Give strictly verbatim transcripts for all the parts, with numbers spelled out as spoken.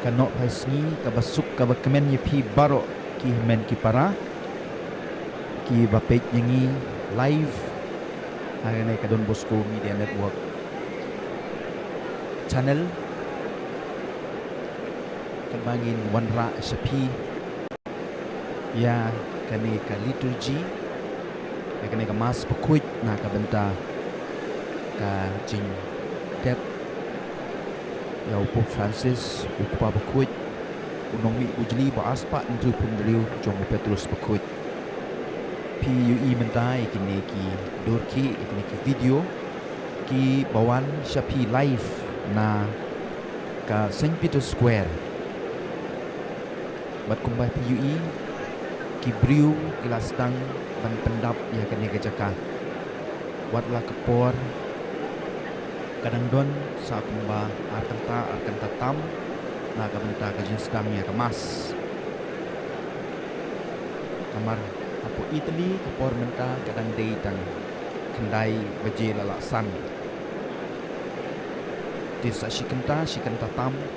Ka nohphai sngi kaba suk kaba kmen ïa phi baroh ki hynmen ki para kiba peit ïa ngi live ha kane ka Don Bosco Media Network channel. Katba ngin wanrah sha phi ïa kane ka liturgy, ïa kane ka Mass bakhuid na ka bynta ka jingtep ïa u Pope Francis, u Kpa bakhuid, u nongmih bujli ba ar spah hynriewphew hynriew jong u Petrus bakhuid. Phi ïohi mynta ïa kine ki dur khih, ïa kine ki video kiba wan sha phi live na ka Saint Peter Square. Bad kumba phi ïohi, ki briew ki la sdang ban pyndap ïa kane ka jaka. Wat la ka por ka dang don sa kumba ar kynta, ar kynta tam na ka bynta ka jingsdang ïa ka Mass. Namar hapoh Italy ka por mynta ka dang dei tang khyndai baje la lah san. Te sa shi kynta, shi kynta tam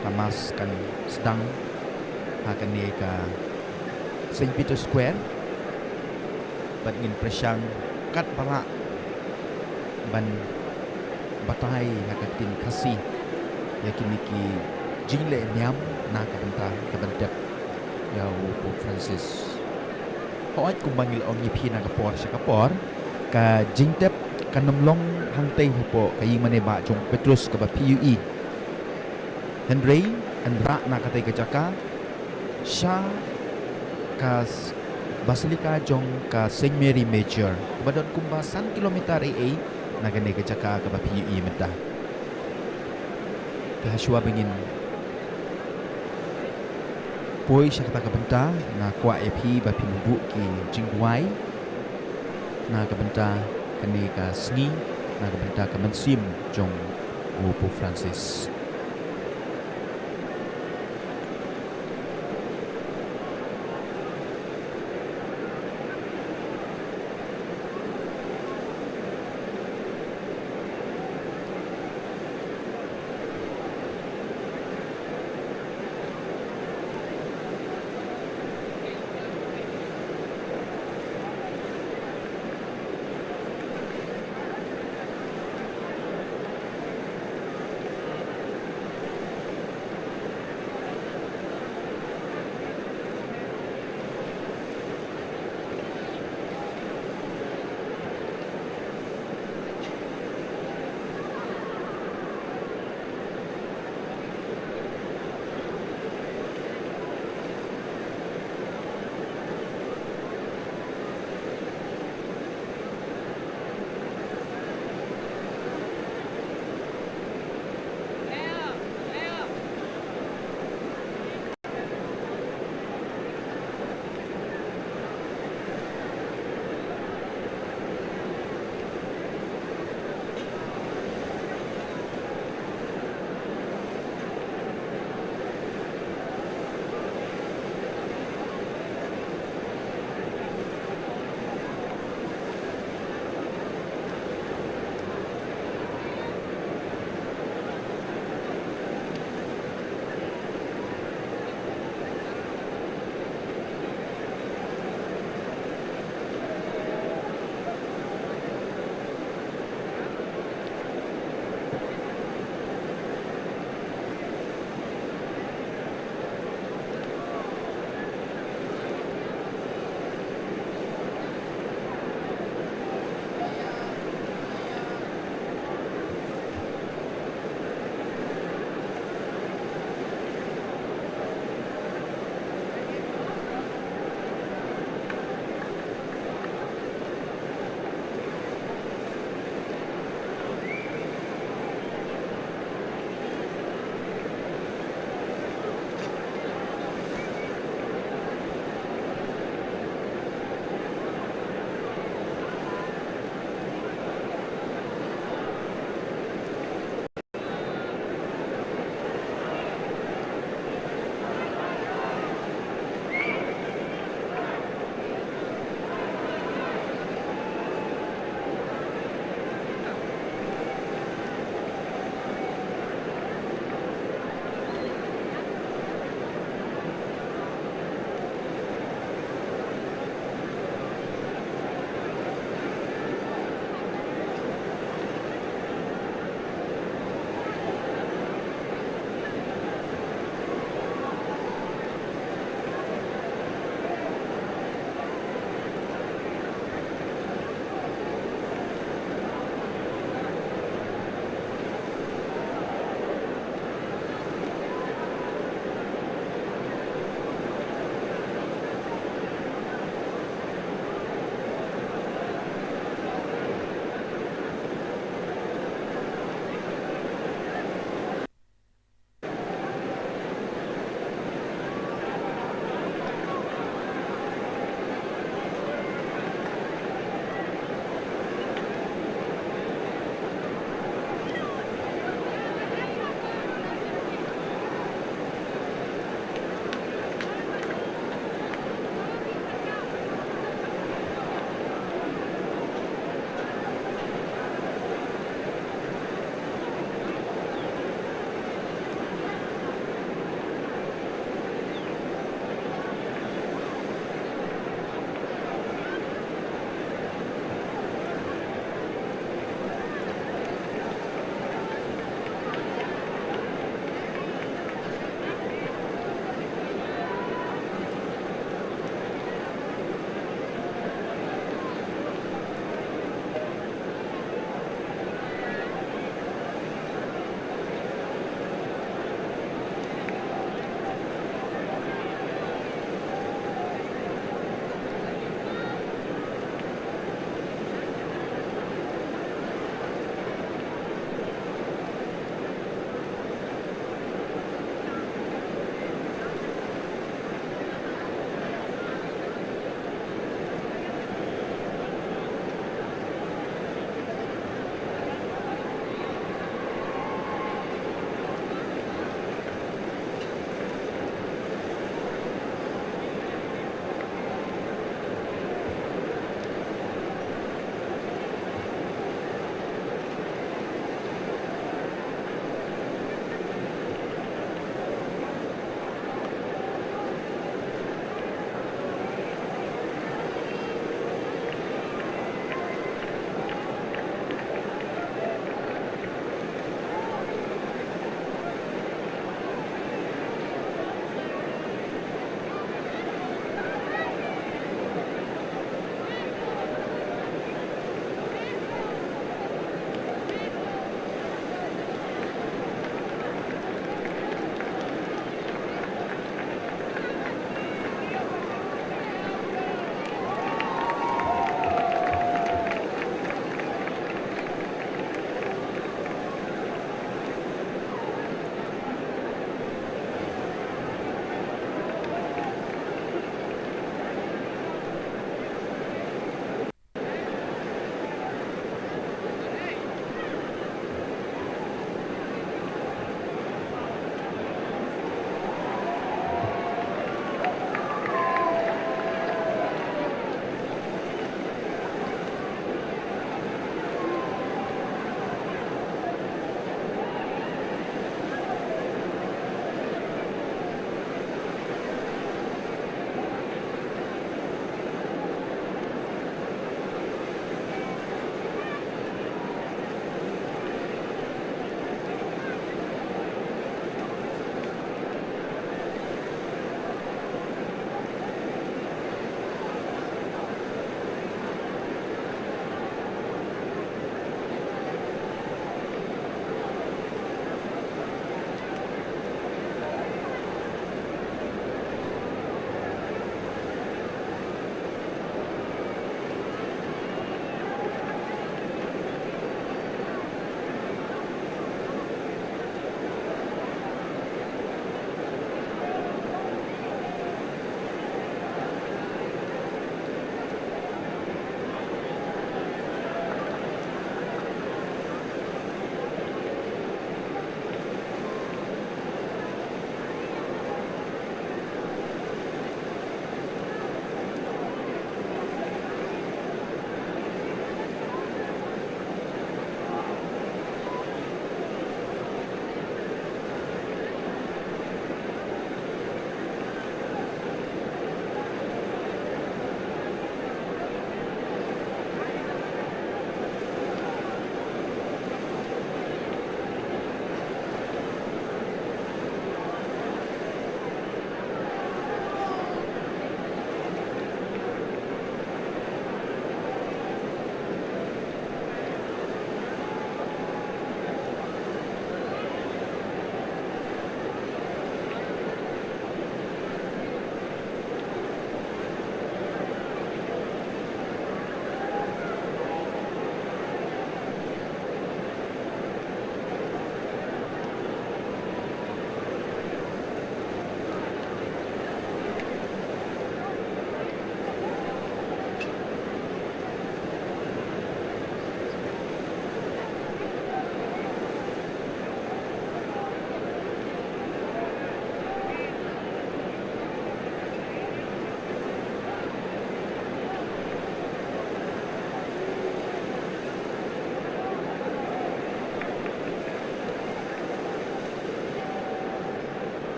ka Mass kan sdang ha kane ka Saint Peter Square. Bad ngin pyrshang katba lah ban batai ha ka ktien Khasi ïa kine ki jingleh niam na ka bynta ka ban tep ïa u Pope Francis. Hooid, kumba ngi la ong ïa phi na ka por sha ka por, ka jingtep kan ym long hangtei hapoh ka ïing mane ba jong Petrus kaba phi ïohi. Hynrei yn rah na katei ka jaka sha ka s-, Basilica jong ka Saint Mary Major, ba don kumba san kilometer ei ei na kane ka jaka kaba phi ïohi mynta. Te hashwa ba ngin poi sha kata ka bynta, nga kwah ïa phi ba phin buh ki jingduwai na ka bynta kane ka sngi, na ka bynta ka mynsiem jong u Pope Francis.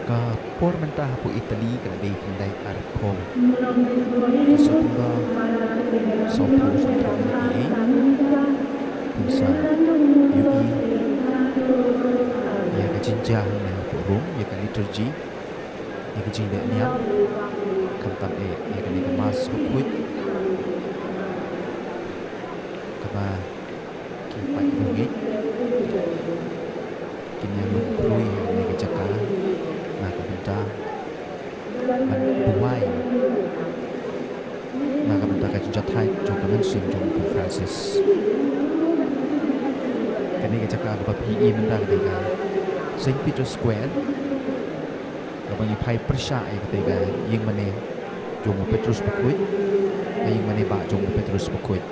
Ka por mynta hapoh Italy ka la dei khyndai arphew. Ka September, sawphew, sawphew minit ïa ka, kumsa ïohi ïa ka jingjia hangne hapoh Rome, ïa ka liturgy, ïa ka jingleh niam, khamtam eh ïa kane ka Mass bakhuid kaba ki paid riewngeit kin ïalum khrui ha kane ka jaka na ka bynta ban duwai, na ka bynta ka jingjathait jong ka mynsiem jong u Pope Francis. Kane ka jaka kaba phi i mynta ka dei ka Saint Peter's Square, kaba ngi phai pyrshah ïa kata ka ïing mane jong u Petrus Bakhuid, ka ïing mane ba jong u Petrus Bakhuid.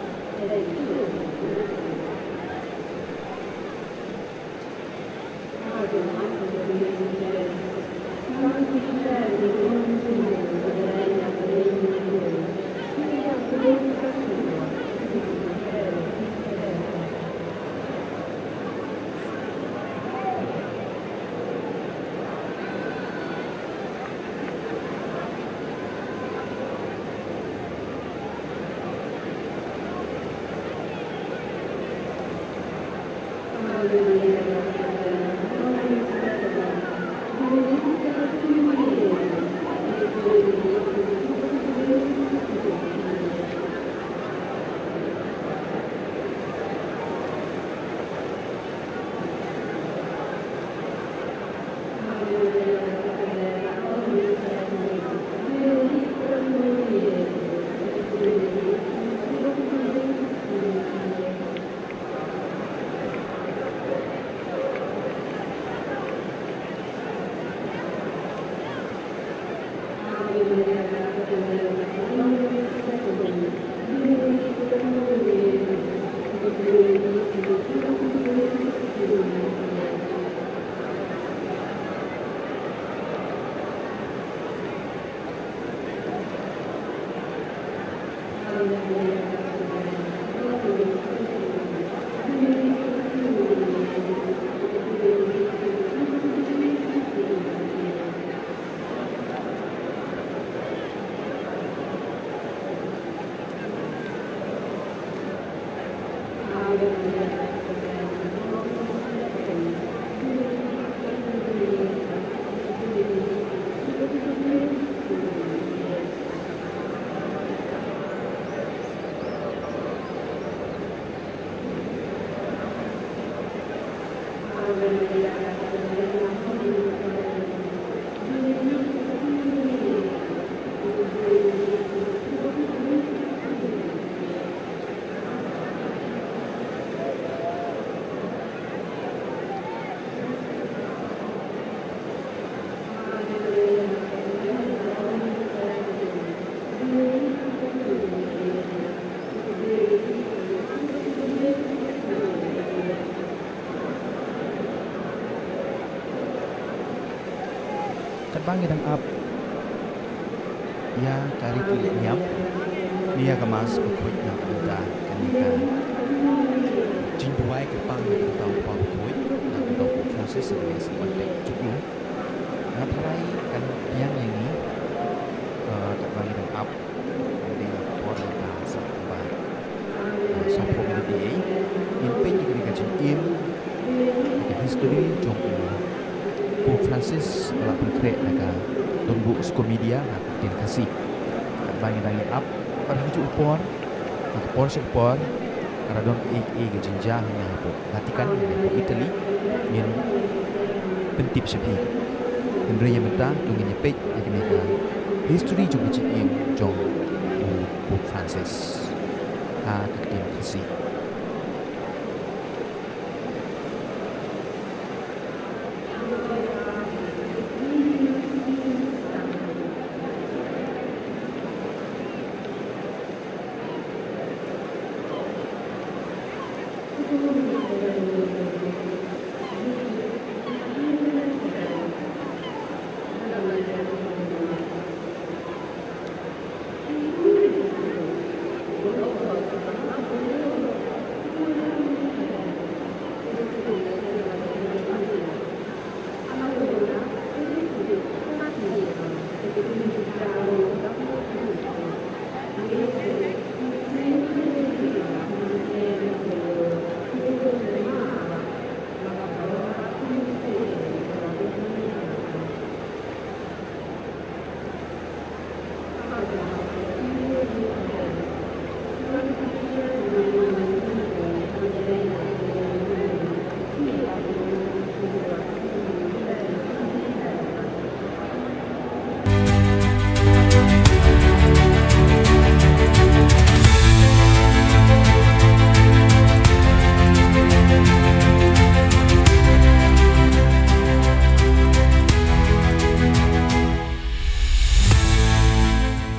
Katba ngi dang ap ïa ka riti leh niam ne ïa ka Mass bakhuid na ka bynta kane ka jingduwai kyrpang na ka bynta u Kpa bakhuid, na ka bynta u Pope Francis, na ka bynta u Saint Benedict jong u. Nga tharai kan biang ïa ngi, eh, katba ngi dang ap. Dei na ka por mynta sa kumba, ah, sawphew minit ïa, ngin peit ïa kane ka jingim, ïa ka history jong u Pope Francis ba la pynkhreh na ka donbok Scomedia ha ka ktien Khasi. Katba ngi dang ïa ap, bad ha kajuh ka por, na ka por sha ka por, lada don kaei kaei ka jingjia hangne hapoh Vatican, hangne hapoh Italy, ngin pyntip sha phi. Hynrei ïa mynta to ngin ïa peit ïa kane ka history jong ka jingim jong u Pope Francis ha ka ktien Khasi.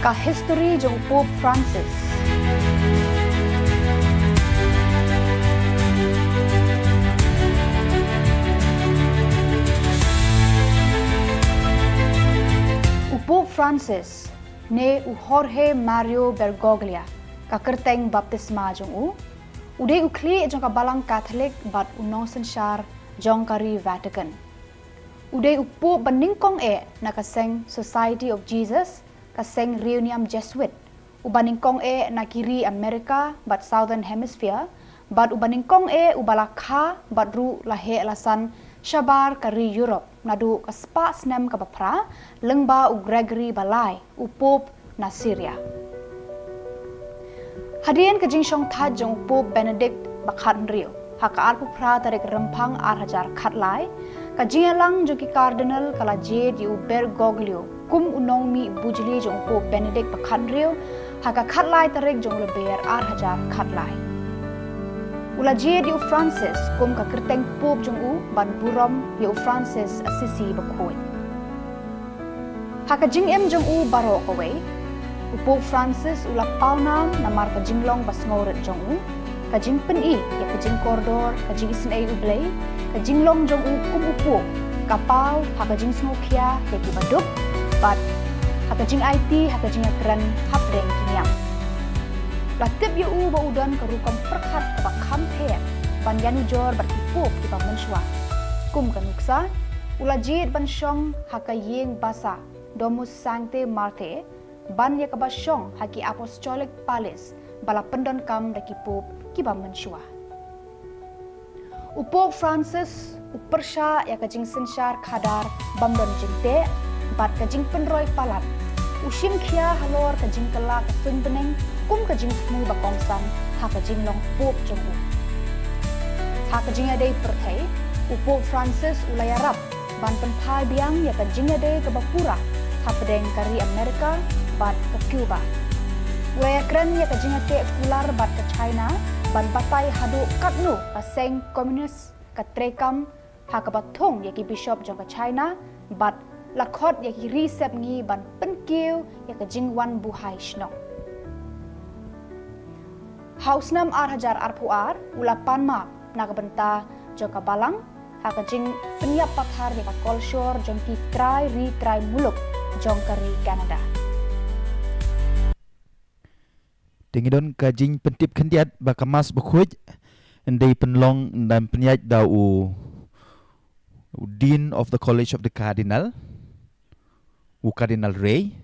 Ka histori jong u Pope Francis. U Pope Francis, ne u Jorge Mario Bergoglio, ka kyrteng baptisma jong u, u dei u khlieh jong ka Balang Katholik bad u nongsynshar jong ka ri Vatican. U dei u Pope ba nyngkong eh na ka seng Society of Jesus, ka seng riewniam Jesuit, u ba nyngkong eh na ki ri America bad Southern Hemisphere, bad u ba nyngkong eh u ba la kha bad ruh la heh la san shabar ka ri Europe naduh ka spah snem kaba phra, lyngba u Gregory ba lai, u Pope na Syria. Hadien ka jingshong thait jong u Pope Benedict ba khathynriew, ha ka arphew phra tarik Rymphang ar hajar khatlai, ka jingïalang jong ki Cardinal ka la jied ïa u Bergoglio kum u nongmih bujli jong u Pope Benedict ba khathynriew, ha ka khatlai tarik jong u Lber ar hajar khatlai. U la jied ïa u Francis kum ka kyrteng Pope jong u ban burom ïa u Francis Assisi bakhuid. Ha ka jingim jong u baroh kawei, u Pope Francis u la pawnam namar ka jinglong ba sngewrit jong u, ka jingpyni ïa ka jingkordor, ka jingisynei U Blei, ka jinglong jong u kum u Pope, ka paw ha ka jingsngewkhia ïa ki baduk, bad ha ka jingaiti ha ka jingïakren hapdeng ki niam. La tip ïa u ba u don ka rukom pyrkhat kaba kham pher ban ïanujor bad ki Pope kiba mynshuwa. Kum ka nuksa, u la jied ban shong ha ka ïing basa Domus Sanctae Marthae, ban ïa kaba shong ha ki Apostolic Palace ba la pyndonkam da ki Pope kiba mynshuwa. U Pope Francis u pyrshah ïa ka jingsynshar khadar bym don jingteh bad ka jingpynroi palat. U shim khia halor ka jingkylla ka suiñ bneng kum ka jingthmu ba kongsan ha ka jinglong Pope jong u. Ha ka jingïadei pyrthei, u Pope Francis u la ïarap ban pynphai biang ïa ka jingïadei kaba pura hapdeng ka ri America bad ka Cuba. U la ïakren ïa ka jingïateh kular bad ka China ban batai haduh katno ka seng komunis ka treikam ha kaba thung ïa ki bishop jong ka China bad la khot ïa ki ri sepngi ban pynkiew ïa ka jingwan buhai shnong. Ha u snem ar hajar arphew ar, u la pan map na ka bynta jong ka balang ha ka jingpynïap pathar ïa ka kolshor jong ki trai ri trai muluk jong ka ri Canada. Te ngi don ka jingpyntip khyndiat ba ka Mass bakhuid yn dei pynlong, yn dei pynïaid da u, u Dean of the College of the Cardinal, u Cardinal Ray.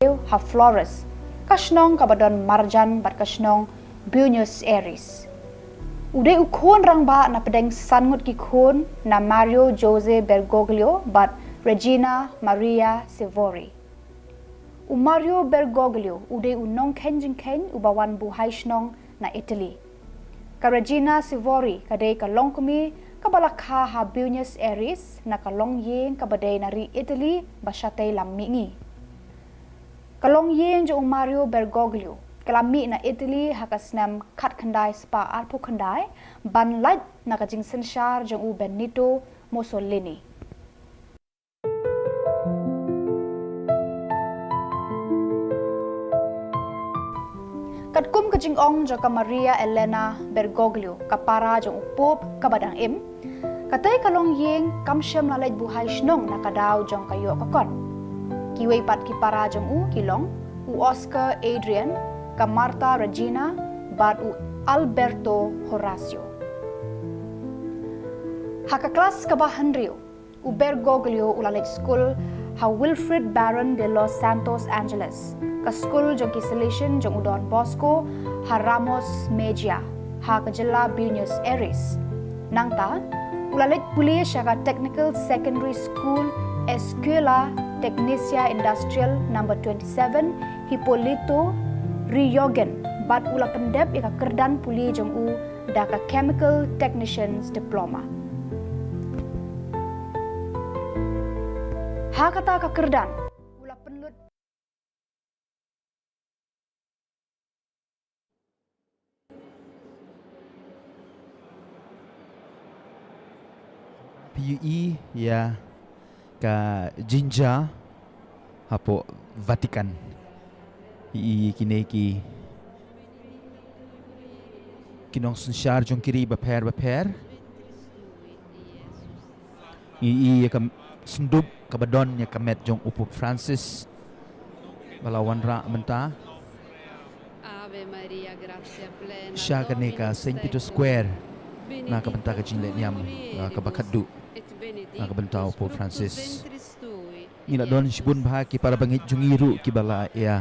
Ha Flores, ka shnong kaba don marjan bad ka shnong Buenos Aires. U dei u khun rangbah na pdeng san ngut ki khun na Mario Jose Bergoglio bad Regina Maria Sivori. U Mario Bergoglio u dei u nongkheiñ jingkheiñ uba wan buhai shnong na Italy. Ka Regina Sivori ka dei ka longkmie kaba la kha ha Buenos Aires na ka longïing kaba dei na ri Italy ba shatei lam mihngi. Ka longïing jong u Mario Bergoglio ka la mih na Italy ha ka snem khatkhyndai spah arphew khyndai ban lait na ka jingsynshar jong u Benito Mussolini. Katkum ka jingong jong ka Maria Elena Bergoglio, ka para jong u Pope kaba dang im, katei ka longïing kam shym la leit buhai shnong na ka daw jong ka ïoh ka kot. Kiwei pat ki para jong u ki long u Oscar Adrian, ka Marta Regina bad u Alberto Horacio. Ha ka klas kaba hynriew, u Bergoglio u la leit skul ha Wilfrid Barron de los Santos Angeles, ka skul jong ki Salesian jong u Don Bosco ha Ramos Mejia, ha ka jylla Buenos Aires. Nangta u la leit pule sha ka Technical Secondary School, Escuela Tecnicia Industrial number twenty-seven, Hipólito Yrigoyen, bad u la pyndep ïa ka kyrdan pule jong u da ka Chemical Technician's Diploma. Ha kata ka kyrdan u la pynlut. Ïohi ïa ka jingjia hapoh Vatican. Ïohi ïa kine ki, ki nongsynshar jong ki ri bapher bapher. Ïohi ïa ka syndup kaba don ïa ka met jong u Pope Francis ba la wanrah mynta sha kane ka Saint Peter Square na ka bynta ka jingleh niam, ah, kaba khatduh na ka bynta u Pope Francis. Ngi la don shibun bha ki para bangeit jong ngi ruh kiba la ïa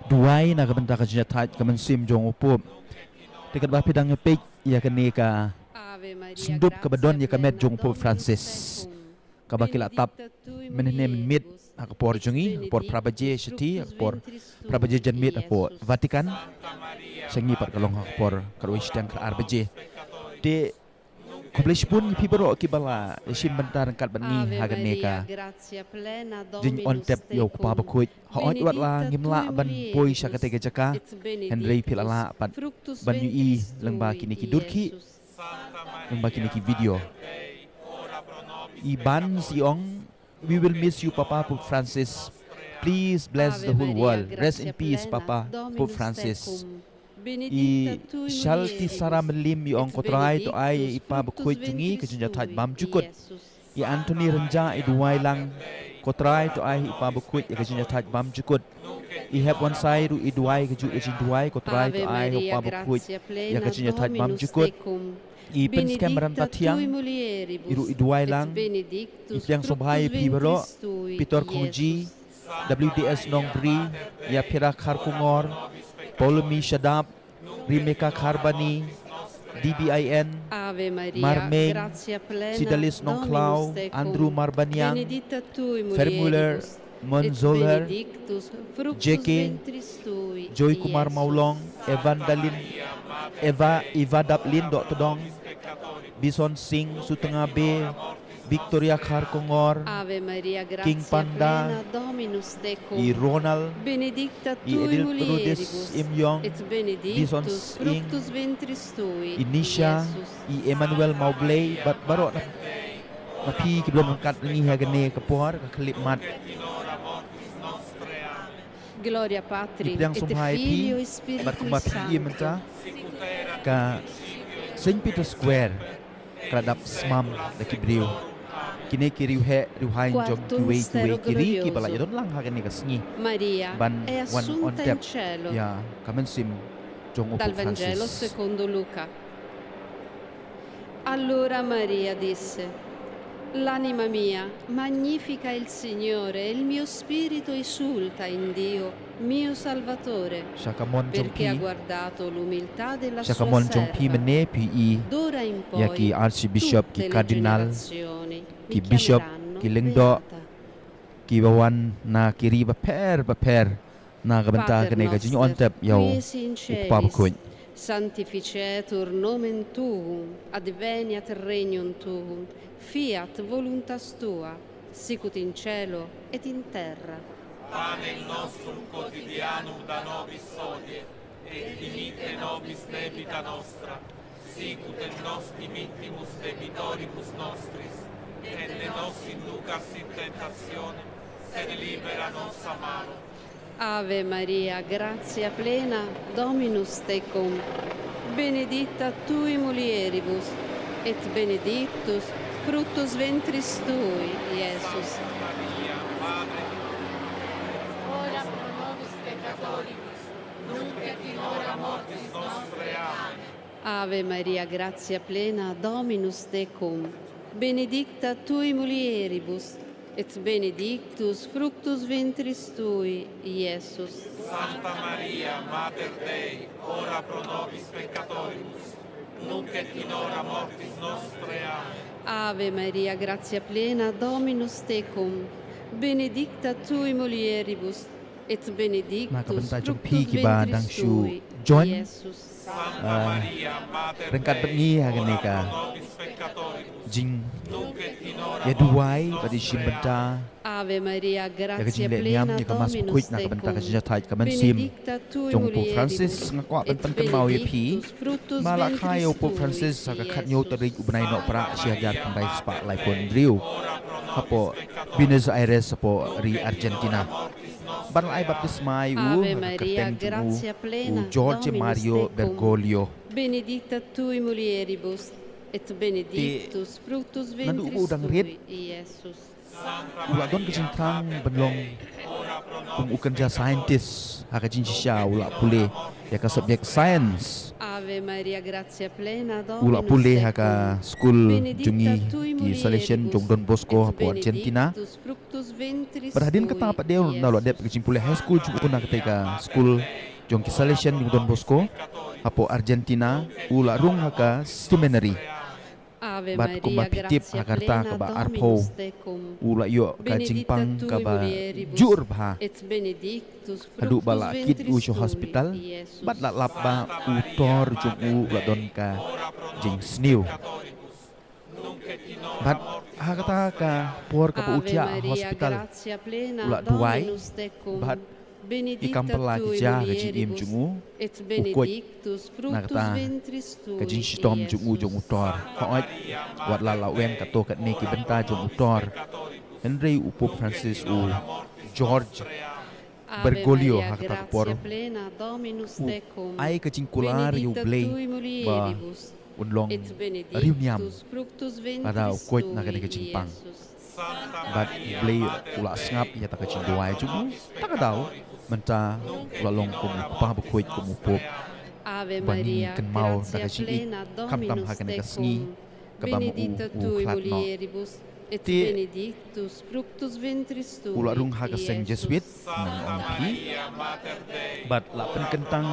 duwai na ka bynta ka jingïathait ka mynsiem jong u Pope. Te katba phi dang ïa peit ïa kane ka syndup kaba don ïa ka met jong u Pope Francis, kaba ki la tap mynhynne mynmiet ha ka por jong ngi, ha ka por phra baje shathie, ha ka por phra baje janmiet hapoh Vatican. Sha ngi pat ka long ha ka por khatwei shiteng khatar baje. Te khublei shibun ïa phi baroh kiba la shim bynta ryngkat bad ngi ha kane ka jingïontep ïa u Kpa Bakhuid. Hooid, wat la ngim lah ban poi sha katei ka jaka, hynrei phi la lah pat ban ïohi lyngba kine ki durkhih, lyngba kine ki video. I Barnes i ong, "We will miss you, Papa Pope Francis. Please bless the whole world. Rest in peace, Papa Pope Francis." I Shalti Sara Mylliem i ong, "Ko Trai, to ai ïa i Kpa Bakhuid jong ngi ka jingïathait bymjukut." I Anthony Rynjah i duwai lang, "Ko Trai, to ai ïa i Kpa Bakhuid ïa ka jingïathait bymjukut." I Hep Wansai ruh i duwai kajuh ka jingduwai, "Ko Trai, to ai ïa u Kpa Bakhuid ïa ka jingïathait bymjukut. I Pynskhem Ranta Thiang i ruh i duwai lang. I pdiang sngewbha ïa phi baroh, Peter Khongji, W D S Nongbri, Yaphira Kharkongor, Paulmi Shadap, Rimeka Kharbani, D B I N, Marmeng, Sidalis Nongkhlaw, Andrew Marbaniang, Fermuller, Monzoller, J K, Joy Kumar Maulong, Evandalin, Eva, Eva Daplin Dohtdong, Bison Singh, Sutnga Bey, Victoria Kharkongor, King Panda, i Ronald, i Edil Rudis Imyong, Bison Singh, i Nisha, i Emmanuel Mawblei, bad baroh na, na phi kiba long ryngkat ngi ha kane ka por ka khyllipmat. Ngi pdiang sngewbha ïa phi bad kumba phi ïohi mynta ka Saint Peter Square ka la dap smam da ki briew. Kine ki riewheh riewhaiñ jong kiwei kiwei ki ri kiba la ïadon lang ha kane ka sngi ban wan ïontep ïa ka mynsiem jong u Pope Francis. Allora Maria disse: "L'anima mia magnifica il Signore, e il mio spirito esulta in Dio, mio Salvatore, perché ha guardato l'umiltà della sua serva. D'ora in poi tutte le generazioni mi chiameranno beata." Ki bishop, ki lyngdoh, kiba wan na ki ri bapher bapher na ka bynta kane ka jingïontep ïa u Kpa Bakhuid. Sanctificetur nomen tuum, adveniat regnum tuum, fiat voluntas tua, sicut in caelo et in terra. Panem nostrum quotidianum da nobis hodie, et dimitte nobis debita nostra, sicut et nos dimittimus debitoribus nostris, et ne nos inducas in tentationem, sed libera nos a malum. Ave Maria, gratia plena, Dominus tecum, benedicta tui mulieribus, et benedictus fructus ventris tui, Iesus. Ora pro nobis peccatoribus, nunc et in hora mortis nostrae. Amen. Ave Maria, gratia plena, Dominus tecum, benedicta tui mulieribus, et benedictus fructus ventris tui, Iesus. Sancta Maria, Mater Dei, ora pro nobis peccatoribus, nunc et in hora mortis nostrae. Amen. Ave Maria, gratia plena, Dominus tecum, benedicta tui mulieribus, et benedictus fructus ventris tui, Iesus. Ryngkat bad ngi ha kane ka jing, ïa duwai bad ïa shim bynta ïa ka jingleh niam ïa ka Mass Bakhuid na ka bynta ka jingïathait ka mynsiem jong u Pope Francis. Nga kwah ban pynkynmaw ïa phi ba la kha ïa u Pope Francis ha ka khathynñiew tarik u bnai Nohprah shi hajar khyndai spah laiphew hynriew hapoh Buenos Aires hapoh ri Argentina. Ban ai baptisma ïa u ha ka kyrteng jong u, u Jorge Mario Bergoglio. Benedicta tu in mulieribus, et benedictus fructus ventris tui, Iesus. Naduh ba u dang rit, u la don ka jingthrang ban long kum u kynja scientist. Ha ka jingshisha u la pule ïa ka subject science. Ave Maria, gratia plena, Dominus tecum. U la pule ha ka skul jong ngi ki Salesian jong Don Bosco hapoh Argentina. Bad hadien kata pat de u la dep ka jingpule high school jong u na katei ka skul jong ki Salesian jong Don Bosco hapoh Argentina, u la rung ha ka seminary. Bad kumba phi tip, ha ka rta kaba arphew u la ïoh ka jingpang kaba jur bha haduh ba la kit u sha hospital. Bad la lap ba u tor jong u la don ka jingsniew. Bad ha kata ka por kaba u thiah ha hospital, u la duwai bad ki kam pala ki jia ha ka jingim jong u, u koit na kata ka jingshitom jong u jong u tor. Hooid, wat la laweng katto katne ki bynta jong u tor, hynrei u Pope Francis, u Jorge Bergoglio, ha kata ka por u ai ka jingkular ïa U Blei ba un long riewniam lada u koit na kane ka jingpang. Bad U Blei u la sngap ïa kata ka jingduwai jong u. Kata ka daw mynta u la long kum u Kpa Bakhuid, kum u Pope ba ngi kynmaw da ka jingïeit, khamtam ha kane ka sngi kaba ma u u khlad noh. Te u la rung ha ka seng Jesuit, ngan ong ïa phi. Bad la pynkyntang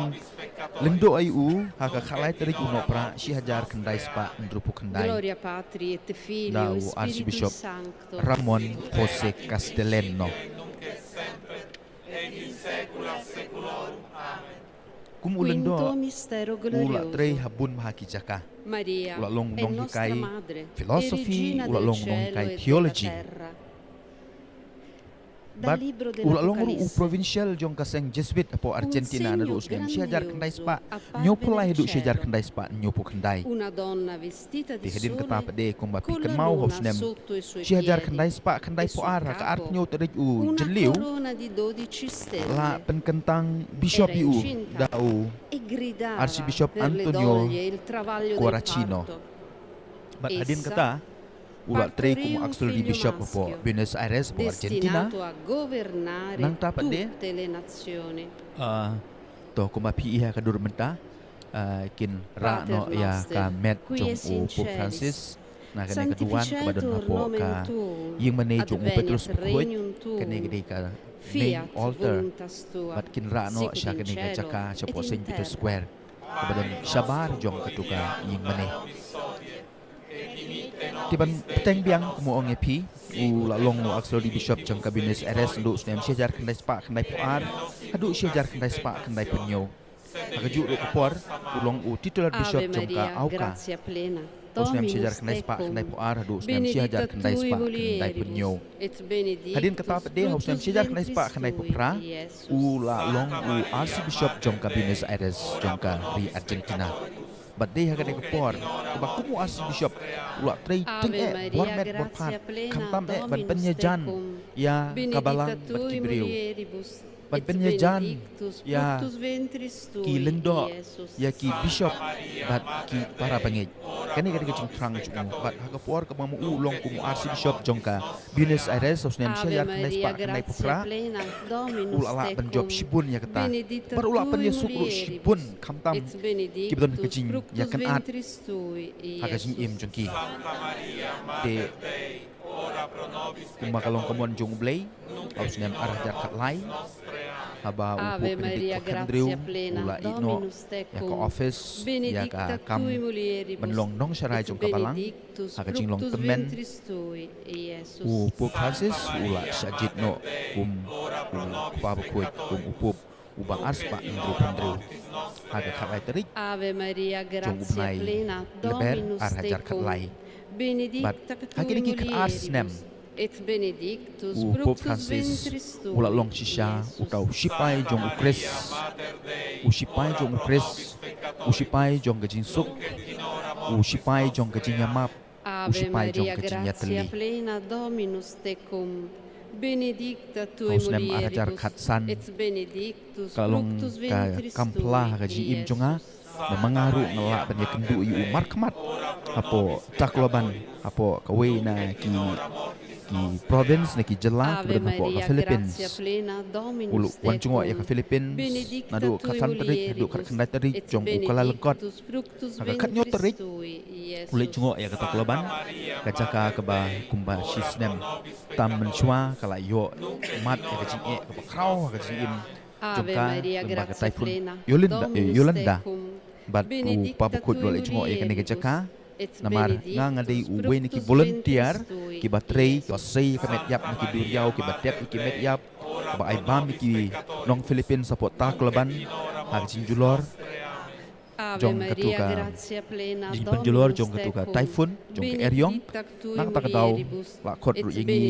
lyngdoh ïa u ha ka khatlai tarik u Nohprah shi hajar khyndai spah hynriewphew khyndai da u Archbishop Ramon Jose Castellano. Kum u lyngdoh, u la trei ha bun bha ki jaka. U la long nonghikai philosophy, u la long nonghikai theology. Bad u la long ruh u provincial jong ka seng Jesuit hapoh Argentina naduh u snem shi hajar khyndai spah hynñiewphew lai haduh shi hajar khyndai spah hynñiewphew khyndai. Te hadien kata pat de, kumba phi kynmaw, ha u snem shi hajar khyndai spah khyndaiphew ar, ha ka arphew hynñiew tarik u Jylliew, la pynkyntang bishop ïa u da u Archbishop Antonio Quaracino. Bad hadien kata u la trei kum u auxiliary bishop hapoh Buenos Aires, hapoh Argentina. Nangta pat de, ah, to kumba phi i ha ka dur mynta, ah, kin rah noh ïa ka met jong u Pope Francis na kane ka duwan kaba don hapoh ka ïingmane jong u Petrus Bakhuid. Kane ka dei ka main altar. Bad kin rah noh sha kane ka jaka shapoh Saint Peter Square kaba don shabar jong katu ka ïingmane. Te ban bteng biang, kum u ong ïa phi, u la long u auxiliary bishop jong ka Buenos Aires naduh u snem shi hajar khyndai spah khyndaiphew ar haduh shi hajar khyndai spah khyndaiphew hynñiew. Ha kajuh ruh ka por u long u titular bishop jong ka AUCA. Ha u snem shi hajar khyndai spah khyndaiphew ar haduh u snem shi hajar khyndai spah khyndaiphew hynñiew. Hadien kata pat de, ha u snem shi hajar khyndai spah khyndaiphew phra, u la long u Archbishop jong ka Buenos Aires jong ka ri Argentina. Bad dei ha kane ka por kaba kum u Archbishop u la trei tyngeh bor met bor phad, khamtam eh ban pynïajan ïa ka balang bad ki briew, ban pynïajan ïa ki lyngdoh, ïa ki bishop bad ki para bangeit. Kane ka dei ka jingthrang jong u. Bad ha ka por kaba ma u u long kum u Archbishop jong ka Buenos Aires ha u snem shi hajar khyndai spah khyndaiphew phra, u la lah ban jop shibun ïa kata. Bad u la pynïasuk ruh shibun khamtam kiba don ha ka jingïakynad ha ka jingim jong ki. Te kumba ka long ka mon jong U Blei, ha u snem ar hajar khatlai, haba u Pope Benedict khathynriew u la ïeh noh ïa ka office, ïa ka kam ban long nongsharai jong ka balang ha ka jinglong tymmen, u Pope Francis u la shah jied noh kum u Kpa Bakhuid, kum u Pope uba ar spah hynriewphew hynriew, ha ka khatlai tarik jong u bnai Lber ar hajar khatlai. Bad ha kine ki khatar snem, u Pope Francis u la long shisha uta u shipai jong u Khrist, u shipai jong u Khrist, u shipai jong ka jingsuk, u shipai jong ka jingïamap, u shipai jong ka jingïatylli. Ha u snem ar hajar khatsan, ka la long ka kam phla ha ka jingim jong nga, ba ma nga ruh nga lah ban ïakynduh ïa u markhmat hapoh Tacloban, hapoh kawei na ki, ki province, na ki jylla kiba don hapoh ka Philippines. U la wan jngoh ïa ka Philippines naduh khatsan tarik haduh khatkhyndai tarik jong u Kyllalyngkot. Ha ka khathynñiew tarik u leit jngoh ïa ka Tacloban, ka jaka kaba kumba shi snem tam mynshuwa ka la ïoh mad ïa ka jingeh kaba khraw ha ka jingim jong ka lyngba ka typhoon Yolanda, eh, Yolanda. Bad u Kpa Bakhuid u la leit jngoh ïa kane ka jaka. Namar nga, nga dei uwei na ki volunteer kiba trei, kiba sei ïa ka met ïap na ki duriaw, kiba tep ïa ki met ïap, kiba ai bam ïa ki nong Philippines hapoh Tacloban ha ka jingjulor jong katu ka jingpynjulor jong katu ka typhoon, jong ka eriong. Na kata ka daw la khot ruh ïa ngi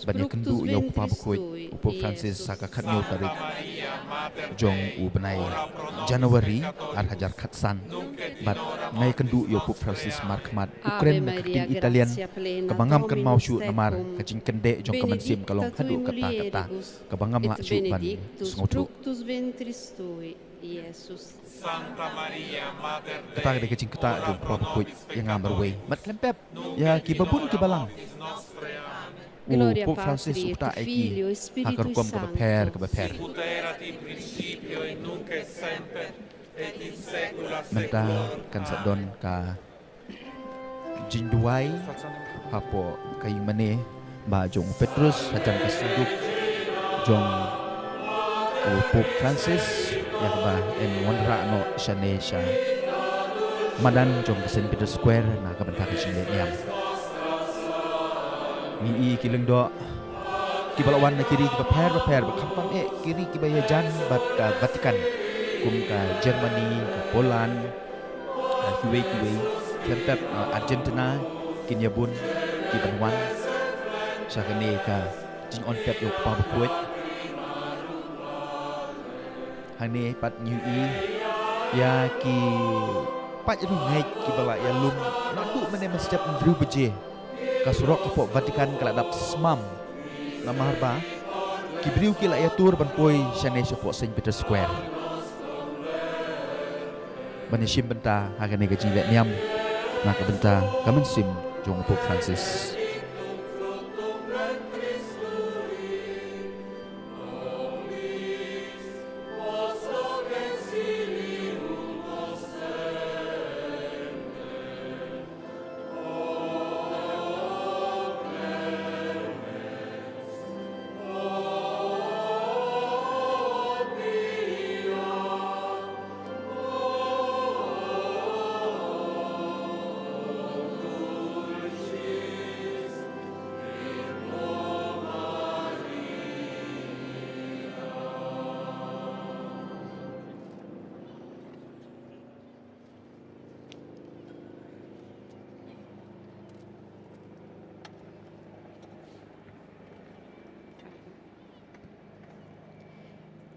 ban ïakynduh ïa u Kpa Bakhuid, u Pope Francis, ha ka khathynñiew tarik jong u bnai January ar hajar khatsan. Bad nga ïakynduh ïa u Pope Francis markhmat u kren na ka ktien Italian kaba ngam kynmaw shuh namar ka jingkyndeh jong ka mynsiem ka long haduh katta katta kaba ngam lah shuh ban sngewthuh. Kata ka dei ka jingktah jong u Kpa Bakhuid ïa nga marwei. Bad khlem pep ïa kiba bun kiba lang, u Pope Francis u ktah ïa ki ha ka rukom kaba pher kaba pher. Mynta kan sa don ka jingduwai hapoh ka ïingmane ba jong u Petrus hajan ka synduk jong u Pope Francis, ïa kaba yn wanrah noh shane sha madan jong ka Saint Peter Square na ka bynta ka jingleh niam. Ngi i ki lyngdoh kiba la wan na ki ri kiba pher bapher, ba khamtam eh ki ri kiba ïajan bad ka Vatican, kum ka Germany, ka Poland, ah, kiwei kiwei, khlem pep, ah, Argentina, kin ïa bun kiban wan sha kane ka jingwan tep ïa u Kpa Bakhuid. Hangne pat ngi i ïa ki paid riewngeit kiba la ïalum naduh mynne mynstep hynriew baje. Ka surok hapoh Vatican ka la dap smam namar ba ki briew ki la ïatur ban poi shane shapoh Saint Peter Square ban ïashim bynta ha kane ka jingleh niam na ka bynta ka mynsiem jong u Pope Francis.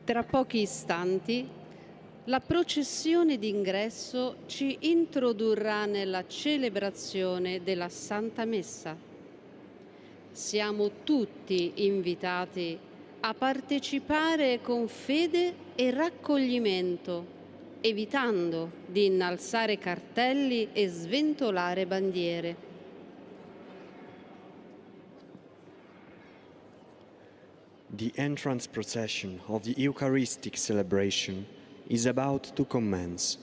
Tra pochi istanti la processione d'ingresso ci introdurrà nella celebrazione della Santa Messa. Siamo tutti invitati a partecipare con fede e raccoglimento, evitando di innalzare cartelli e sventolare bandiere. The entrance procession of the Eucharistic celebration is about to commence.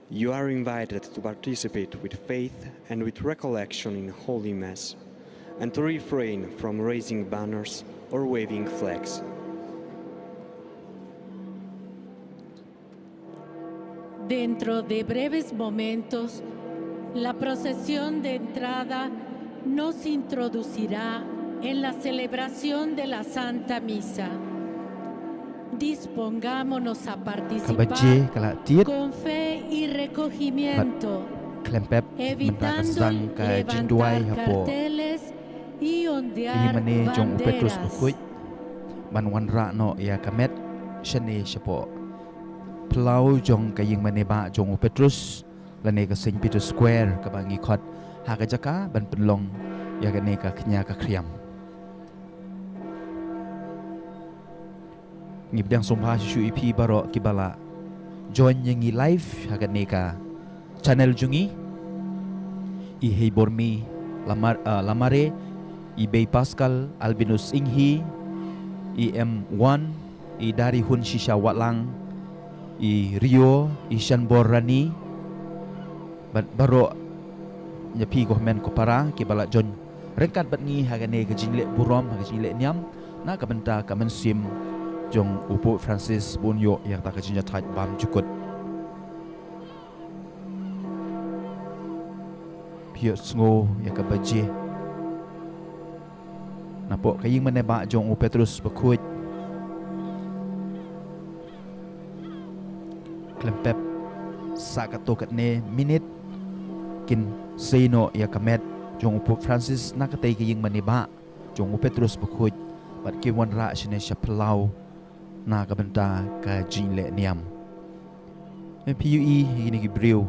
You are invited to participate with faith and with recollection in Holy Mass, and to refrain from raising banners or waving flags. Dentro de breves momentos, la procesión de entrada nos introducirá en la celebración de la Santa Misa. Dispongámonos a participar con fe y recogimiento. Ka baje ka la tied. Bad Khlem pep mynta ka sdang ka jingduwai hapoh ka ïingmane jong u Petrus Bakhuid ban wanrah noh ïa ka met shane shapoh phyllaw jong ka ïingmane bah jong u Petrus lane ka Saint Peter Square kaba ngi khot ha ka jaka ban pynlong ïa kane ka khñia ka khriam. Ngi pdiang sngewbha shuh shuh ïa phi baroh kiba la join ïa ngi live ha kane ka channel jong ngi. I Heibormi Lamar, ah, Lamare, i Bei Pascal Albinus Inghi, i M one, i Dari Hun Shisha Watlang, i Rio, i Shanbor Rani, bad baroh ïa phi ko hynmen ko para kiba la join ryngkat bad ngi ha kane ka jingleh burom, ha ka jingleh niam na ka bynta ka mynsiem jong u Pope Francis ba un ïoh ïa kata ka jingjahthait bymjukut. Phi ïohsngew ïa ka baje napoh ka ïingmane bah jong u Petrus Bakhuid. Khlem pep sa katto katne minit kin sei noh ïa ka met jong u Pope Francis na katei ka ïingmane bah jong u Petrus Bakhuid bad kin wanrah shane sha phyllaw na ka bynta ka jingleh niam. Phi ïohi ïa kine ki briew,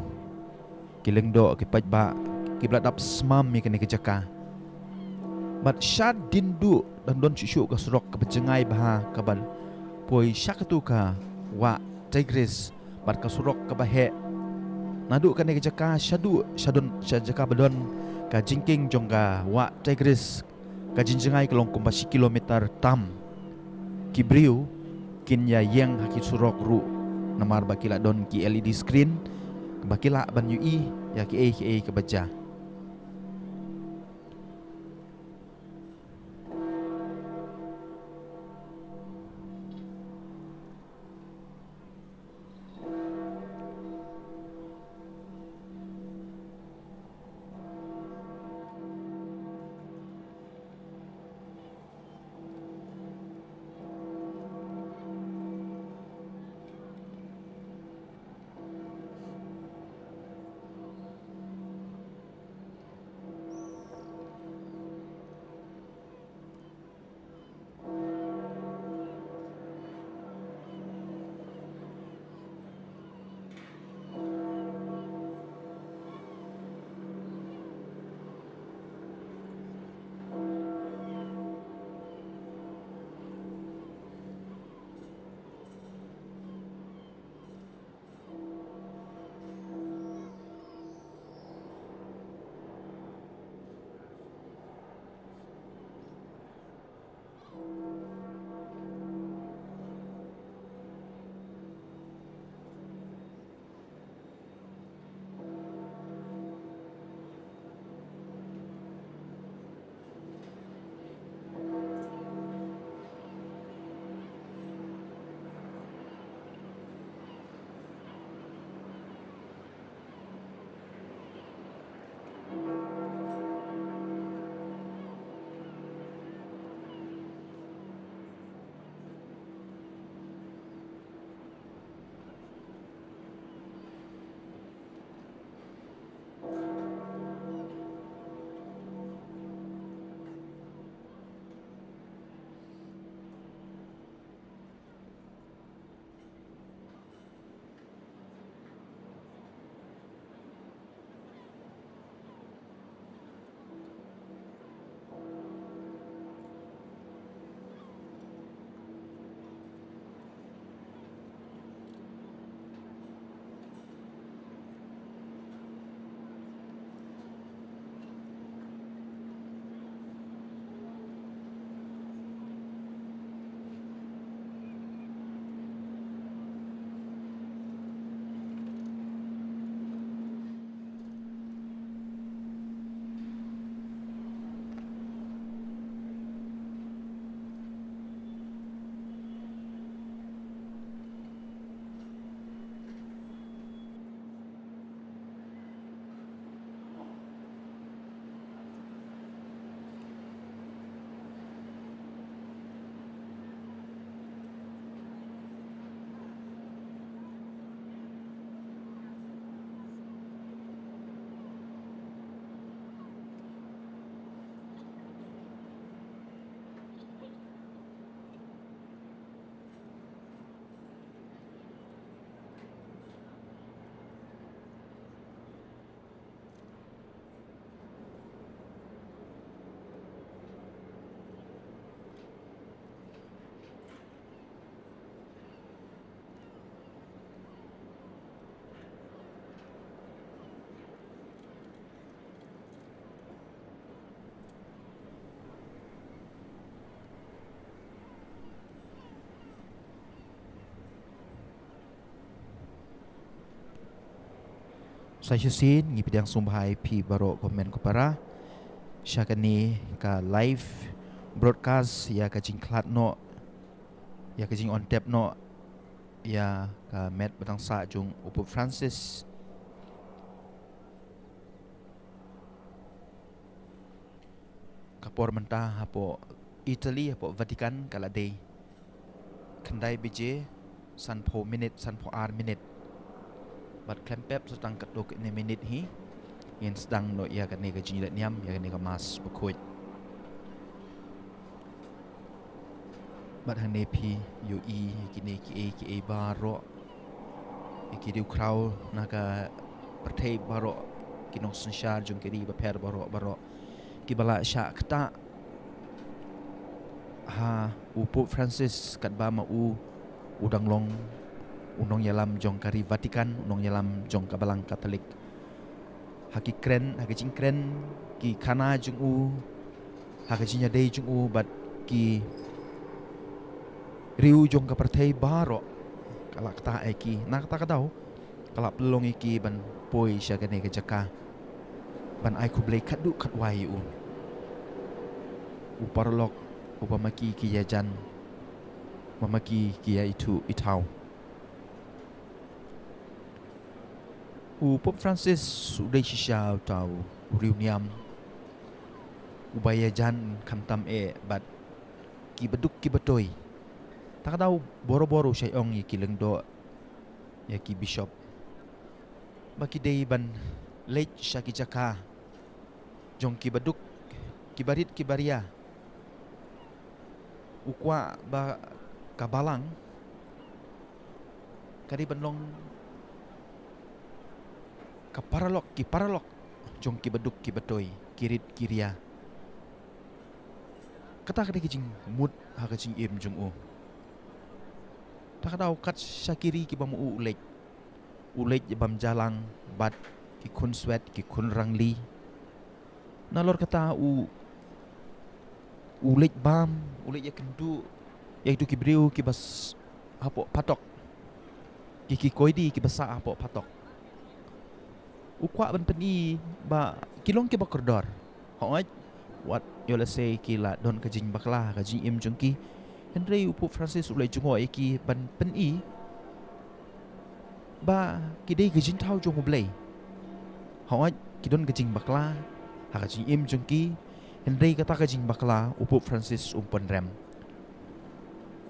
ki lyngdoh, ki paidbah kiba la dap smam ïa kane ka jaka. Bad shadien duh dang don shuh shuh ka surok kaba jngai bha kaba poi sha katu ka wah Tigris bad ka surok kaba heh naduh kane ka jaka shaduh sha don, sha jaka ba don ka jingkieng jong ka wah Tigris, ka jingjngai ka long kumba shi kilometer tam. Ki briew kin ïa ïeng ha ki surok ruh namar ba ki la don ki L E D screen ba ki lah ban ïohi ïa kiei kiei kaba jia. Sa shisien ngi pdiang sngewbha ïa phi baroh ko hynmen ko para sha kane ka live broadcast ïa ka jingkhlad noh, ïa ka jing-on tep noh ïa ka met ba dang sah jong u Pope Francis. Ka por mynta hapoh Italy, hapoh Vatican, ka la dei khyndai baje sanphew minit, sanphew ar minit. Bad khlem pep sa tang katto katne minit hi, ngin sdang noh ïa kane ka jingïalehniam, ïa kane ka Mass bakhuid. Bad hangne phi ïohi ïa kine kiei kiei baroh, ïa ki riewkhraw na ka pyrthei baroh, ki nongsynshar jong ki ri bapher baroh baroh, kiba la shah ktah ha u Pope Francis katba ma u u dang long u nongïalam jong ka ri Vatican, u nongïalam jong ka Balang Katholik. Ha ki kren, ha ki jingkren ki khana jong u, ha ka jingïadei jong u bad ki riew jong ka pyrthei baroh, ka la ktah ïa ki. Na kata ka daw ka la pynlong ïa ki ban poi sha kane ka jaka ban ai khublei khatduh khatwai ïa u, u paralok uba ma ki ki ïajan, uba ma ki ki ïa ithuh ithaw. U Pope Francis u dei shisha uta u riewniam uba ïajan khamtam eh bad ki baduk ki batoi. Ta ka daw borabor u shah ong ïa ki lyngdoh, ïa ki bishop, ba ki dei ban leit sha ki jaka jong ki baduk, ki barit ki baria. U kwah ba ka balang ka dei ban long ka paralok ki paralok jong ki baduk ki batoi, ki rit ki ria. Kata ka dei ka jingmut ha ka jingim jong u. Ta ka daw kat sha ki ri kiba ma u u leit, u leit bam jalang bad ki khun swet, ki khun rangli. Nalor kata u, u leit bam, u leit ïakynduh ïa kito ki briew kiba s-, hapoh phatok, ki, ki koidi kiba sah hapoh phatok. U kwah ban pyni ba ki long kiba kordor. Hooid, wat ïoh lehse ki la don ka jingbakla ha ka jingim jong ki, hynrei u Pope Francis u la jngoh ïa ki ban pyni ba ki dei ka jingthaw jong U Blei. Hooid, ki don ka jingbakla ha ka jingim jong ki, hynrei kata ka jingbakla u Pope Francis um pynrem.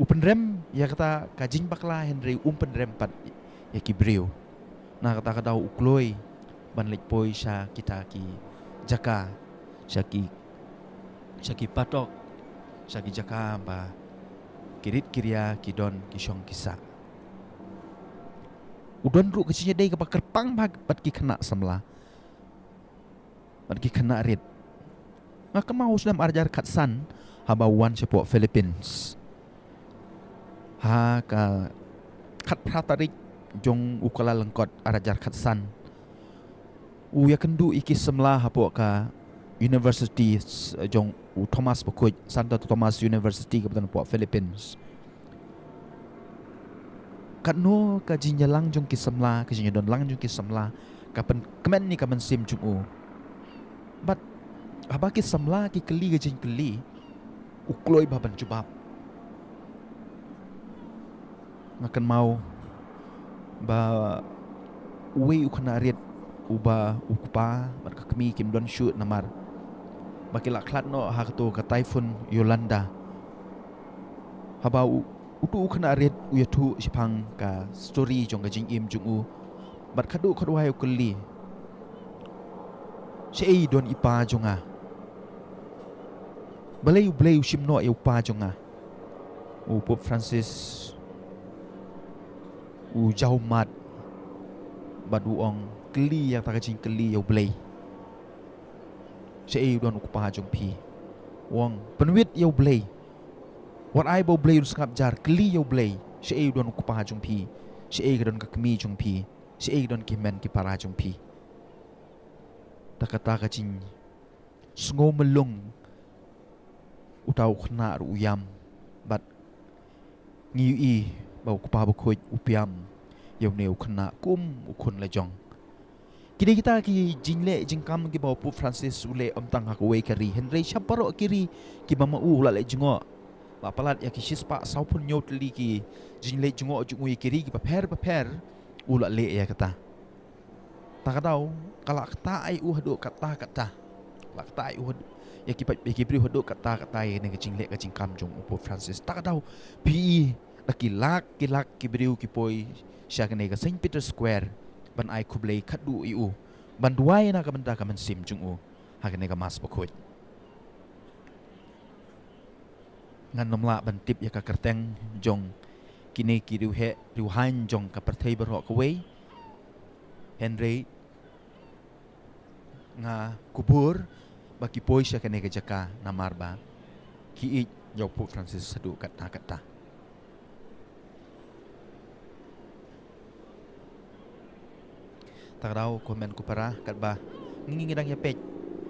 U pynrem ïa kata ka jingbakla, hynrei um pynrem pat ïa ki briew. Na kata ka daw u kloi ban leit poi sha kita ki jaka, sha ki, sha ki phatok, sha ki jaka ba ki rit ki ria ki don ki shong ki sah. U don ruh ka jingïadei kaba kyrpang bha bad ki khynnah samla bad ki khynnah rit. Nga kynmaw u snem ar hajar khatsan, haba u wan shapoh Philippines, ha ka khatphra tarik jong u Kyllalyngkot ar hajar khatsan, u ïakynduh ïa ki samla hapoh ka university s-, jong u Thomas bakhuid, Santo Thomas University kaba don hapoh Philippines. Katno ka jingïalang jong ki samla, ka jingïadon lang jong ki samla, ka pynkmen ïa ka mynsiem jong u. Bad haba ki samla ki kylli ka jingkylli, u kloi bha ban jubab. Nga kynmaw ba uwei u khynnah rit uba u kpa bad ka kmie kim don shuh namar ba ki la khlad noh ha kato ka Typhoon Yolanda. Haba u, uto u khynnah rit u ïathuh shaphang ka story jong ka jingim jong u, bad khatduh khatwai u kylli, "Shaei don i pa jong nga? Balei U Blei u shim noh ïa u pa jong nga?" U Pope Francis u jaw mad bad u ong, "Kylli ïa kata ka jingkylli ïa U Blei, shaei u don u kpa jong phi." U ong, "Pynwit ïa U Blei. Wat ai ba U Blei un sngap jar. Kylli ïa U Blei, shaei u don u kpa jong phi, shaei ka don ka kmie jong phi, shaei ka don ki hynmen ki para jong phi." Ta kata ka jingsngew myllung, uta u khynnah ruh u ïam. Bad ngi ïohi ba u kpa bakhuid u pynïam ïa une u khynnah kum u khun la jong. Ki dei kita ki jingleh jingkam kiba u Pope Francis u leh ym tang ha kawei ka ri, hynrei shaphrang baroh ki ri kiba ma u u la leh jngoh. Ba palat ïa ki shispah sawphew hynñiew tylli ki jingleh jngoh jong u ïa ki ri kiba pher bapher, u la leh ïa kata. Ta ka daw, ka la ktah ïa u haduh katta katta. La ktah ïa u haduh, ïa ki pa-, ïa ki briew haduh katta katta ïa kane ka jingleh ka jingkam jong u Pope Francis. Ta ka daw, phi i, da ki lak ki lak ki briew ki poi sha kane ka Saint Peter Square ban ai khublei khadduh ïa u, ban duwai na ka bynta ka mynsiem jong u ha kane ka Mass bakhuid. Ngan ym lah ban tip ïa ka kyrteng jong kine ki riewheh riewhaiñ jong ka pyrthei baroh kawei, hynrei nga kubur ba ki poi sha kane ka jaka namar ba ki ïeit ïa u Pope Francis haduh katta katta. Ta ka daw, ko hynmen ko para, katba ngi ngi dang ïa peit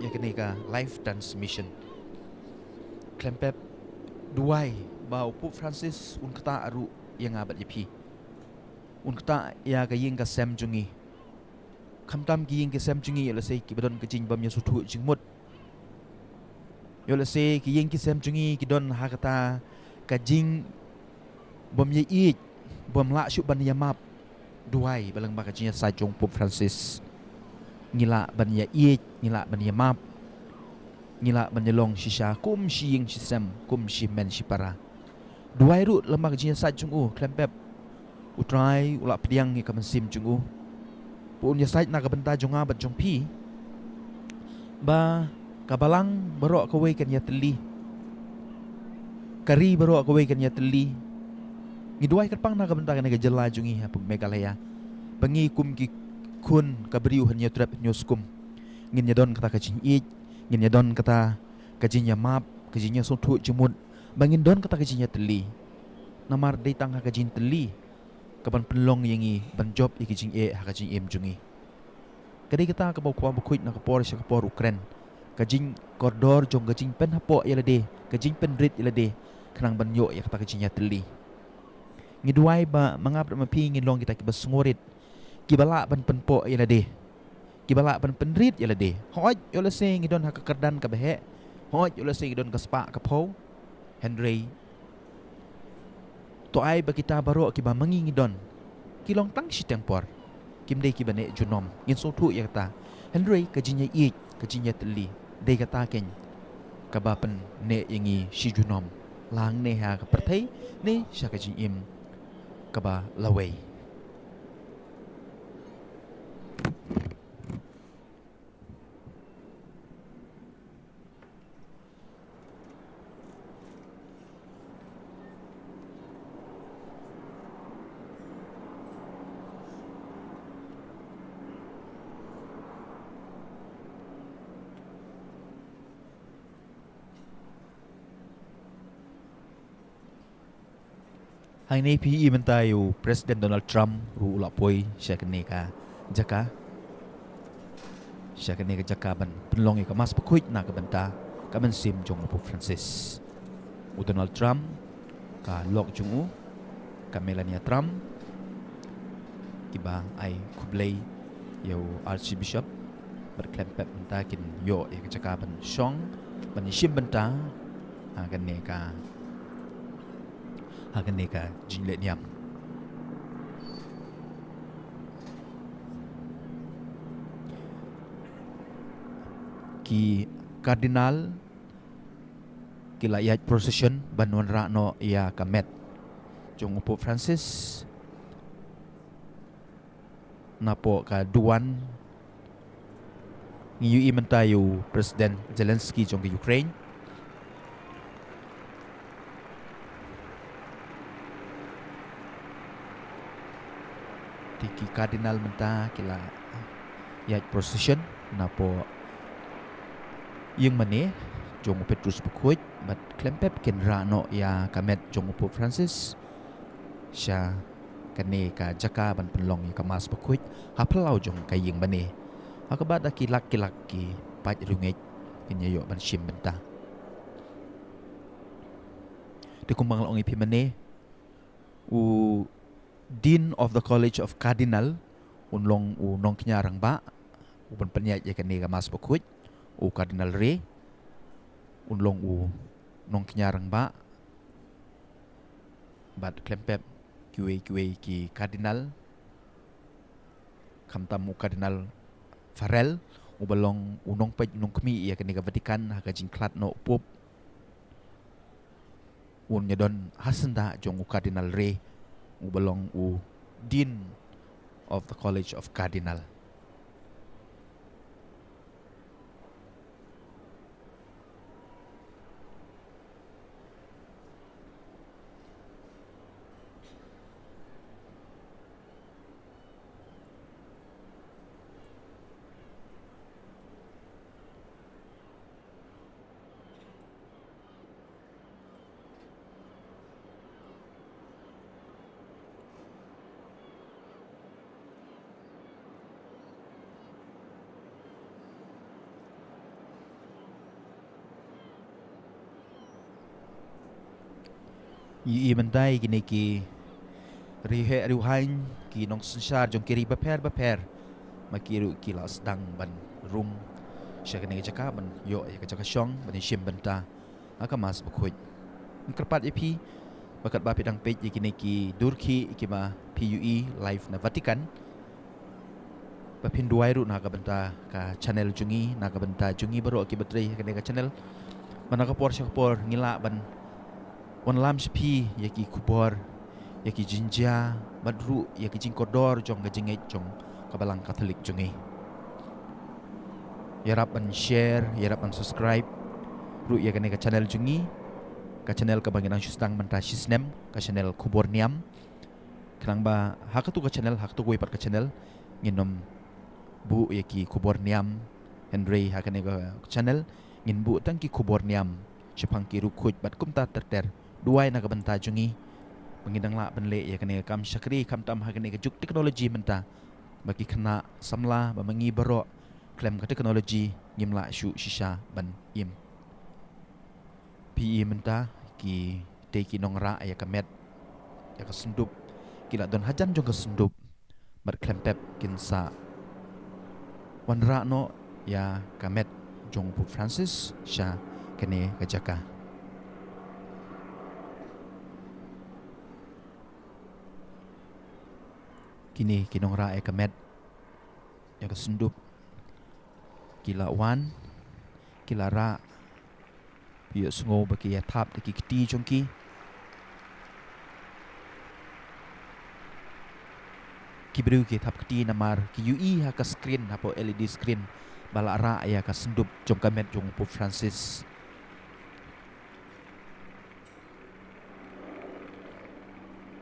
ïa kane ka live transmission, khlem pep duwai ba u Pope Francis un ktah ruh ïa nga bad ïa phi. Un ktah ïa ka ïing ka sem jong ngi. Khamtam ki ïing ki sem jong ngi, ïoh lehse kiba don ka jingbym ïasngewthuh jingmut, ïoh lehse ki ïing ki sem jong ngi ki don ha kata ka jingbym ïaieit, bym lah shuh ban ïamap. Duwai ba lyngba ka jingïasaid jong u Pope Francis, ngi lah ban ïaieit, ngi lah ban ïamap, ngi lah ban ïalong shisha kum shi ïing shi sem, kum shi hynmen shi para. Duwai ruh lyngba ka jingïasaid jong u, khlem pep U Trai u la pdiang ïa ka mynsiem jong u ba un ïasaid na ka bynta jong nga bad jong phi, ba ka balang baroh kawei kan ïatylli, ka ri baroh kawei kan ïatylli. Ngi duwai kyrpang na ka bynta kane ka jylla jong ngi ha Meghalaya, ba ngi kum ki khun ka briew Hynñiewtrep Hynñiewskum ngin ïadon kata ka jingïeit, ngin ïadon kata ka jingïamap, ka jingïasngewthuh jingmut, ba ngin don kata ka jingïatylli. Namar dei tang ha ka jingtylli ka ban pynlong ïa ngi ban jop ïa ki jingeh ha ka jingim jong ngi. Ka dei kata kaba u Kpa Bakhuid na ka por sha ka por u kren, ka jingkordor jong ka jingpynhapoh ïa lade, ka jingpynrit ïa lade, khnang ban ïoh ïa kata ka jingïatylli. Ngi duwai ba ma nga bad ma phi ngin long kita kiba sngewrit, kiba lah ban pynpoh ïa lade, kiba lah ban pynrit ïa lade. Hooid, ïoh lehse ngi don ha ka kyrdan kaba heh, hooid, ïoh lehse ngi don ka spah ka phew, hynrei to ai ba kita baroh kiba ma ngi ngi don ki long tang shiteng por, kim dei kiba neh junom, ngin sngewthuh ïa kata. Hynrei ka jingïaieit, ka jingïatylli, dei kata keiñ kaba pynneh ïa ngi shi junom, la hangne ha ka pyrthei ne sha ka jingim kaba lawei. Hangne phi i mynta ïa u President Donald Trump ruh u la poi sha kane ka jaka, sha kane ka jaka ban pynlong ïa ka Mass Bakhuid na ka bynta ka mynsiem jong u Pope Francis. U Donald Trump, ka lok jong u, ka Melania Trump, kiba ai khublei ïa u Archbishop, bad khlem pep mynta kin ïoh ïa ka jaka ban shong, ban ïashim bynta ha kane ka, ha kane ka jingleh niam. Ki Cardinal ki la ïaid procession ban wanrah noh ïa ka met jong u Pope Francis napoh ka duwan. Ngi ïohi mynta ïa u President Zelensky jong ka Ukraine. Te ki Cardinal mynta ki la ïaid procession napoh ïing mane jong u Petrus Bakhuid, bad khlem pep kin rah noh ïa ka met jong u Pope Francis sha kane ka jaka ban pynlong ïa ka Mass Bakhuid ha phyllaw jong ka ïing mane, ha kaba da ki lak ki lak ki paid riewngeit kin ïa ïoh ban shim bynta. Te kumba nga la ong ïa phi mynne, u Dean of the College of Cardinal un long u nongkñia rangbah, u ban pynïaid ïa kane ka Mass Bakhuid, u Cardinal Ray, un long u nongkñia rangbah, bad khlem pep kiwei kiwei ki Cardinal, khamtam u Cardinal Farrell, uba long u nongpeit nongkhmih ïa kane ka Vatican ha ka jingkhlad noh u Pope, un ïadon ha syndah jong u Cardinal Ray, uba long u Dean of the College of Cardinal. Ïa i mynta ïa kine ki riewheh riewhaiñ, ki nongsynshar jong ki ri bapher bapher, ma ki ruh ki la sdang ban rung sha kane ka jaka ban ïoh ïa ka jaka shong ban ïashim bynta ha ka Mass Bakhuid. Ngi kyrpad ïa phi ba katba phi dang peit ïa kine ki dur khih kiba phi ïohi live na Vatican, ba phin duwai ruh na ka bynta ka channel jong ngi, na ka bynta jong ngi baroh kiba trei ha kane ka channel, ba na ka por sha ka por ngi lah ban wanlam sha phi ïa ki khubor, ïa ki jingjia, bad ruh ïa ki jingkordor jong ka jingngeit jong ka Balang Katholik jong ngi. Ïarap ban share, ïarap ban subscribe ruh ïa kane ka channel jong ngi, ka channel kaba ngi dang shu sdang mynta shi snem, ka channel Khubor Niam. Khnang ba ha katu ka channel, ha katu kawei pat ka channel, ngin ym buh ïa ki khubor niam, hynrei ha kane ka channel ngin buh tang ki khubor niam shaphang ki riewkhuid bad kumta ter ter. Duwai na ka bynta jong ngi ba ngin dang lah ban leh ïa kane ka kam shakri, khamtam ha kane ka juk technology mynta, ba ki khynnah samla, ba ma ngi baroh khlem ka technology ngim lah shuh shisha ban im. Phi i mynta, kitei ki nongrah ïa ka met, ïa ka syndup, ki la don hajan jong ka syndup, bad khlem pep kin sa wanrah noh ïa ka met jong u Pope Francis sha kane ka jaka. Kine ki nongrah ïa ka met, ïa ka syndup, ki la wan, ki la rah. Phi ïohsngew ba ki ïa thap da ki kti jong ki. Ki briew ki thap kti namar ki ïohi ha ka screen, hapoh L E D screen, ba la rah ïa ka syndup jong ka met jong u Pope Francis.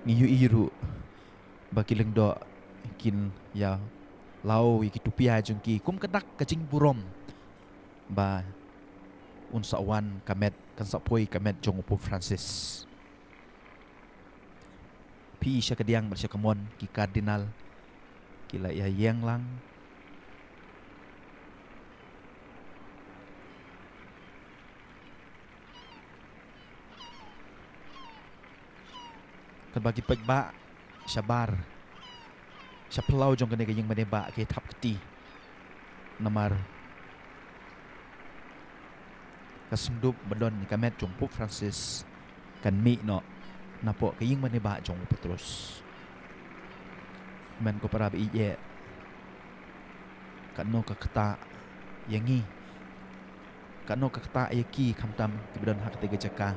Ngi ïohi ruh ba ki lyngdoh kin ïa law ïa ki tupia jong ki kum ka dak ka jingburom ba un sa wan ka met, kan sa poi ka met jong u Pope Francis. Phi i sha kadiang bad sha kamon ki Cardinal ki la ïa ïeng lang. Katba ki paidbah shabar, sha phyllaw jong kane ka ïing mane bah ki thap kti. Namar ka syndup ba don ïa ka met jong u Pope Francis kan mih noh napoh ka ïing mane bah jong u Petrus. Kmen ko para ba ïeit, katno ka ktah ïa ngi, katno ka ktah ïa ki khamtam kiba don ha katei ka jaka.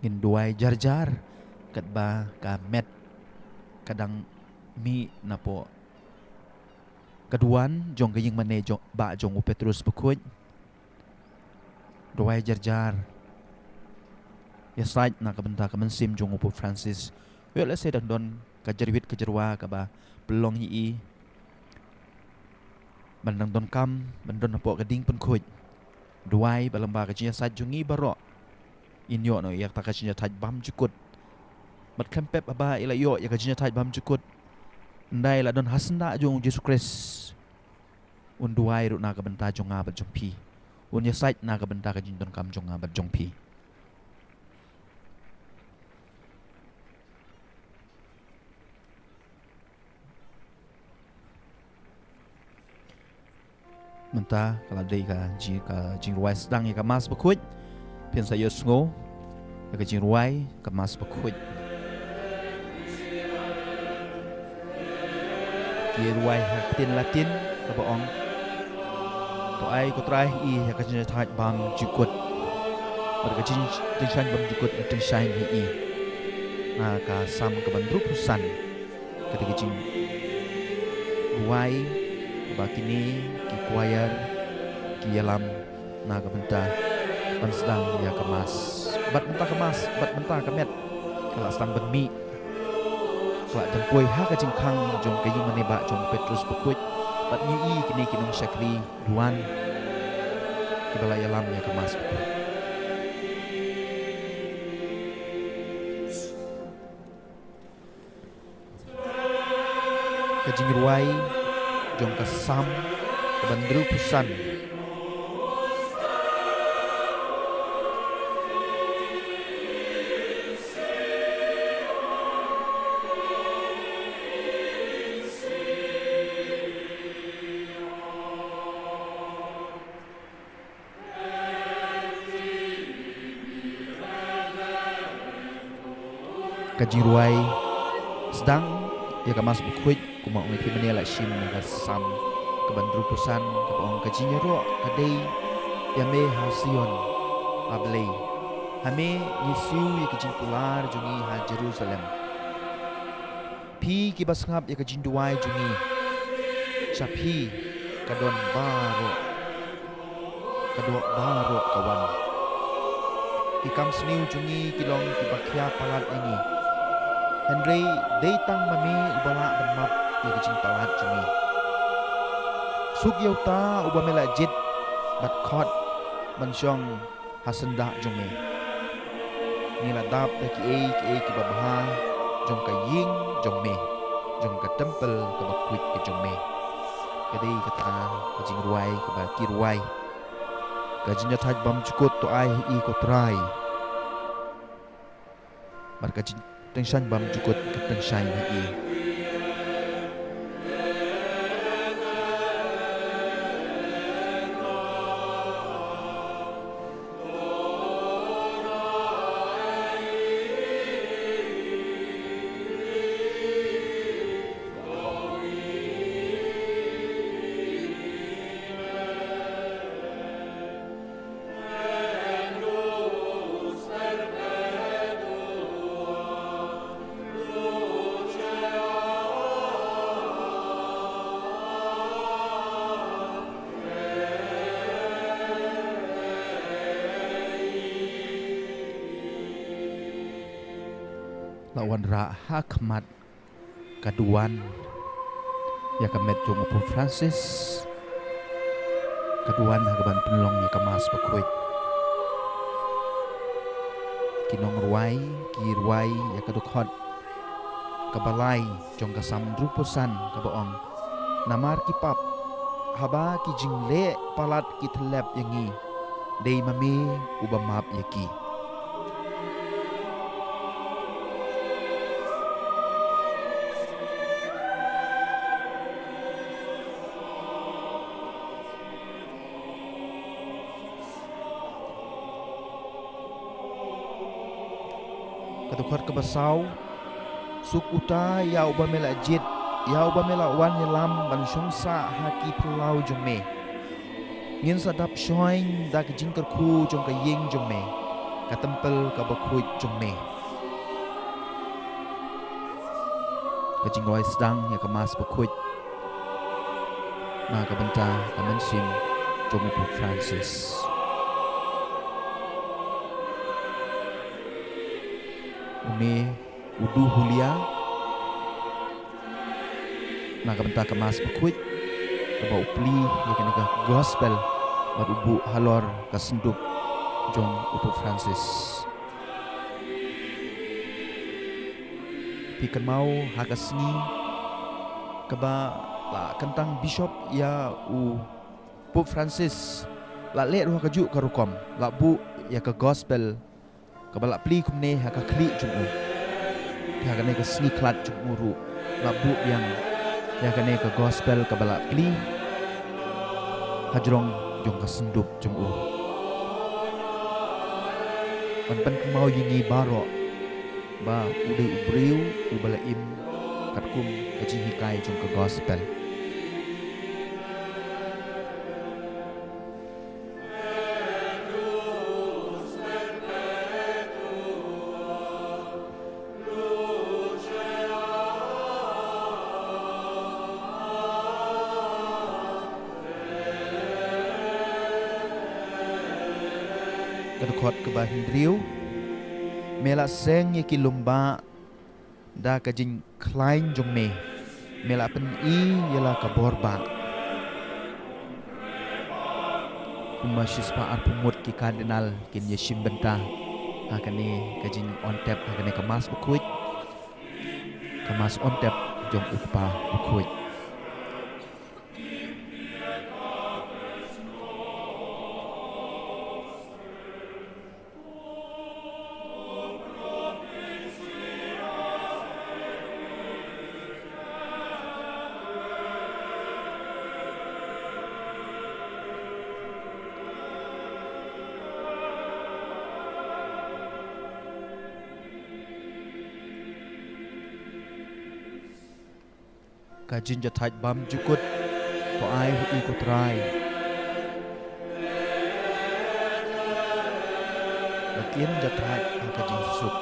Ngin duwai jar jar katba ka met ka dang mih napoh ka duwan jong ka ïing mane jong, bah jong u Petrus Bakhuid. Duwai jar jar. Ïasaid na ka bynta ka mynsiem jong u Pope Francis. Ïoh lehse dang don ka jyrwit ka jyrwa kaba pynlong ïa i. Ban dang donkam ban don hapoh ka ding pynkhuid. Duwai ba lyngba ka jingïasaid jong ngi baroh, in ïoh noh ïa kata ka jingïathait bymjukut. Bad khlem pep haba i la ïoh ïa ka jingïathait bymjukut, ynda i la don ha syndah jong u Jisu Khrist, un duwai ruh na ka bynta jong nga bad jong phi. Un ïasaid na ka bynta ka jingdonkam jong nga bad jong phi. Mynta ka la dei ka jing, ka jingrwai sdang ïa ka Mass Bakhuid. Phin sa ïohsngew ïa ka jingrwai ka Mass Bakhuid. Ki rwai ha ka ktien Latin kaba ong: To ai ko Trai ha i ïa ka jingïathait bymjukut, bad ka jingtyngshaiñ bymjukut ka tyngshaiñ ha i. Na ka Salm kaba hynriewphew san. Kata ka jingrwai ba kine ki choir ki ïalam na ka bynta ban sdang ïa ka Mass. Bad mynta ka Mass, bad mynta ka met ka la sdang ban mih. Ka la jan poi ha ka jingkhang jong ka ïing mane ba jong Petrus Bakhuid. Bad ngi i kine ki nongshakri duwan kiba la ïalam ïa ka Mass Bakhuid. Ka jingrwai jong ka Salm kaba hynriewphew san. Ka jingrwai sdang ïa ka Mass Bakhuid, kumba ong i phi mynne la shim na ka Salm kaba hynriewphew san kaba ong: Ka jingïaroh ka dei ïa me ha Sion, A Blei. Ha me ngi siew ïa ka jingkular jong ngi ha Jerusalem. Phi kiba sngap ïa ka jingduwai jong ngi, sha phi ka don baroh, ka doh baroh ka wan. Ki kam sniew jong ngi ki long kiba khia palat ïa ngi. Hynrei dei tang ma me uba lah ban map ïa ka jingpalat jong ngi. Suk ïa uta uba me la jied bad khot ban shong ha syndah jong me. Ngi la dap da kiei kiei kiba bha jong ka ïing jong me, jong ka templ kaba khuid ka jong me. Ka dei kata ka jingrwai kaba ki rwai. Ka jingïathait bymjukut to ai ha i ko Trai. Bad ka jingtyngshaiñ bymjukut ka tyngshaiñ ha i. La wanrah ha khmat ka duwan ïa ka met jong u Pope Francis, ka duwan ha kaban pynlong ïa ka Mass bakhuid. Ki nongrwai ki rwai ïa ka dkhot kaba lai jong ka Salm hynriewphew san kaba ong: Namar ki pap, haba ki jingleh palat ki tyllep ïa ngi, dei ma me uba map ïa ki. Ka dkhot kaba saw: Suk uta ïa uba me la jied, ïa uba me la wan ïalam ban shong sah ha ki phyllaw jong me. Ngin sa dap shoiñ da ka jingkyrkhu jong ka ïing jong me, ka templ kaba khuid jong me. Ka jingrwai sdang ïa ka Mass bakhuid na ka bynta ka mynsiem jong u Pope Francis. Une u Duhulia na ka bynta ka Mass bakhuid. kaba u plie ïa kane ka gospel bad u buh halor ka syndup jong u Pope Francis. Phi kynmaw ha ka sngi kaba la kyntang bishop ïa u Pope Francis, la leh ruh ha kajuh ka rukom, la buh ïa ka gospel kaba la plie kumne ha ka khlieh jong u. Te ha kane ka sngi khlad jong u ruh la buh biang ïa kane ka gospel kaba la plie hajrong jong ka syndup jong u. Ban pynkynmaw ïa ngi baroh ba u dei u briew uba la im katkum ka jinghikai jong ka gospel. Ka dkhot kaba hynriew. Me la seng ïa ki lum bah da ka jingkhlaiñ jong me, me la pyni ïa la ka bor bah. Kumba shispah arphew ngut ki kardinal kin ïa shim bynta ha kane ka jingongtep ha kane ka Mass bakhuid, ka Mass ongtep jong u Kpa bakhuid. Ka jingjahthait bymjukut. To ai ha i ko Trai. Ba kin jahthait ha ka jingsuk.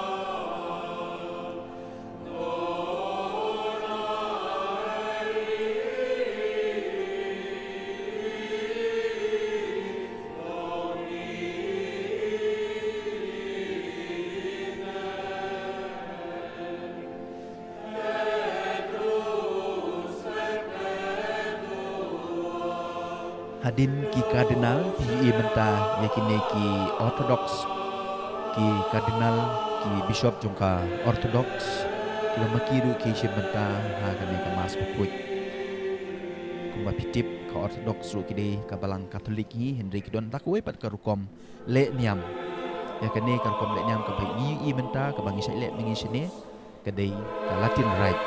Hadien ki kardinal, phi ïohi mynta ïa kine ki Orthodox, ki kardinal, ki bishop jong ka Orthodox, kiba ma ki ruh ki shim bynta ha kane ka Mass bakhuid. Kumba phi tip, ka Orthodox ruh ki dei ka balang Katholik hi, hynrei ki don da kawei pat ka rukom leh niam. Ïa kane ka rukom leh niam kaba ngi ïohi mynta, kaba ngi shait leh mynta ngi shane, ka dei ka Latin Rite.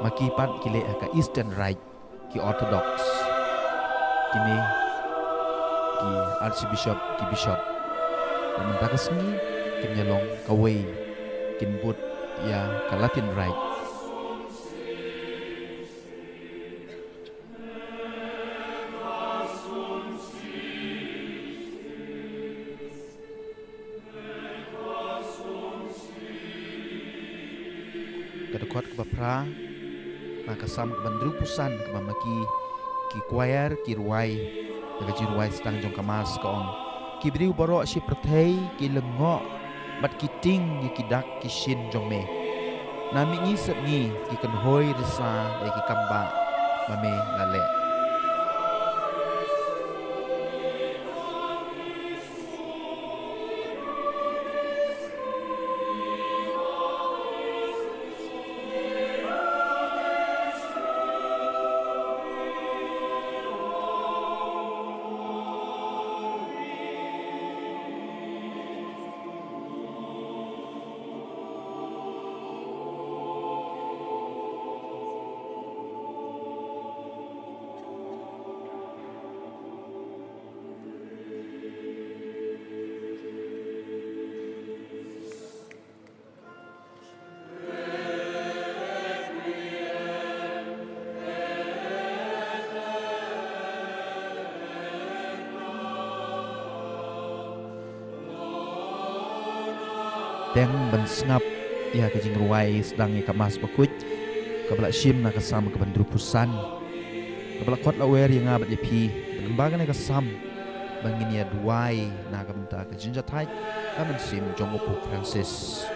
Ma ki pat ki leh ha ka Eastern Rite, ki Orthodox. Kine ki Archbishop, ki bishop. Te mynta ka sngi kin ïa long kawei, kin bud ïa ka Latin Rite. Ka dkhot kaba phra na ka Salm kaba hynriewphew san, kaba ma ki, ki choir ki rwai na ka jingrwai sdang jong ka Mass, ka ong: Ki briew baroh shi pyrthei ki lyngngoh bad ki tieng ïa ki dak ki shin jong me. Na mihngi sepngi ki kynhoi risa ïa ki kam bah ba me la leh. Teng ban sngap ïa ka jingrwai sdang ïa ka Mass bakhuid, kaba la shim na ka Salm kaba hynriewphew san, kaba la khot la wer ïa nga bad ïa phi, ban ba kane ka Salm ba ngin ïa duwai na ka bynta ka jingjahthait ka mynsiem jong u Pope Francis.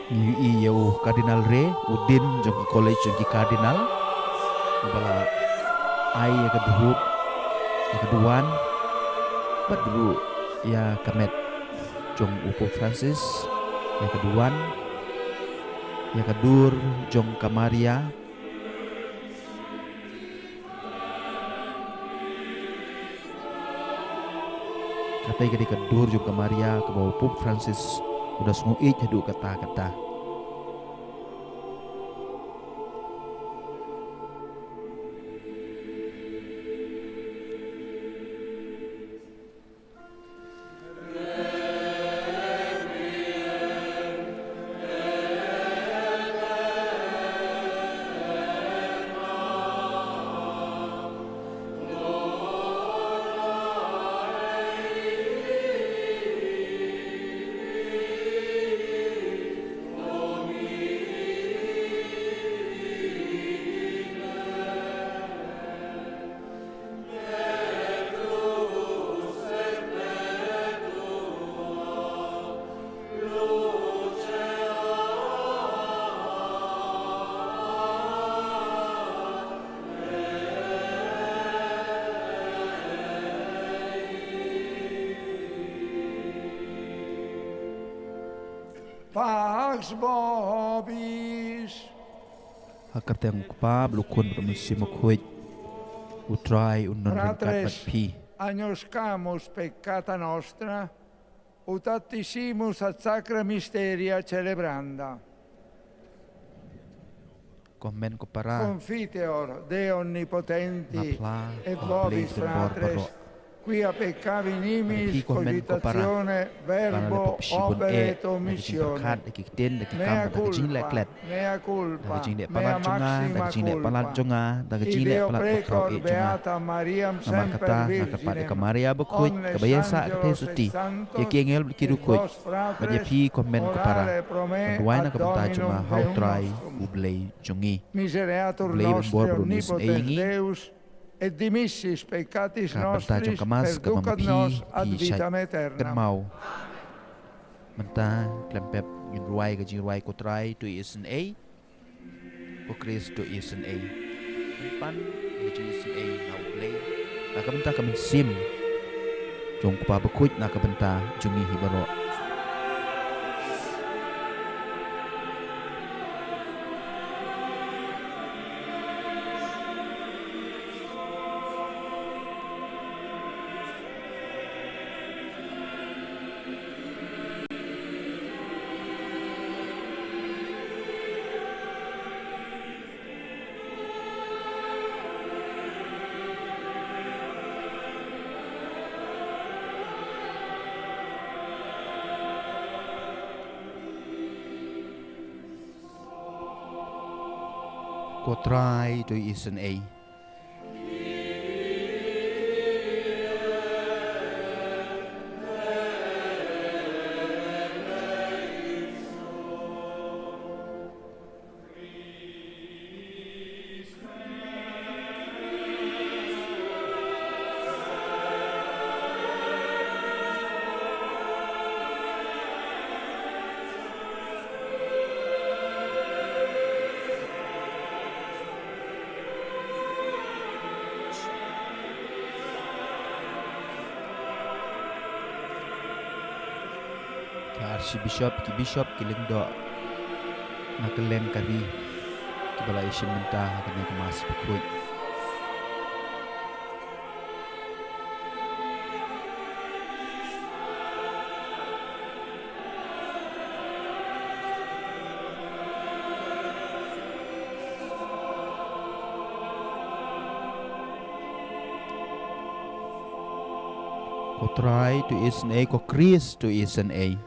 Ngi ïohi ïa u Cardinal Ray, u Dean jong ka College jong ki Cardinal, uba la ai ïa ka dhup, ïa ka duwan, bad ruh ïa ka met jong u Pope Francis, ïa ka duwan, ïa ka dur jong ka Maria. Kata ka dei ka dur jong ka Maria kaba u Pope Francis u da sngewieit haduh katta katta. Pax vobis. Ha ka kyrteng u Kpa bad u Khun bad u Mynsiem Bakhuid. U Trai un don ryngkat bad phi. Fratres, agnoscamus peccata nostra, ut actissimus ad sacra mysteria celebranda. Ko hynmen ko para. Confiteor Dei omnipotenti, et vobis, fratres, quia peccavi nimis, cogitatione, verbo, opere et omissione, mea culpa. Phi ko hynmen ko para, ba la dep shibun eh da ka jingpyrkhat, da ki ktien, da ki kam, da ka jingleh klet, da ka jingleh palat jong nga, da ka jingleh palat jong nga, da ka jingleh palat ka phrau eh jong nga. Namar kata nga kyrpad ïa ka Maria Bakhuid kaba ïaisah ka theisotti, ïa ki angel bad ki riewkhuid, bad ïa phi ko hynmen ko para, ban duwai na ka bynta jong nga ha u Trai U Blei jong ngi. U Blei ban bor bad u isynei ïa ngi. Ka bynta jong ka Mass kaba ma phi phi shait kynmaw. Mynta khlem pep ngin rwai ka jingrwai: Ko Trai, to isynei. Ko Khrist, to isynei. Ngi pan ka jingisynei na U Blei na ka bynta ka mynsiem jong u Kpa Bakhuid, na ka bynta jong ngi hi baroh. Ko Trai, to isynei. Ki Archbishop, ki Bishop, ki lyngdoh na kylleng ka ri kiba la ïashim bynta ha kane ka Mass bakhuid. Ko Trai, to isynei. Ko Khrist, to isynei.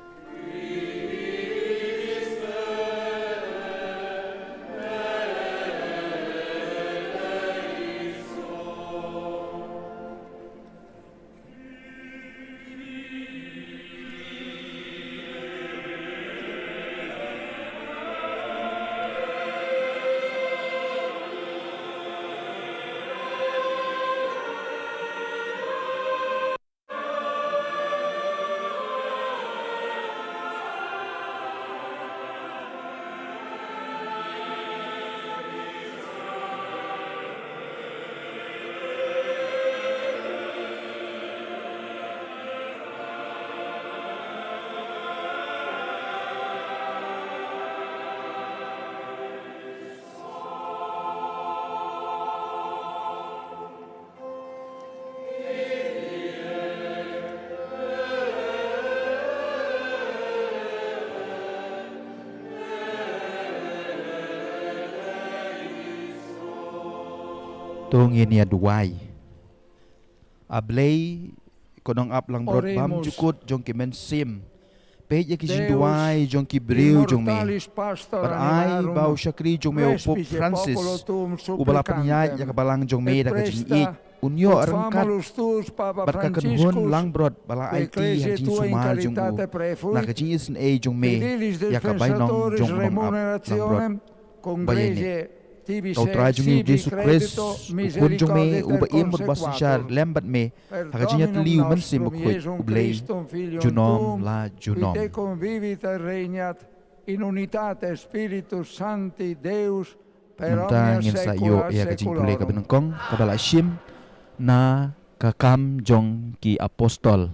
To ngin ïa duwai. A Blei, ko nongap langbrot bymjukut jong ki mynsiem. Peit ïa ki jingduwai jong ki briew jong me. Bad ai ba u shakri jong me u Pope Francis, uba la pynïaid ïa ka balang jong me da ka jingïeit, un ïoh ryngkat bad ka kynhun langbrot ba la aiti ha jingsumar jong u, na ka jingisynei jong me ïa ka bainong jong u nongap langbrot. Ba ïaineh. Ka U Trai jong ngi U Jisu Khrist, U Khun jong me, uba im bad ba synshar lem bad me ha ka jingïatylli U Mynsiem Bakhuid, U Blei, junom la junom. Mynta ngin sa ïoh ïa ka jingpule kaba nyngkong kaba la shim na Ka Kam jong ki Apostol.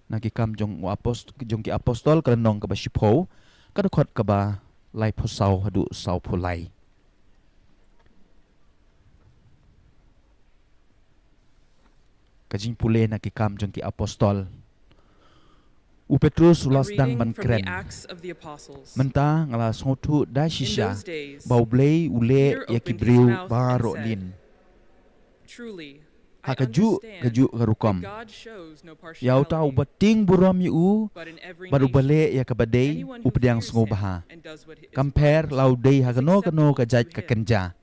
Na Ki Kam jong u Apost-, jong ki Apostol, ka lynnong kaba shiphew, ka dkhot kaba laiphew saw haduh sawphew lai. Ka jingpule na Ki Kam jong ki Apostol. U Petrus u la sdang ban kren. Mynta nga la sngewthuh da shisha ba U Blei u leh ïa ki briew baroh lin ha kajuh kajuh ka rukom. Ïa uta uba tieng burom ïa u bad uba leh ïa kaba dei, u pdiang sngewbha. Kam pher la u dei ha kano kano ka jait ka kynja.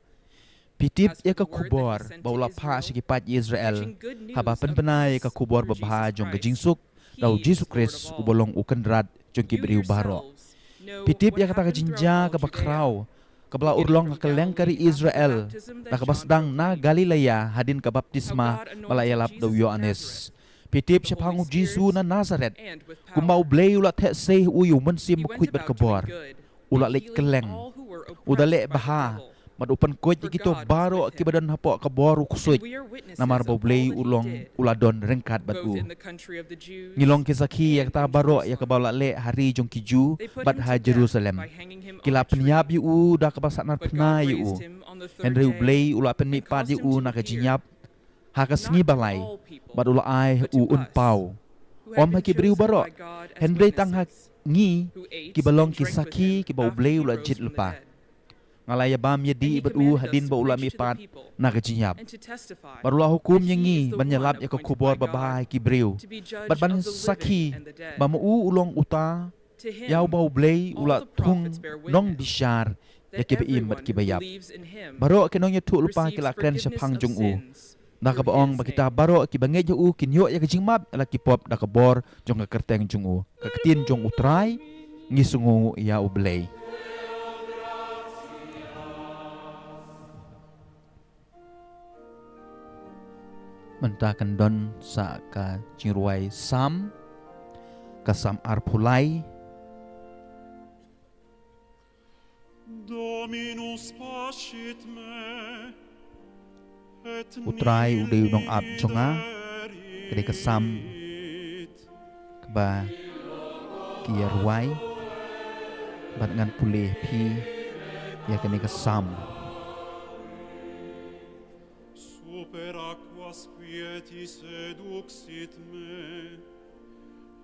Phi tip ïa ka khubor ba u la phah sha ki paid Israel haba pynbna ïa ka khubor babha jong ka jingsuk da U Jisu Khrist uba long U Kynrad jong ki briew baroh. Phi tip ïa kata ka jingjia kaba khraw kaba la urlong ha kylleng ka ri Israel da kaba sdang na Galilea hadien ka baptisma ba la ïalap da u Ïoannis. Phi tip shaphang U Jisu na Nasaret, kumba U Blei u la theh sei ha u ïa U Mynsiem Bakhuid bad ka bor. U la leit kylleng. U da leh bha bad u pynkoit ïa kito baroh kiba don hapoh ka bor u ksuid. Namar ba U Blei u long u la don ryngkat bad u. Ngi long ki sakhi ïa kata baroh ïa kaba u la leh ha ri jong ki Jiw bad ha Jerusalem. Ki la pynïap ïa u da kaba sahnarphna ïa u. Hynrei U Blei u la pynmihpat ïa u na ka jingïap ha ka sngi ba lai bad u la ai ha u un paw, ym ha ki briew baroh, hynrei tang ha ngi kiba long ki sakhi kiba U Blei u la jied lypa. Nga la ïabam ïadih bad u hadien ba u la mihpat na ka jingïap, bad u la hukum ïa ngi ban ïalap ïa ka khubor babha ha ki briew bad ban sakhi ba ma u u long uta ïa uba U Blei u la thung nongbishar ïa kiba im bad kiba ïap. Baroh ki nongïathuhlypa ki la kren shaphang jong u, da kaba ong ba kita baroh kiba ngeit ha u kin ïoh ïa ka jingmap ïa la ki pop da ka bor jong ka kyrteng jong u. Ka ktien jong U Trai. Ngi sngewnguh ïa U Blei. Mynta kan don sa ka jingrwai Salm, ka Salm arphew lai. Dominus pascit me, et U Trai u dei u nongap jong nga. Ka dei ka Salm kaba ki ïa rwai bad ngan pule phi ïa kane ka Salm. Super aquas quieti seducit me,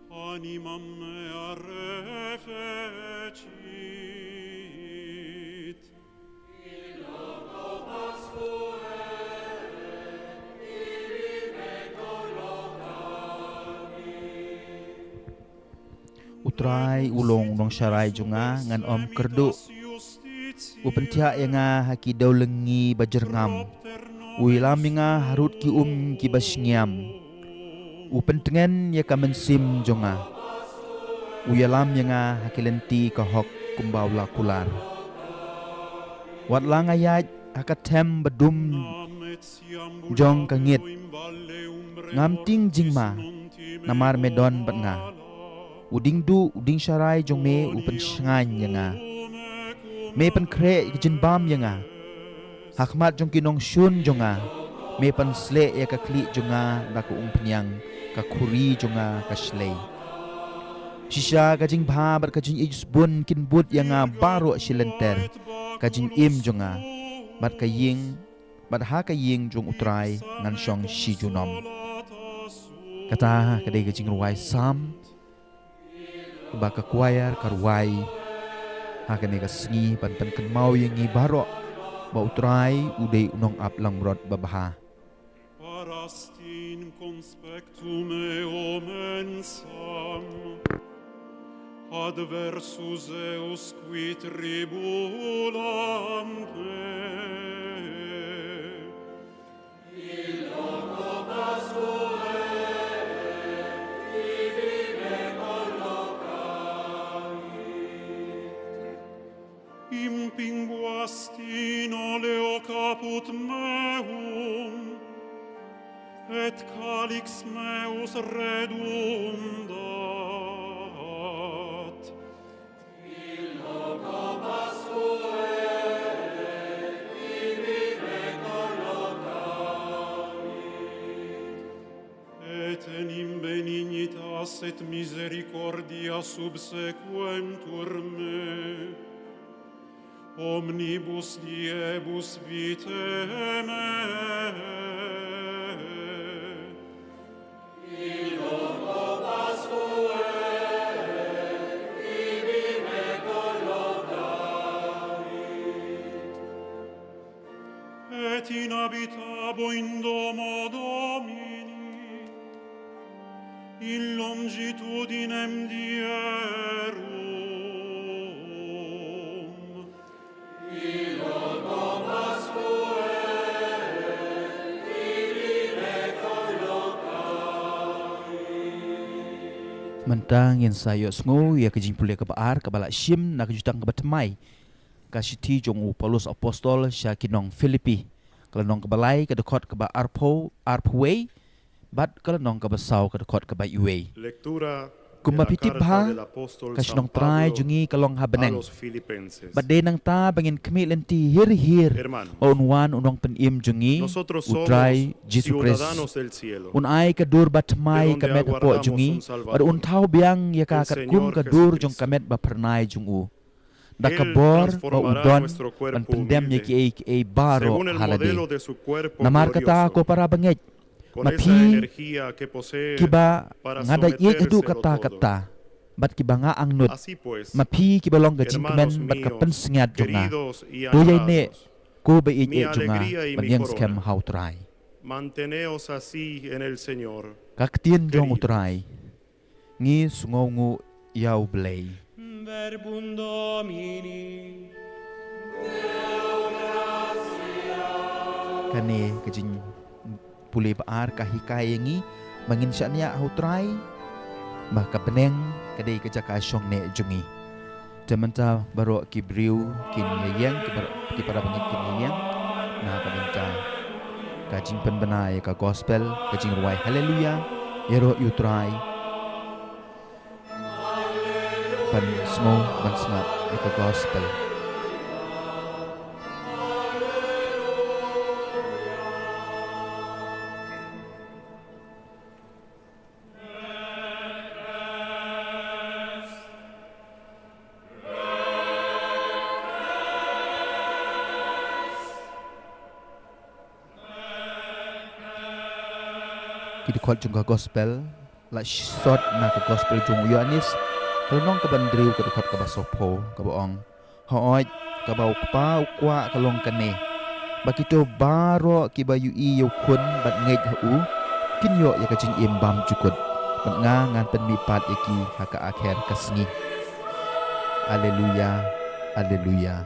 animam mea refecit. U Trai u long u nongsharai jong nga, ngan ym kyrduh. U pynthiah ïa nga ha ki dewlynngi ba jyrngam. U ïalam ïa nga harud ki um kiba shngiam. U pyntngen ïa ka mynsiem jong nga. U ïalam ïa nga ha ki lynti ka hok kumba u la kular. Wat la nga ïaid ha ka them ba dum jong ka ngit, ngam tieng jingma, namar me don bad nga. U diengduh, u diengsharai jong me u pynshngaiñ ïa nga. Me pynkhreh ïa ka jingbam ïa nga. Ha khmat jong ki nongshun jong nga, me pynsleh ïa ka khlieh jong nga da ka umphniang, ka khuri jong nga ka shlei. Shisha ka jingbha bad ka jingïeit sbun kin bud ïa nga baroh shi lynter, ka jingim jong nga bad ka ïing, bad ha ka ïing jong U Trai ngan shong shi junom. Kata ka dei ka jingrwai Salm. Ba ka choir ka rwai ha kane ka sngi ban pynkynmaw ïa ngi baroh ba U Trai u dei u nongap langbrot babha. Parastin conspectum eum ensam, adversus eus qui tribulam me. Impinguasti noleo caput meum, et calix meus redundat. Et enim benignitas et misericordias subsequentur me, omnibus diebus vitae meae. Et inabitabo in domo Domini in longitudinem dierum. Mynta ngin sa ïohsngew ïa ka jingpule kaba ar kaba la shim na ka jutang kaba thymmai, ka shithi jong u Paulus Apostol sha ki nong Philippi, ka lynnong kaba lai ka dkhot kaba arphew, arphew wei, bad ka lynnong kaba saw ka dkhot kaba wei. Kumba phi tip bha, ka shnong trai jong ngi ka long ha bneng. Bad dei nangta ba ngin khmih lynti hir hir ba un wan u nongpynim jong ngi, U Trai Jisu Khrist. Un ai ka dur bathymmai ka met hapoh jong ngi, bad un thaw biang ïa ka katkum ka dur jong ka met baphyrnai jong u. Da ka bor ba u don ban pyndem ïa kiei kiei baroh ha lade. Namar kata ko para bangeit, ma phi kiba nga da ïeit haduh katta katta, bad kiba nga angnud, ma phi kiba long ka jingkmen bad ka pynsngiat jong nga, to ïaineh, ko ba ïeit jong nga, ban ïeng skhem ha U Trai. Ka ktien jong U Trai. Ngi sngewnguh ïa U Blei. Verbum Domini. Kane ka jingpule ba ar ka hikai ïa ngi ba ngin shaniah ha U Trai, ba ka bneng ka dei ka jaka shongneh jong ngi. Te mynta baroh ki briew kin ïeng, ki bar-, ki para bangeit kin ïeng na ka bynta ka jingpynbna ïa ka gospel, ka jingrwai Haleluya, ïaroh ïa U Trai. Ban sngew, ban sngap ïa ka gospel. Ki dkhot jong ka gospel la sot na ka gospel jong u Ïoannis, ka lynnong kaba hynriew, ka dkhot kaba sawphew, kaba ong, Hooid, kaba u Kpa u kwah ka long kane, ba kito baroh kiba ïohi ïa u Khun bad ngeit ha u, kin ïoh ïa ka jingim bymjukut, bad nga ngan pynmihpat ïa ki ha ka akher ka sngi. Alleluia, alleluia.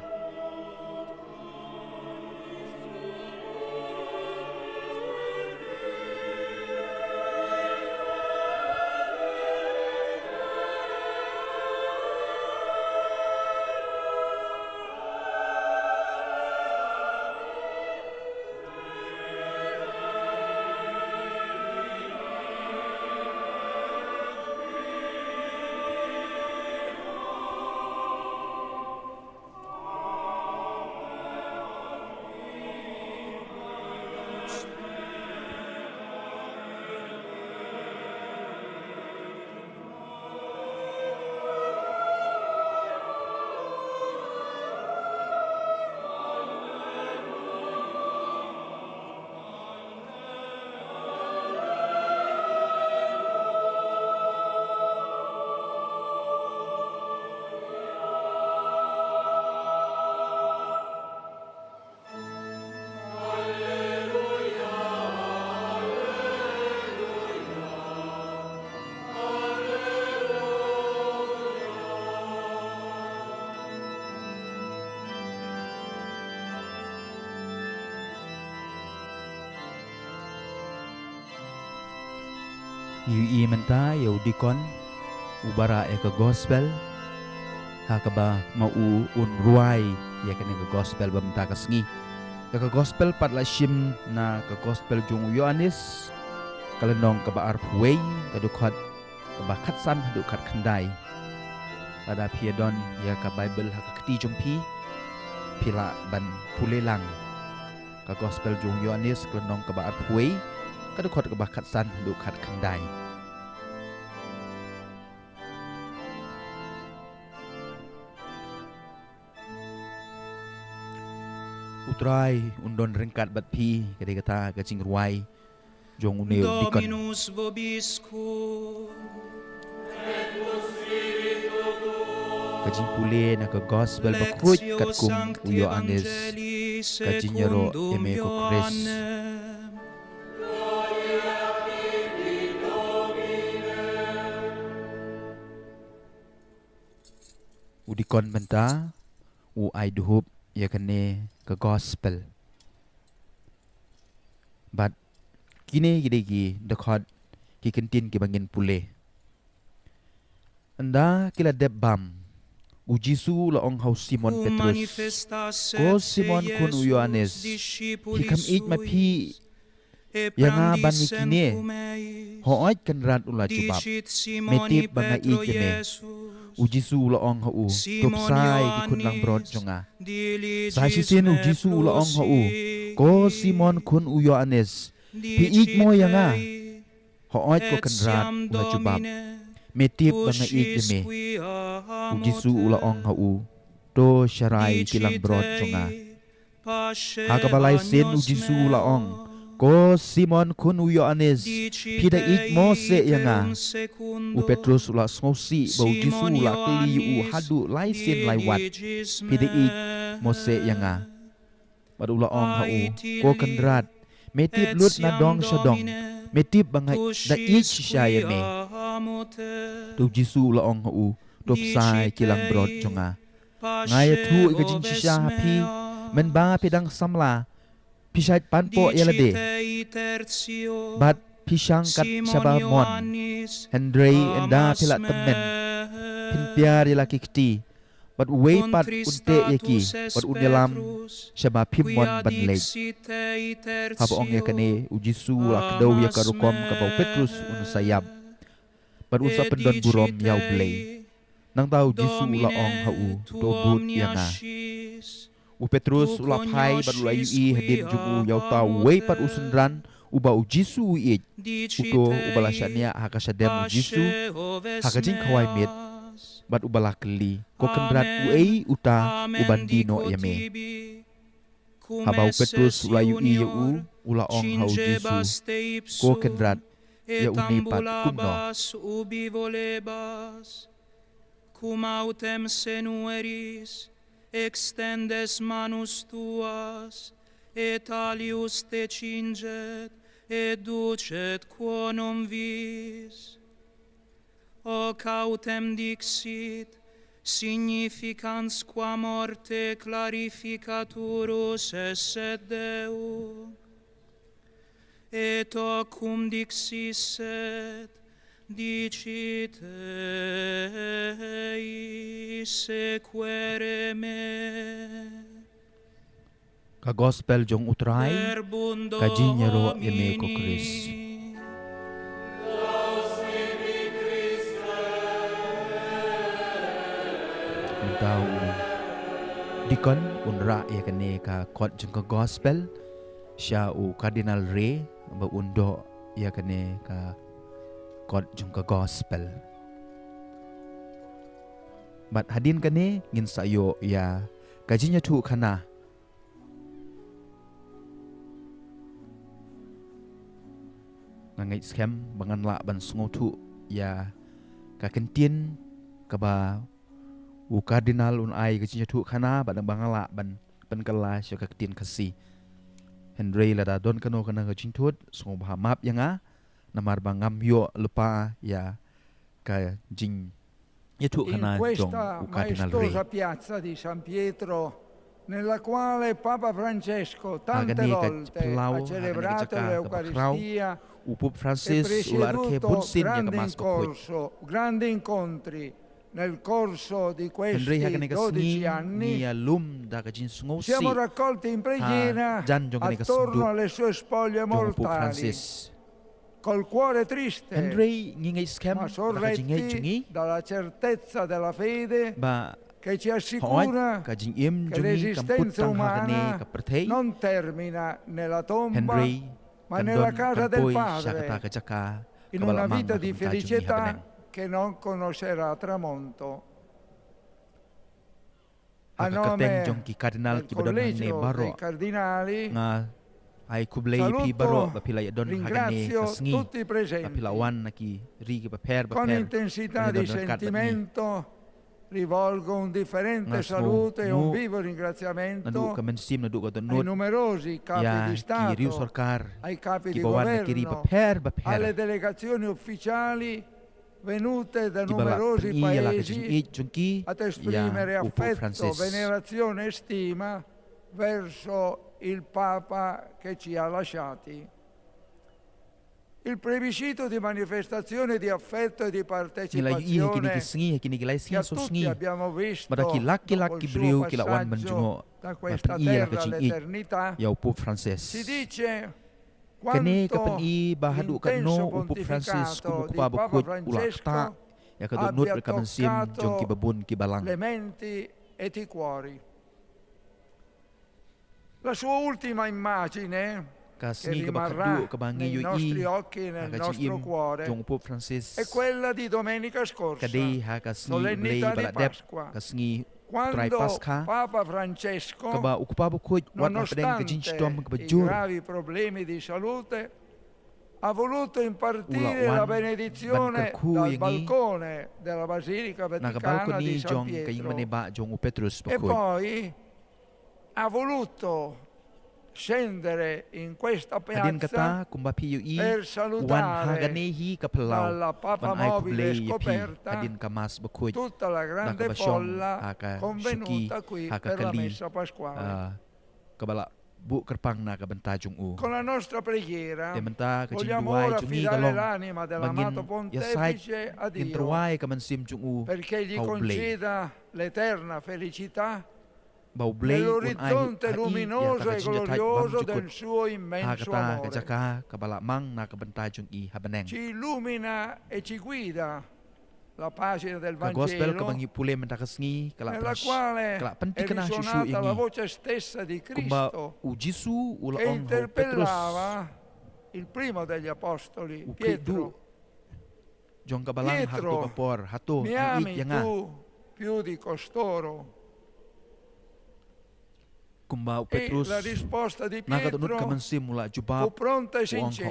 Ngi ïohi mynta ïa u dikon uba rah ïa ka gospel, ha kaba ma u un rwai ïa kane ka gospel ba mynta ka sngi. Ïa ka gospel pat la shim na ka gospel jong u Ïoannis, ka lynnong kaba arphew wei, ka dkhot kaba khatsan haduh khatkhyndai. Lada phi ïa don ïa ka Baibl ha ka kti jong phi, phi lah ban pule lang. Ka gospel jong u Ïoannis, ka lynnong kaba arphew wei, ka dkhot kaba khatsan haduh khatkhyndai. U Trai un don ryngkat bad phi, ka dei kata ka jingrwai jong une u dikon. Dominus vobiscum. Ka jingpule na ka gospel bakhuid katkum u Ïoannis. Ka jingïaroh ïa me ko Khrist. U dikon mynta u ai dhup ïa kane ka gospel. Bad kine ki dei ki dkhot, ki kyntien kiba ngin pule. Ynda ki la dep bam, u Jisu u la ong ha u Simon Petrus, "Ko Simon khun u Ïoannis, phi kham ïeit ma phi ïa nga ban ïa kine? Hooid," Kynrad u la jubab, "me tip ba nga ïeit ïa me." U Jisu u la ong ha u, "To bsa ïa ki khun langbrot jong nga." Sa shisien u Jisu u la ong ha u, "Ko Simon khun u Ïoannis, phi ïeit mo ïa nga?" "Hooid ko Kynrad," u la jubab, "me tip ba nga ïeit ïa me." U Jisu u la ong ha u, "To sharai ki langbrot jong nga." Ha kaba lai sien u Jisu u la ong, "Ko Simon khun u Ïoannis, phi da ïeit mo seh ïa nga?" U Petrus u la sngewsih ba u Jisu u la kylli ïa u haduh lai sien lai wat, "Phi da ïeit mo seh ïa nga?" Bad u la ong ha u, "Ko Kynrad, me tip lut na dong sha dong, me tip ba nga da ïeit shisha ïa me." Te u Jisu u la ong ha u, "To bsa ïa ki langbrot jong nga. Nga ïathuh ïa ka jingshisha ha phi, mynba phi dang samla, phi shait pan poh ïa lade bad phi shang kat shaba mon. Hynrei ynda phi la tymmen, phin tiar ïa la ki kti, bad uwei pat un teh ïa ki, bad un ïalam shaba phim mon ban leit." Haba ong ïa kane, u Jisu u la kdew ïa ka rukom kaba u Petrus un sa ïap, bad un sa pyndon burom ïa U Blei. Nangta u Jisu u la ong ha u, "To bud ïa nga." U Petrus u la phai bad u la ïohi hadien jong u ïa uta uwei pat u synran uba u Jisu u ïeit, uto uba la shaniah ha ka shadem u Jisu ha ka jingkhawai miet, bad uba la kylli, "Ko Kynrad, uei uta uban die noh ïa me?" Haba u Petrus u la ïohi ïa u, u la ong ha u Jisu, "Ko Kynrad, ïa une pat kumno?" Cum autem senueris, extendes manus tuas, et alius te cinget, et ducet quo non vis. Hoc autem dixit, significans quam morte clarificaturus esse Deum. Et hoc cum dixisset, dicit ei sequere me. Ka gospel jong U Trai, ka jingïaroh ïa me ko Khrist. Mynta u dikon un rah ïa kane ka kot jong ka gospel sha u Cardinal Re, ba un doh ïa kane ka kot jong ka gospel. Bad hadien kane ngin sa ïoh ïa ka jingïathuhkhana. Nga ngeit skhem ba ngan lah ban sngewthuh ïa ka ktien kaba u Cardinal un ai ka jingïathuhkhana, bad ba ngan lah ban pynkylla sha ka ktien Khasi. Hynrei lada don kano kano ka jingthut, sngewbha map ïa nga, namar ba ngam ïoh lypa ïa ka jing ïathuhkhana jong u Cardinal Re. Maestosa piazza di San Pietro, nella quale Papa Francesco tante volte ha celebrato l'Eucaristia U Pope Francis u la rakhe bun sien ïa ka Mass bakhuid. Grandi incontri nel corso di questi dodici anni. Hynrei ha kane ka sngi ngi ïalum da ka jingsngewsih hajan jong kane ka synduk jong u Pope Francis. Hynrei ngi ngeit skhem da ka jingngeit jong ngi ba hooid ka jingim jong ngi kam kut tang ha kane ka pyrthei, hynrei kan don, kan poi sha kata ka jaka kaba la mang na ka bynta jong ngi ha bneng. Ha ka kyrteng jong ki Cardinal kiba don hangne baroh, nga ai khublei ïa phi baroh ba phi la ïadon ha kane ka sngi, ba phi la wan na ki ri kiba pher bapher ban ïadon ryngkat bad ngi. Nga sngewnguh naduh ka mynsiem naduh ka dohnud ïa ki riew sorkar kiba wan na ki ri bapher bapher, kiba la pyni ïa la ka jingïeit jong ki ïa u Pope Francis. Ngi la ïohi ha kine ki sngi, ha kine ki lai sngi saw sngi, ba da ki lak ki lak ki briew ki la wan ban jngoh ban pyni ïa la ka jingïeit ïa u Pope Francis. Kane ka pyni ba haduh katno u Pope Francis kum u kpa bakhuid u la ktah ïa ka dohnud bad ka mynsiem jong kiba bun kiba lang. Ka sngi kaba khatduh kaba ngi ïohi ha ka jingim jong u Pope Francis ka dei ha ka sngi U Blei ba la dep, ka sngi U Trai Paskha, kaba u kpa bakhuid, wat hapdeng ka jingshitom kaba jur, u la wan ban kyrkhu ïa ngi na ka balkoni jong ka ïingmane bah jong u Petrus Bakhuid. Hadien kata, kumba phi ïohi, u wan ha kane hi ka phyllaw ban ai khublei ïa phi hadien ka Mass bakhuid, da kaba shong ha ka shuki, ha ka kali, ah, kaba la buh kyrpang na ka bynta jong u. Te mynta ka jingduwai jong ngi ka long ba ngin ïasaid, ngin tyrwa ïa ka mynsiem jong u ha U Blei, ba U Blei un ai ha i ïa ka jingïathait bymjukut ha kata ka jaka kaba la mang na ka bynta jong i ha bneng. Ka Gospel kaba ngi pule mynta ka sngi ka la pynthikna shuh shuh ïa ngi, kumba u Jisu u la ong ha u Petrus, u khlieh duh jong ka balang ha kato ka por, hato ngi ïeit ïa nga? Kumba u Petrus, na ka dohnud ka mynsiem u la jubab, u ong,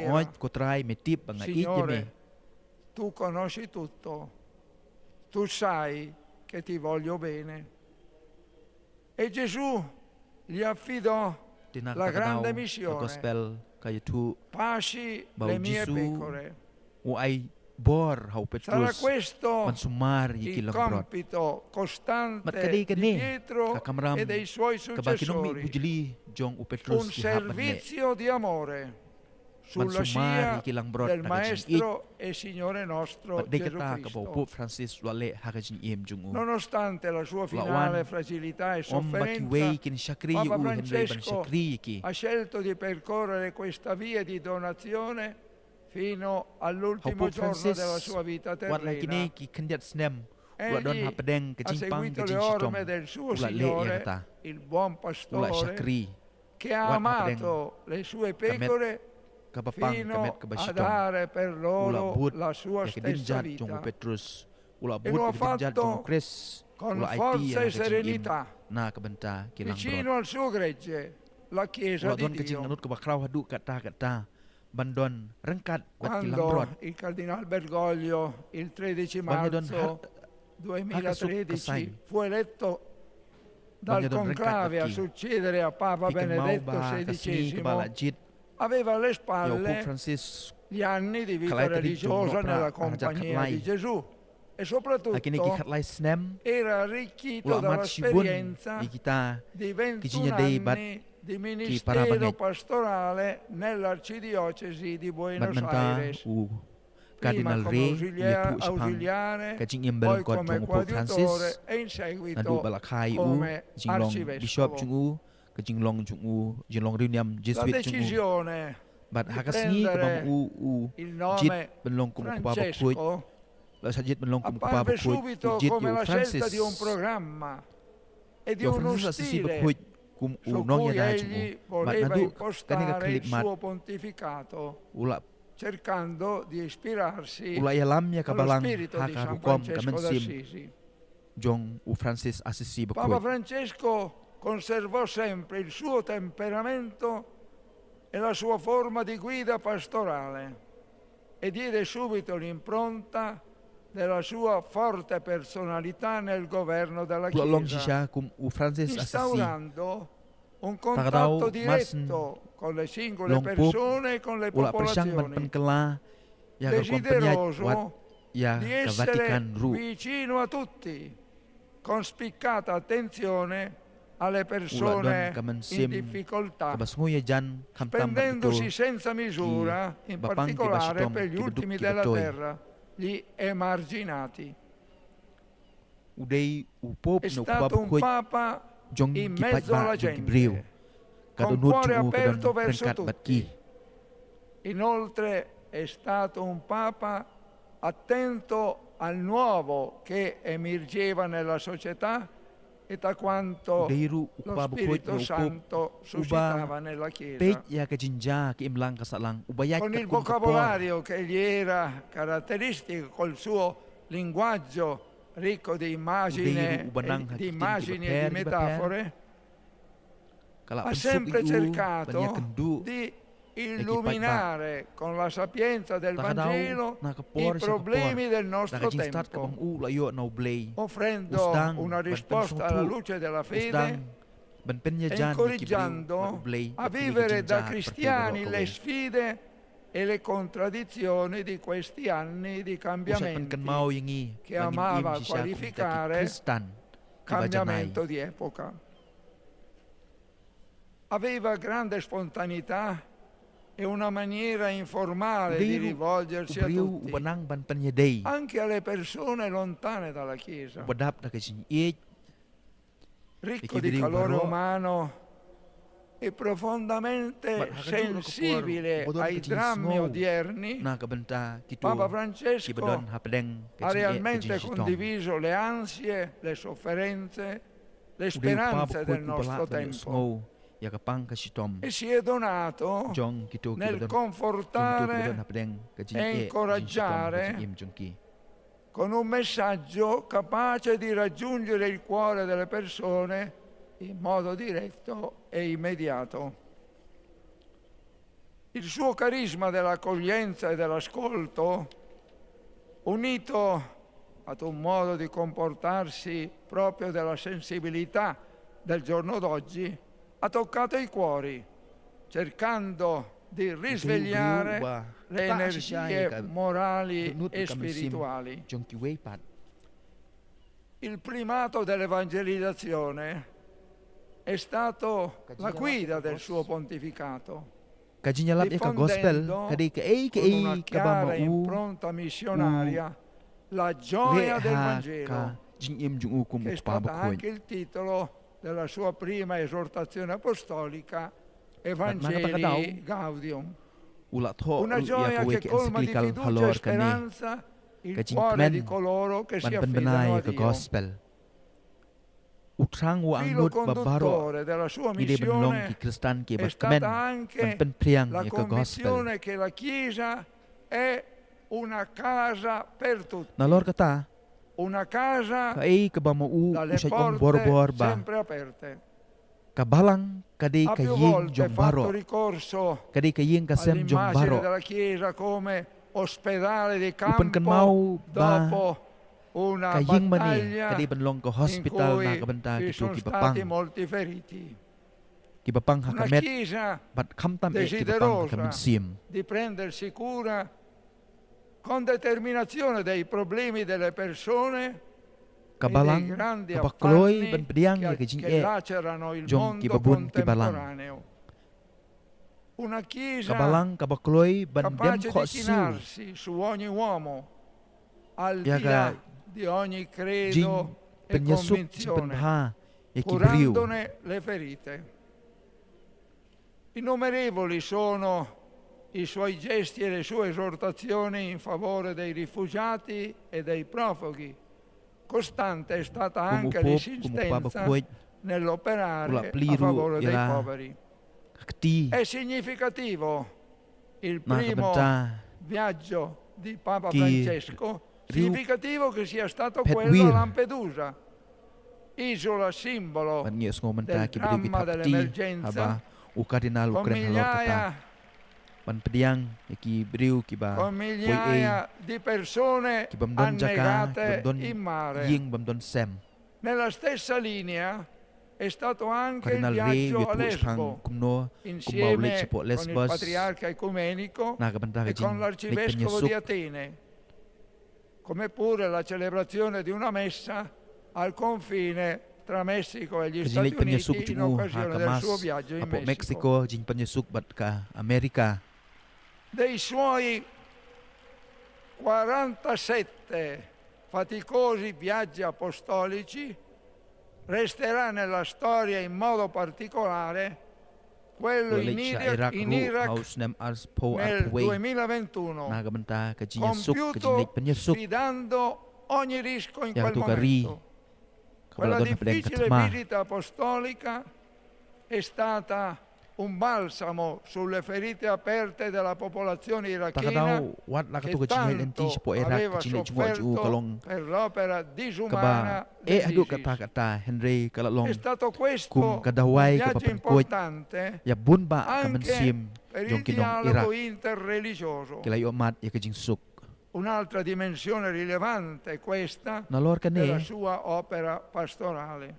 hooid ko Trai, me tip ba nga ïeit ïa me. Te na kata ka daw ka Gospel ka ïathuh ba u Jisu u ai bor ha u Petrus ban sumar ïa ki langbrot. Bad ka dei kane ka kamram kaba ki nongmihbujli jong u Petrus ki hap ban leh, ban sumar ïa ki langbrot na ka jingïeit. Bad dei kata kaba u Pope Francis u la leh ha ka jingim jong u. U la wan, ym ba kiwei kin shakri ïa u, hynrei ban shakri ïa ki. Ha u Pope Francis, wat la kine ki khyndiat snem u la don hapdeng ka jingpang ka jingshitom, u la leh ïa kata. U la shakri wat hapdeng ka met kaba pang, ka met kaba shitom. U la bud ïa ka dien jat jong u Petrus, u la bud ïa ka dien jat jong u Khrist, u la aiti ïa ka jingim na ka bynta ki langbrot. U la don ka jingangnud kaba khraw haduh katta katta ban don ryngkat bad ki langbrot. Ban ïadon ha ka suk ka saiñ, ban ïadon ryngkat bad ki. Phi kynmaw ba ha ka sngi kaba la jied ïa u Pope Francis, ka lai tarik jong u Nohprah arhajar khatlai, ha kine ki khatlai snem u la mad shibun ïa kita ki jingïadei bad di Ministero Pastorale nell'Arcidiocesi di Buenos Aires, prima come ausiliare, poi come coadiutore e in seguito come arcivescovo. La decisione di prendere il nome Francesco apparve subito come la scelta di un programma e di uno stile su cui egli voleva impostare il suo pontificato, cercando di ispirarsi allo spirito di San Francesco d'Assisi. Papa Francesco conservò sempre il suo temperamento e la sua forma di guida pastorale e diede subito l'impronta della sua forte personalità nel governo della Chiesa, instaurando un contatto diretto con le singole persone e con le popolazioni, desideroso di essere vicino a tutti, con spiccata attenzione alle persone in difficoltà, spendendosi senza misura in particolare per gli ultimi della terra, gli emarginati. È stato un papa in mezzo alla gente, con cuore aperto verso tutti. Inoltre è stato un papa attento al nuovo che emergeva nella società e a quanto lo Spirito Santo suscitava nella Chiesa. Con il vocabolario che gli era caratteristico, col suo linguaggio ricco di immagini e di metafore, ha sempre cercato di illuminare con la sapienza del Vangelo i problemi del nostro tempo, offrendo una risposta alla luce della fede e incoraggiando a vivere da cristiani le sfide e le contraddizioni di questi anni di cambiamenti, che amava qualificare cambiamento di epoca. Aveva grande spontaneità e una maniera informale di rivolgersi a tutti, anche alle persone lontane dalla Chiesa. Ricco di calore umano e profondamente sensibile ai drammi odierni, Papa Francesco ha realmente condiviso le ansie, le sofferenze, le speranze del nostro tempo e si è donato nel confortare e incoraggiare con un messaggio capace di raggiungere il cuore delle persone in modo diretto e immediato. Il suo carisma dell'accoglienza e dell'ascolto, unito ad un modo di comportarsi proprio della sensibilità del giorno d'oggi, ha toccato i cuori, cercando di risvegliare le energie morali e spirituali. Il primato dell'evangelizzazione è stato la guida del suo pontificato, diffondendo con una chiara impronta missionaria la gioia del Vangelo, che è stata anche il titolo della sua prima esortazione apostolica, Evangelii Gaudium. Una gioia che colma di fiducia e speranza il cuore di coloro che si affidano a Dio. Filo conduttore della sua missione è stata anche la convinzione che la Chiesa è una casa per tutti, una casa dalle porte sempre aperte. Ka balang ka dei ka ïing jong baroh, ka dei ka ïing ka sem jong baroh. U pynkynmaw ba ka ïing mane ka dei ban long ka hospital na ka bynta kito kiba pang, kiba pang ha ka met bad khamtam eh kiba pang ha ka mynsiem. Con determinazione dei problemi delle persone Ka balang kaba kloi ban pdiang ïa ka jingeh jong kiba bun ki balang. Una chiesa, ka balang kaba kloi ban dem khohsiew su ogni uomo, al di là di ogni credo e convinzione, curandone le ferite. Innumerevoli sono i suoi gesti e le sue esortazioni in favore dei rifugiati e dei profughi. Costante è stata anche l'insistenza nell'operare a favore dei poveri. È significativo il primo viaggio di Papa Francesco, significativo che sia stato quello a Lampedusa, isola simbolo del dramma dell'emergenza, con migliaia, con migliaia di persone annegate in mare. Nella stessa linea è stato anche il viaggio a Lesbo, insieme con il patriarca ecumenico e con l'arcivescovo di Atene, come pure la celebrazione di una messa al confine tra Messico e gli Stati Uniti in occasione del suo viaggio in Messico. Dei suoi quarantasette faticosi viaggi apostolici resterà nella storia in modo particolare quello in Iraq, in Iraq nel duemilaventuno, compiuto sfidando ogni rischio in quel momento. Quella difficile visita apostolica è stata un balsamo sulle ferite aperte della popolazione irachena che tanto aveva sofferto per l'opera disumana dell'ISIS. È stato questo un viaggio importante anche per il dialogo interreligioso. Un'altra dimensione rilevante è questa della sua opera pastorale.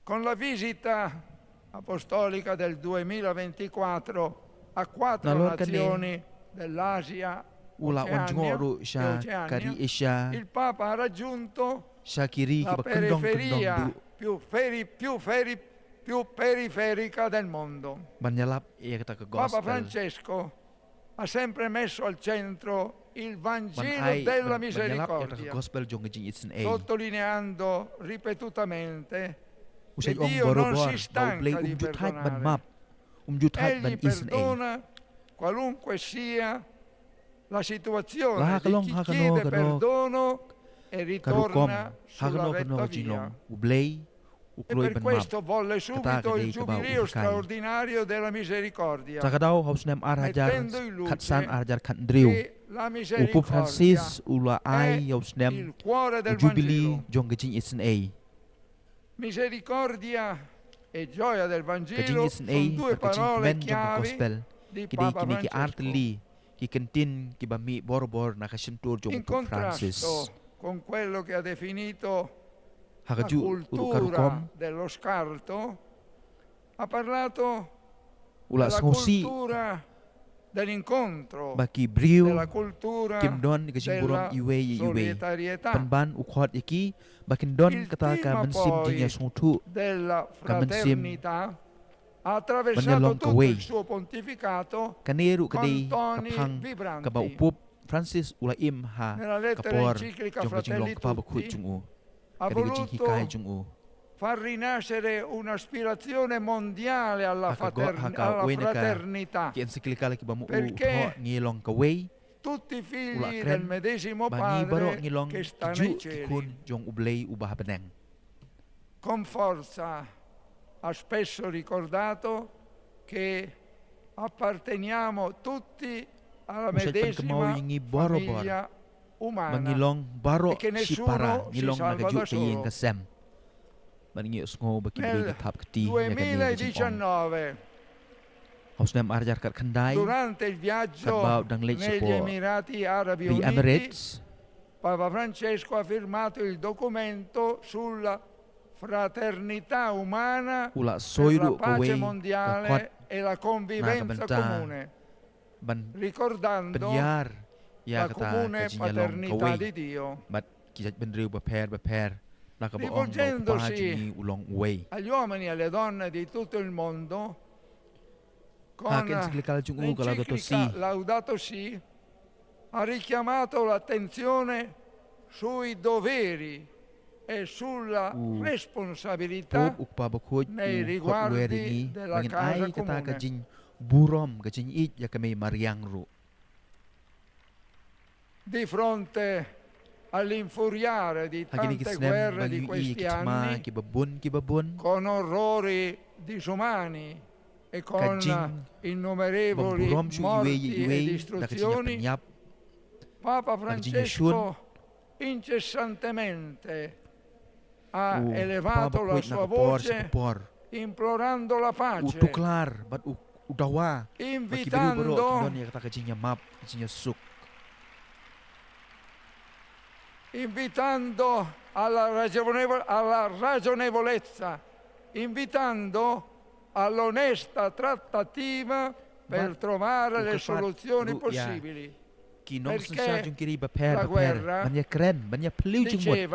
Con la visita apostolica del duemilaventiquattro a quattro nazioni dell'Asia, Oceania, il Papa ha raggiunto la periferia più feri-, più feri-, più periferica del mondo. Papa Francesco ha sempre messo al centro il Vangelo della misericordia, sottolineando ripetutamente che Dio non si stanca di perdonare. Egli perdona qualunque sia la situazione di chi chiede perdono e ritorna sulla retta via. E per questo volle subito il Giubileo straordinario della misericordia, mettendo in luce che la misericordia è il cuore del Vangelo. Misericordia e gioia del Vangelo son due parole chiavi di Papa Francesco. In contrasto con quello che ha definito la cultura dello scarto, ha parlato della cultura dell'incontro, della cultura della solidarietà. Il tema poi della fraternità ha attraversato tutto il suo pontificato con toni vibranti. Nella lettera enciclica Fratelli Tutti ha voluto far rinascere un'aspirazione mondiale alla fratern-, alla fraternità, perché tutti figli del medesimo Padre che sta nei cieli. Con forza ha spesso ricordato che apparteniamo tutti alla medesima famiglia umana e che nessuno si salva da solo. Nel duemiladiciannove, durante il viaggio negli Emirati Arabi Uniti, Papa Francesco ha firmato il documento sulla fraternità umana per la pace mondiale e la convivenza comune, ricordando la comune paternità di Dio. ki jaitbynriew bapher bapher, la kaba ong ba u kpa jong ngi u long uwei. Agli uomini e alle donne di tutto il mondo, ha ka encyclical jong u ka Laudato Si, ha richiamato l'attenzione sui doveri e sulla responsabilità nei riguardi della casa comune. Burom ka jingïeit ïa ka mei mariang ruh. Di fronte all'infuriare di tante guerre di questi anni, con orrori disumani e con innumerevoli morti e distruzioni, Papa Francesco incessantemente ha elevato la sua voce, implorando la pace, u tuklar bad u, u dawa ba ki briew baroh kin don ïa kata ka jingïamap, ka jingïasuk. Invitando alla ragionevo-, alla ragionevolezza, invitando all'onesta trattativa per trovare le soluzioni possibili. Ki nongsynshar jong ki ri bapher bapher ban ïakren, ban ïaphylliew jingmut,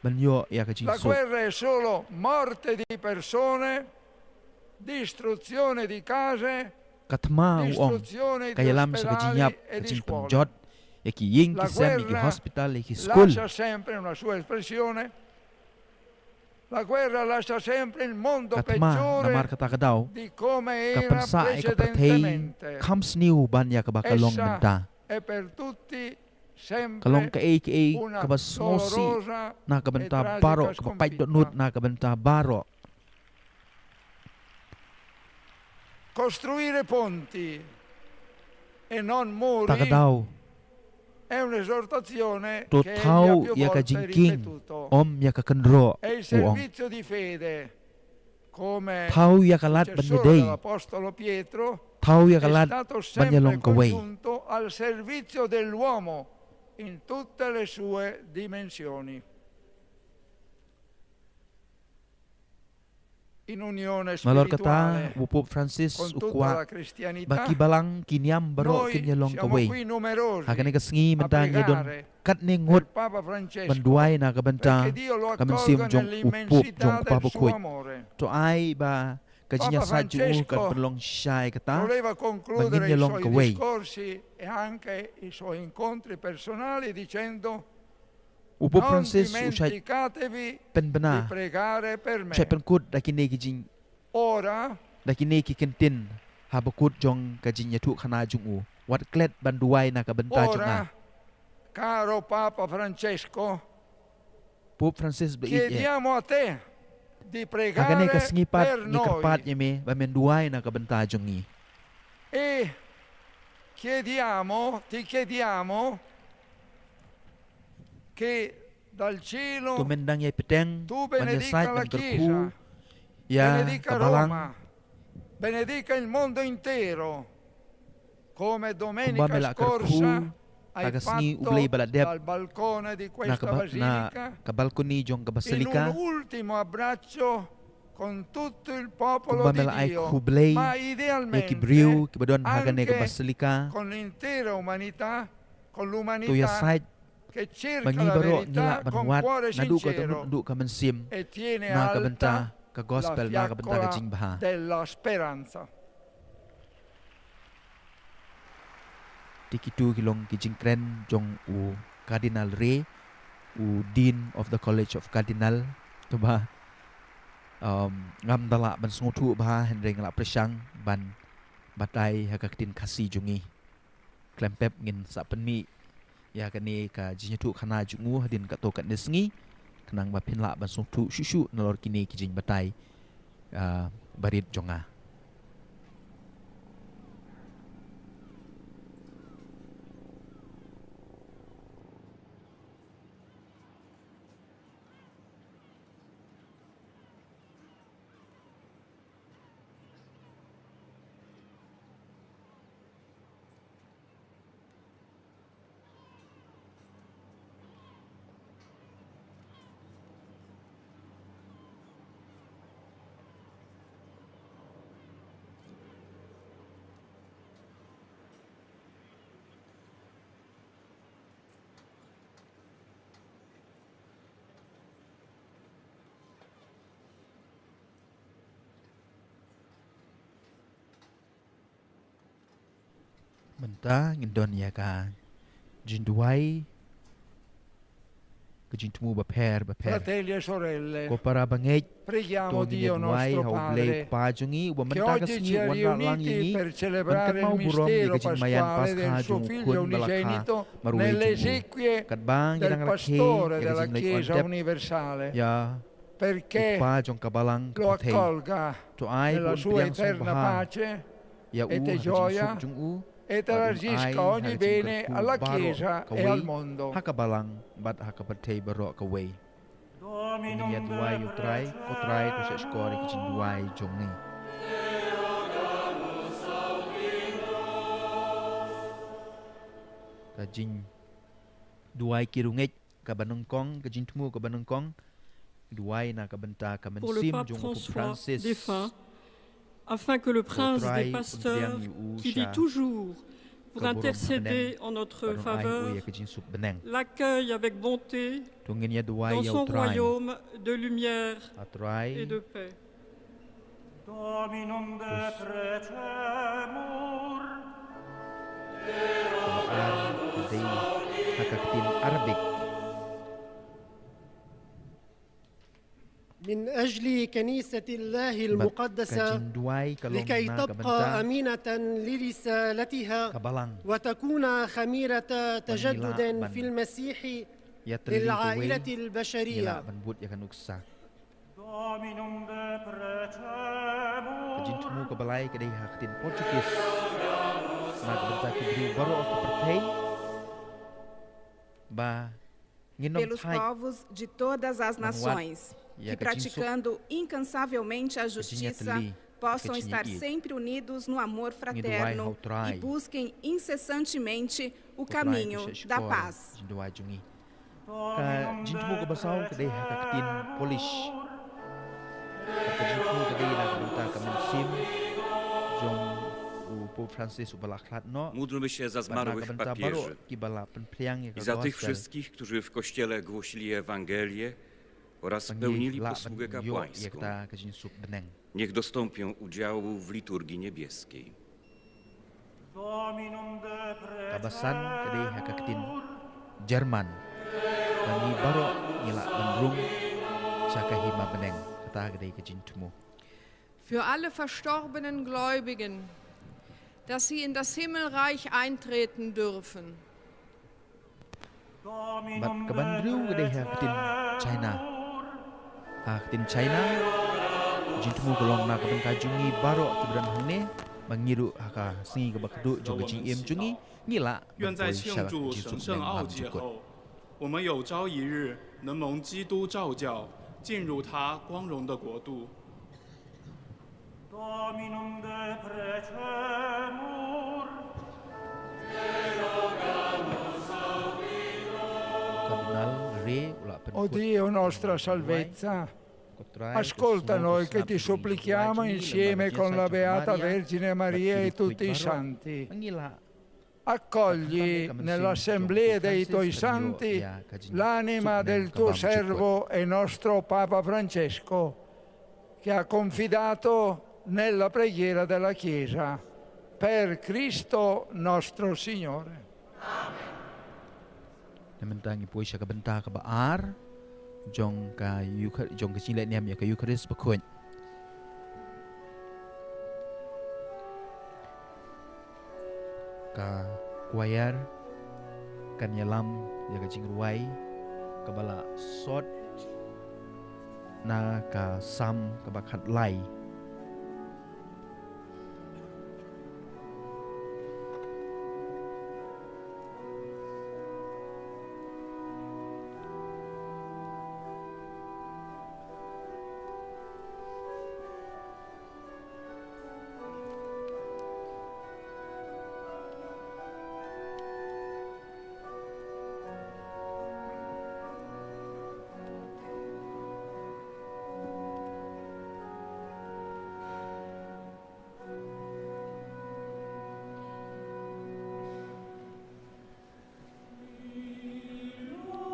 ban ïoh ïa ka jingsuk. La guerra è solo morte di persone, distruzione di case, ka thma u ong, ka ïalam sha ka jingïap, ka jingpynjot ïa ki ïing ki sem, ïa ki hospital, ïa ki skul. Lascia sempre una sua espressione. La guerra lascia sempre il mondo peggiore di come era precedentemente. Ka thma namar kata ka daw ka pynsah ïa ka pyrthei kham sniew ban ïa kaba ka long mynta. Essa è per tutti sempre una dolorosa e tragica sconfitta. Ka long kaei kaei kaba sngewsih na ka bynta baroh, kaba pait dohnud na ka bynta baroh. Costruire ponti e non muri è un'esortazione che egli ha più volte ripetuto. To thaw ïa ka jingkieng, ym ïa ka kynroh, u ong. E il servizio di fede, come successore dell'apostolo Pietro, è stato sempre congiunto al servizio dell'uomo in tutte le sue dimensioni. Nalor kata, u Pope Francis u kwah ba ki balang, ki niam baroh kin ïalong kawei. Ha kane ka sngi mynta ngi don katne ngut ban duwai na ka bynta ka mynsiem jong u Pope, jong u Kpa Bakhuid. To ai ba ka jingïasaid jong u kan pynlong shisha ïa kata, ba ngin ïalong kawei. U Pope Francis u shait pynbna, u shait pynkut da kine ki jing, da kine ki kyntien ha bakut jong ka jingïathuhkhana jong u. Wat klet ban duwai na ka bynta jong nga. Ora, caro Papa Francesco, Pope Francis ba ïeit eh, chiediamo a te di pregare per noi. Ha kane ka sngi pat ngi kyrpad ïa me ba men duwai na ka bynta jong ngi. E chiediamo, ti chiediamo che dal cielo tu men dang ïai bteng, tu benedica la Chiesa, benedica Roma, benedica il mondo intero, come domenica scorsa hai fatto dal balcone di questa basilica, in un ultimo abbraccio con tutto il popolo di Dio, ma idealmente anche con l'intera umanità, con l'umanità che cerca la verità con cuore sincero e tiene alta la fiaccola della speranza. To ïasaid ba ngi baroh ngi lah ban wad naduh ka dohnud, naduh ka mynsiem, na ka bynta ka gospel, na ka bynta ka jingbha. Te kito ki long ki jingkren jong u Cardinal Re, u Dean of the College of Cardinal, kaba, um, ngam da lah ban sngewthuh bha, hynrei nga la pyrshang ban batai ha ka ktien Khasi jong ngi. Khlem pep ngin sa pynmih ïa kane ka jingïathuhkhana jong u hadien katto katne sngi, khnang ba phin lah ban sngewthuh shuh shuh nalor kine ki jingbatai, ah, barit jong nga. Mynta ngin don ïa ka jingduwai, ka jingthmu bapher bapher. Fratelli e sorelle, ko para bangeit, preghiamo to ngin Dio ïaduwai ha U Blei, Nostro Padre, U Kpa jong ngi, uba mynta ka sngi u wan rah lang ïa ngi ban kynmaw burom ïa ka jingmaïan Paskha jong U Khun ba la kha marwei jong ngi. Katba ngi dang rakhe ïa ka jingleit wan dep ïa U Kpa jong ka Balang ka pyrthei, to ai U Umphniang sngewbha ïa u ha ka jingsuk jong u, bad un ai ha ka jingkyrkhu baroh kawei ha ka Balang bad ha ka pyrthei baroh kawei. Ngin ïaduwai ïa U Trai. Ko Trai, to shahshkor ïa ka jingduwai jong ngi. Ka jingduwai ki riewngeit kaba nyngkong, ka jingthmu kaba nyngkong, duwai na ka bynta ka mynsiem jong U Pope Francis. Afin que le prince des pasteurs, qui vit toujours pour intercéder en notre faveur, l'accueille avec bonté dans son royaume de lumière et de paix. Dominum deprecemur. Kaba ar ka dei ha ka ktien Arabic. من أجل كنيسة الله المقدسة، لكي تبقى أمينة لرسالتها وتكون خميرة تجدد في المسيح للعائلة البشرية. Dominum deprecemur. Ka jingthmu kaba lai ka dei ha ka ktien Portuguese na ka bynta ki briew baroh ka pyrthei, ba ngin ym thait, pelos povos de todas as nações, que praticando incansavelmente a justiça, possam estar sempre unidos no amor fraterno e busquem incessantemente o caminho da paz. Ka jingthmu kaba saw ka dei ha ka ktien Polish. Ka jingthmu ka dei na ka bynta ka mynsiem jong U Pope Francis uba la khlad noh. Módlmy się za zmarłych papieży i za tych wszystkich, którzy w Kościele głosili Ewangelię oraz pełnili posługę kapłańską. Niech dostąpią udziału w liturgii niebieskiej. Kaba san ka dei ha ka ktien German. Ba ngi baroh ngi lah ban rung sha ka hima bneng. Kata ka dei ka jingthmu. Für alle verstorbenen Gläubigen, dass sie in das Himmelreich eintreten dürfen. Bad kaba hynriew ka dei ha ka ktien China. Ha ka ktien China, ka jingthmu ka long na ka bynta jong ngi baroh kiba don hangne, ba ngi ruh ha ka sngi kaba khatduh jong ka jingim jong ngi, ngi lah ban poi sha ka jingsuk bneng ba hamjukut. 我们有朝一日能蒙基督照教，进入他光荣的国度。 Dominum deprecemur. Kardinal Re u la pynkut. O Dio, nostra salvezza, ascolta noi che ti supplichiamo insieme con la Beata Vergine Maria e tutti i santi. Accogli nell'assemblea dei tuoi santi l'anima del tuo servo e nostro Papa Francesco, che ha confidato nella preghiera della Chiesa, per Cristo nostro Signore. Amen. Te mynta ngi poi sha ka bynta kaba ar jong ka Euchar-, jong ka jingleh niam ïa ka Eucharist bakhuid. Ka choir kan ïalam ïa ka jingrwai kaba la sot na ka Salm kaba khatlai.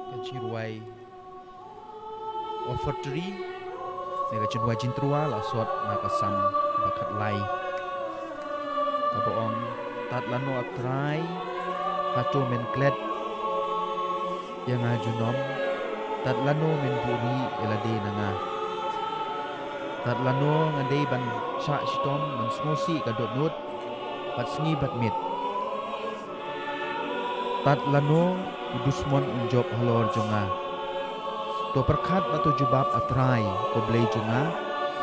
Ka jingrwai offertory ne ka jingrwai jingtyrwa la sot na ka Salm ba khatlai, kaba ong: Tad lano, A Trai, hato men klet ïa nga junom? Tad lano men buhrieh ïa lade na nga? Tad lano nga dei ban shah shitom, ban sngewsih ka dohnud bad sngi bad miet? Tad lano u dusmon un jop halor jong nga? To pyrkhat bad to jubab, A Trai, ko Blei jong nga.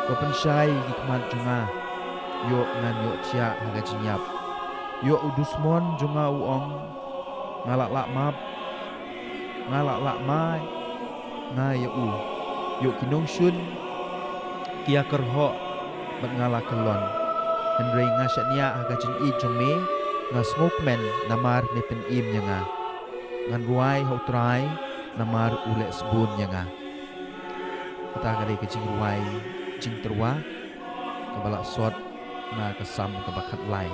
To pynshai ïa ki khmat jong nga, ïoh ngan ïohthiah ha ka jingïap. Ïoh u dusmon jong nga u ong, nga la lah map, nga la lah mai nga ïa u. Ïoh ki nongshun ki ïa kyrhoh bad nga la kyllon. Hynrei nga shaniah ha ka jingïeit jong me, nga sngewkmen namar me pynim ïa nga. Ngan rwai ha U Trai namar u leh sbun ïa nga. Kata ka dei ka jingrwai jingtyrwa kaba la sot na ka Salm kaba khatlai.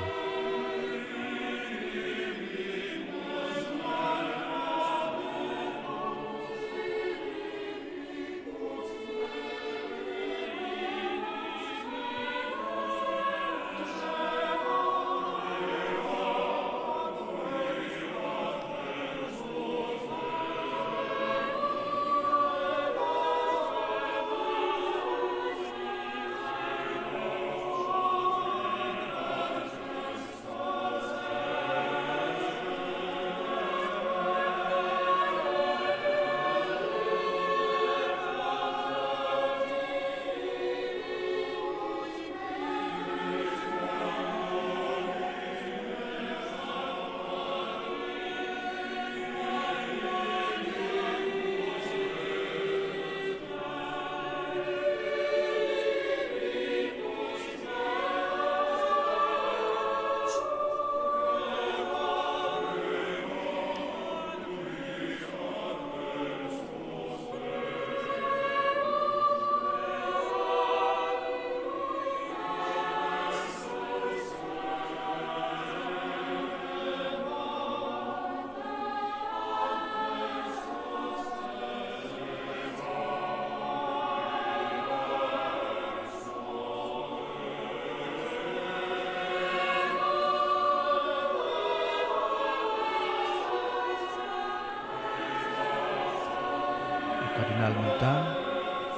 U Kardinal mynta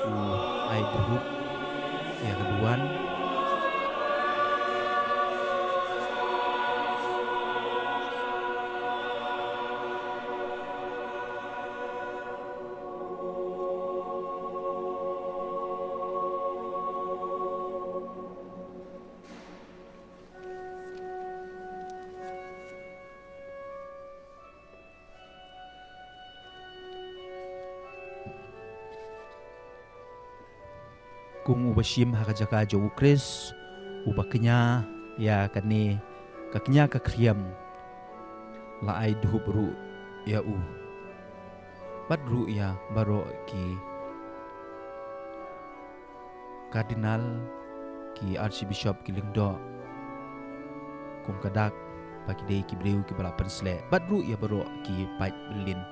u ai dhup ïa ka duwan. Kum uba shim ha ka jaka jong u Khrist, uba kñia ïa kane ka kñia ka khriam, la ai dhup ruh ïa u. Bad ruh ïa baroh ki Kardinal, ki Archbishop, ki lyngdoh kum ka dak ba ki dei ki briew kiba la pynsleh, bad ruh ïa baroh ki paid byllien,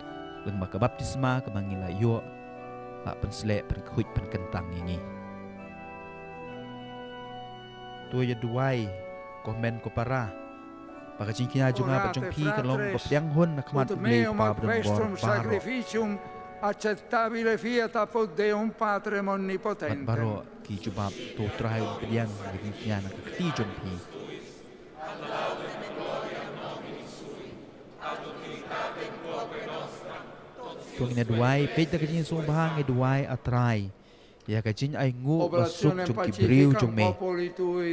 lyngba ka baptisma kaba ngi la ïoh, la pynsleh, pynkhuid, pynkyntang ïa ngi. To ïa duwai, ko hynmen ko para, ba ka jingkñia jong nga bad jong phi kan long ba pdiang hun na khmat U Blei Kpa badonbor baroh. Acceptabile fiat apud Deum Patrem omnipotente. Bad baroh ki jubab, to U Trai un pdiang ïa ka jingkñia na ka kti jong phi. To ngin ïa duwai, peit da ka jingsngewbha ngi duwai, A Trai, ïa ka jingainguh basuk jong ki briew jong me.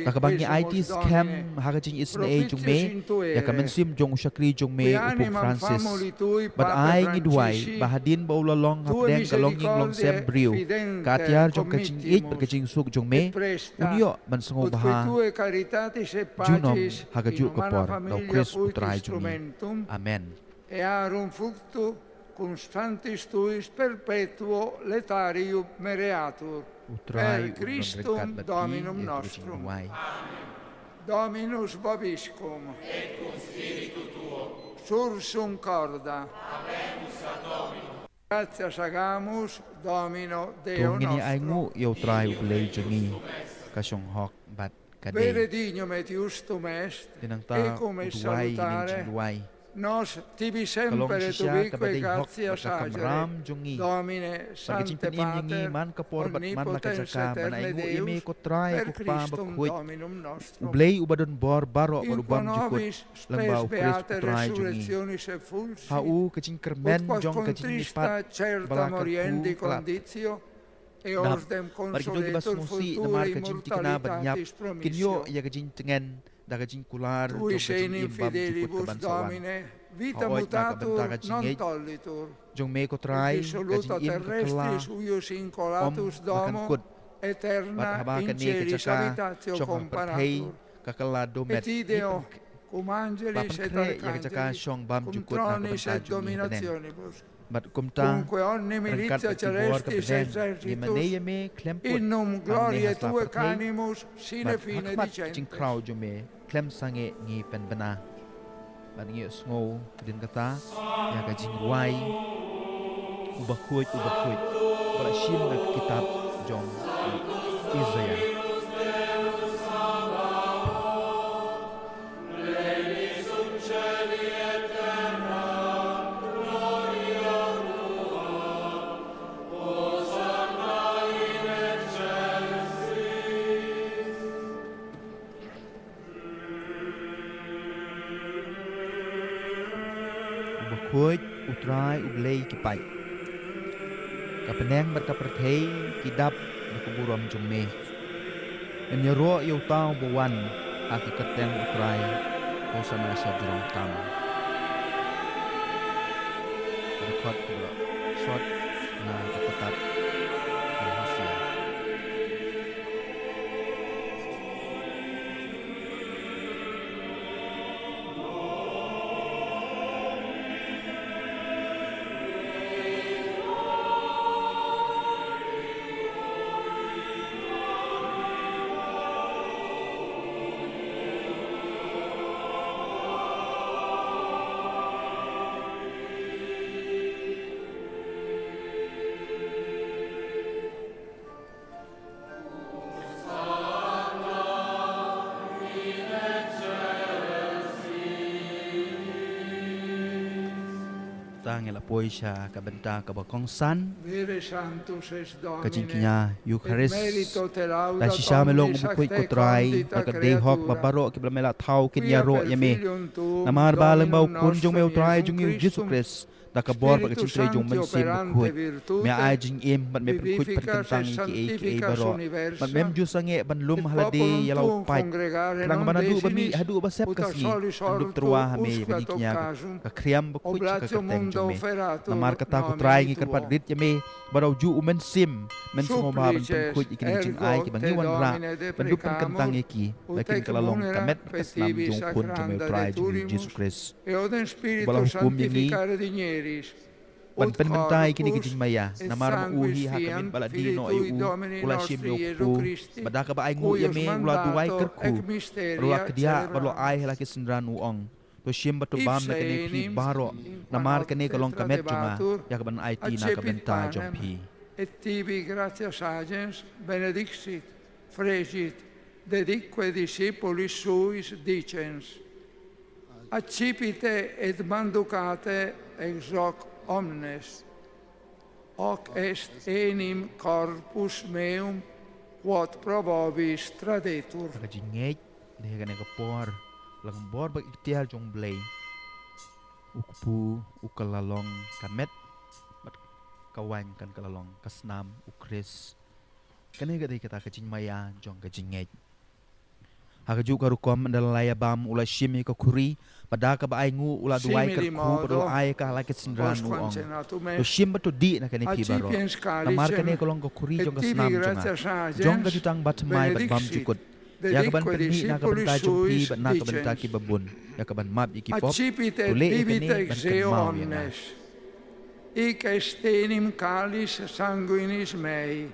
Da kaba ngi aiti skhem ha ka jingisynei jong me ïa ka mynsiem jong u shakri jong me u Pope Francis. Bad ai ngi duwai ba hadien ba u la long hapdeng ka longïing longsem briew, ka atiar jong ka jingïeit bad ka jingsuk jong me, un ïoh ban sngewbha junom ha kajuh ka por, da U Khrist U Trai jong ngi. Amen. Earum fructu constantis tuis perpetuo laetarium mereatur. U Trai un don ryngkat bad ngi. Per Christum Dominum nostrum. Dominus vobiscum. Et cum spiritu tuo. Sursum corda. Habemus ad Dominum. Gratias agamus Domino Deo nostro. To ngin ïa ainguh ïa U Trai U Blei jong ngi, ka shong hok bad ka dei. Vere dignum et iustum est, ïa nangta u duwai, ïa nang jingduwai, nos tibi semper et ubique gratias agere, Domine, Sancte Pater, omnipotens aeterna Deus, per Christum Dominum nostrum. U Blei uba don bor baroh bad u bymjukut, lyngba u Khrist u Trai jong ngi. Ha u ka jingkyrmen jong ka jingmihpat ba la kyrkhu ka la dap, bad kito kiba sngewsih namar ka jingthikna ban ïap kin ïoh ïa ka jingtngen da ka jingkular jong ka jingim bymjukut ka ban sa wan. Hooid, na ka bynta ka jingngeit jong me ko Trai, ka jingim ka kylla, ym la kan kut. Bad haba kane ka jaka shong ha pyrthei ka kylla dohmet, ngi pynkhreh ïa ka jaka shong bymjukut na ka bynta jong ngi ha bneng. Bad kumta, ryngkat bad ki bor ka bneng, ngi mane ïa me khlem put hangne ha sla pyrthei, bad ha khmat jingkhraw jong me khlem sangeh ngi pynbna. Bad ngi ïohsngew hadien kata ïa ka jingrwai: U bakhuid, u bakhuid, ba la shim na ka kitab jong u Isaiah. U bakhuid, U Trai U Blei ki paid. Ka bneng bad ka pyrthei ki dap da ka burom jong me. Ngin ïaroh ïa uta uba wan ha ka kyrteng U Trai. Hosanna sha jrong tam. Ka dkhot kaba sot na ka kitab u Hosea. Tang ïa la poi sha ka bynta kaba kongsan. Ka jingkñia Eukharist. Da shisha me long u bakhuid ko Trai, da ka dei hok ba baroh kiba la me la thaw kin ïaroh ïa me. Namar ba lyngba u Khun jong me U Trai jong ngi U Jisu Khrist, da ka bor bad ka jingtrei jong U Mynsiem Bakhuid, me ai jingim bad me pynkhuid pynkyntang ïa kiei kiei baroh. Bad mem ju sangeh ban lum ha lade ïa la u paid, khnang ba naduh ba mih haduh ba sep ka sngi, yn dup tyrwa ha me ïa ka jingkñia ka khriam bakhuid ha ka kyrteng jong me. Namar kata ko Trai ngi kyrpad rit ïa me, ba da u juh U Mynsiem, men sngewbha ban pynkhuid ïa kine ki jingai kiba ngi wanrah, ban dup pynkyntang ïa ki, ba kin kylla long ka met bad ka snam jong U Khun jong me U Trai jong ngi U Jisu Khrist. Uba la hukum ïa ngi ban pynmynta ïa kine ki jingmaïa, namar ma u hi ha ka miet ba la die noh ïa u, u la shim ïa u kpu, bad da kaba ainguh ïa me u la duwai kyrkhu, bad u la kdiah bad u la ai ha la ki synran, u ong: To shim bad to bam na kane phi baroh, namar kane ka long ka met jong nga, ïa kaban aiti na ka bynta jong phi. Et tibi gratias agens benedixit, fregit, denique discipulis suis dicens: Accipite et manducate ex hoc omnes, hoc est enim corpus meum quod pro vobis tradetur. Ka jingngeit, ha kane ka por, lyngba ka bor bad ka iktiar jong U Blei, u kpu u kylla long ka met, bad ka waiñ kan kylla long ka snam U Khrist. Kane ka dei kata ka jingmaïa jong ka jingngeit. Ha kajuh ka rukom, ynda la ïa bam, u la shim ïa ka khuri, bad da kaba ainguh u la duwai kyrkhu bad u la ai ïa ka ha la ki synran, u ong: To shim bad to dih na kane phi baroh, namar kane ka long ka khuri jong ka snam jong nga, jong ka jutang bathymmai bad bymjukut, ïa kaban pynmih na ka bynta jong phi bad na ka bynta kiba bun, ïa kaban map ïa ki pop. To leh ïa kane ban kynmaw ïa nga. Hic est enim calis sanguinis mei,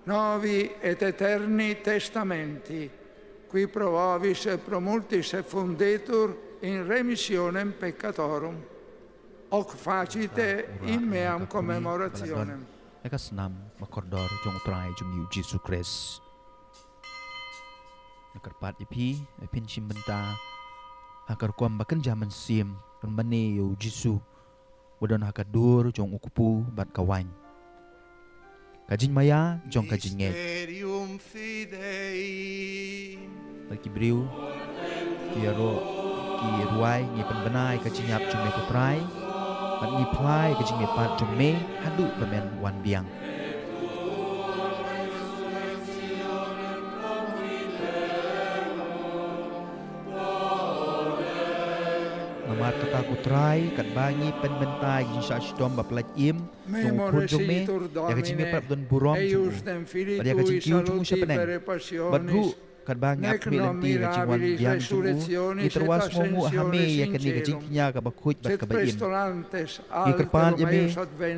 novi et aeterni testamenti, qui pro vobis et pro multis effundetur in remissionem peccatorum. Hoc facite in meam commemorationem. Ïa ka snam bakordor jong U Trai jong ngi U Jisu Khrist. Nga kyrpad ïa phi, ïa phin shim bynta ha ka rukom ba kynja mynsiem, kan mane ïa u Jisu, ba don ha ka dur jong u kpu bad ka waiñ. Ka jingmaïa jong ka jingngeit. Bad ki briew ki ïaroh ki rwai, ngi pynbna ïa ka jingïap jong me ko Trai, bad ngi phla ïa ka jingmihpat jong me haduh ba men wan biang. Namar kata ko Trai, katba ngi pynbna ïa ka jingshah shitom ba pyllait im jong u Khun jong me, ïa ka jingmihpat ba don burom jong u, bad ïa ka jingkiew jong u sha bneng, bad ruh katba ngi ap khmih lynti ïa ka jingwan biang jong u, ngi tyrwa sngewnguh ha me ïa kane ka jingkñia kaba khuid bad kaba im. Ngi kyrpad ïa me,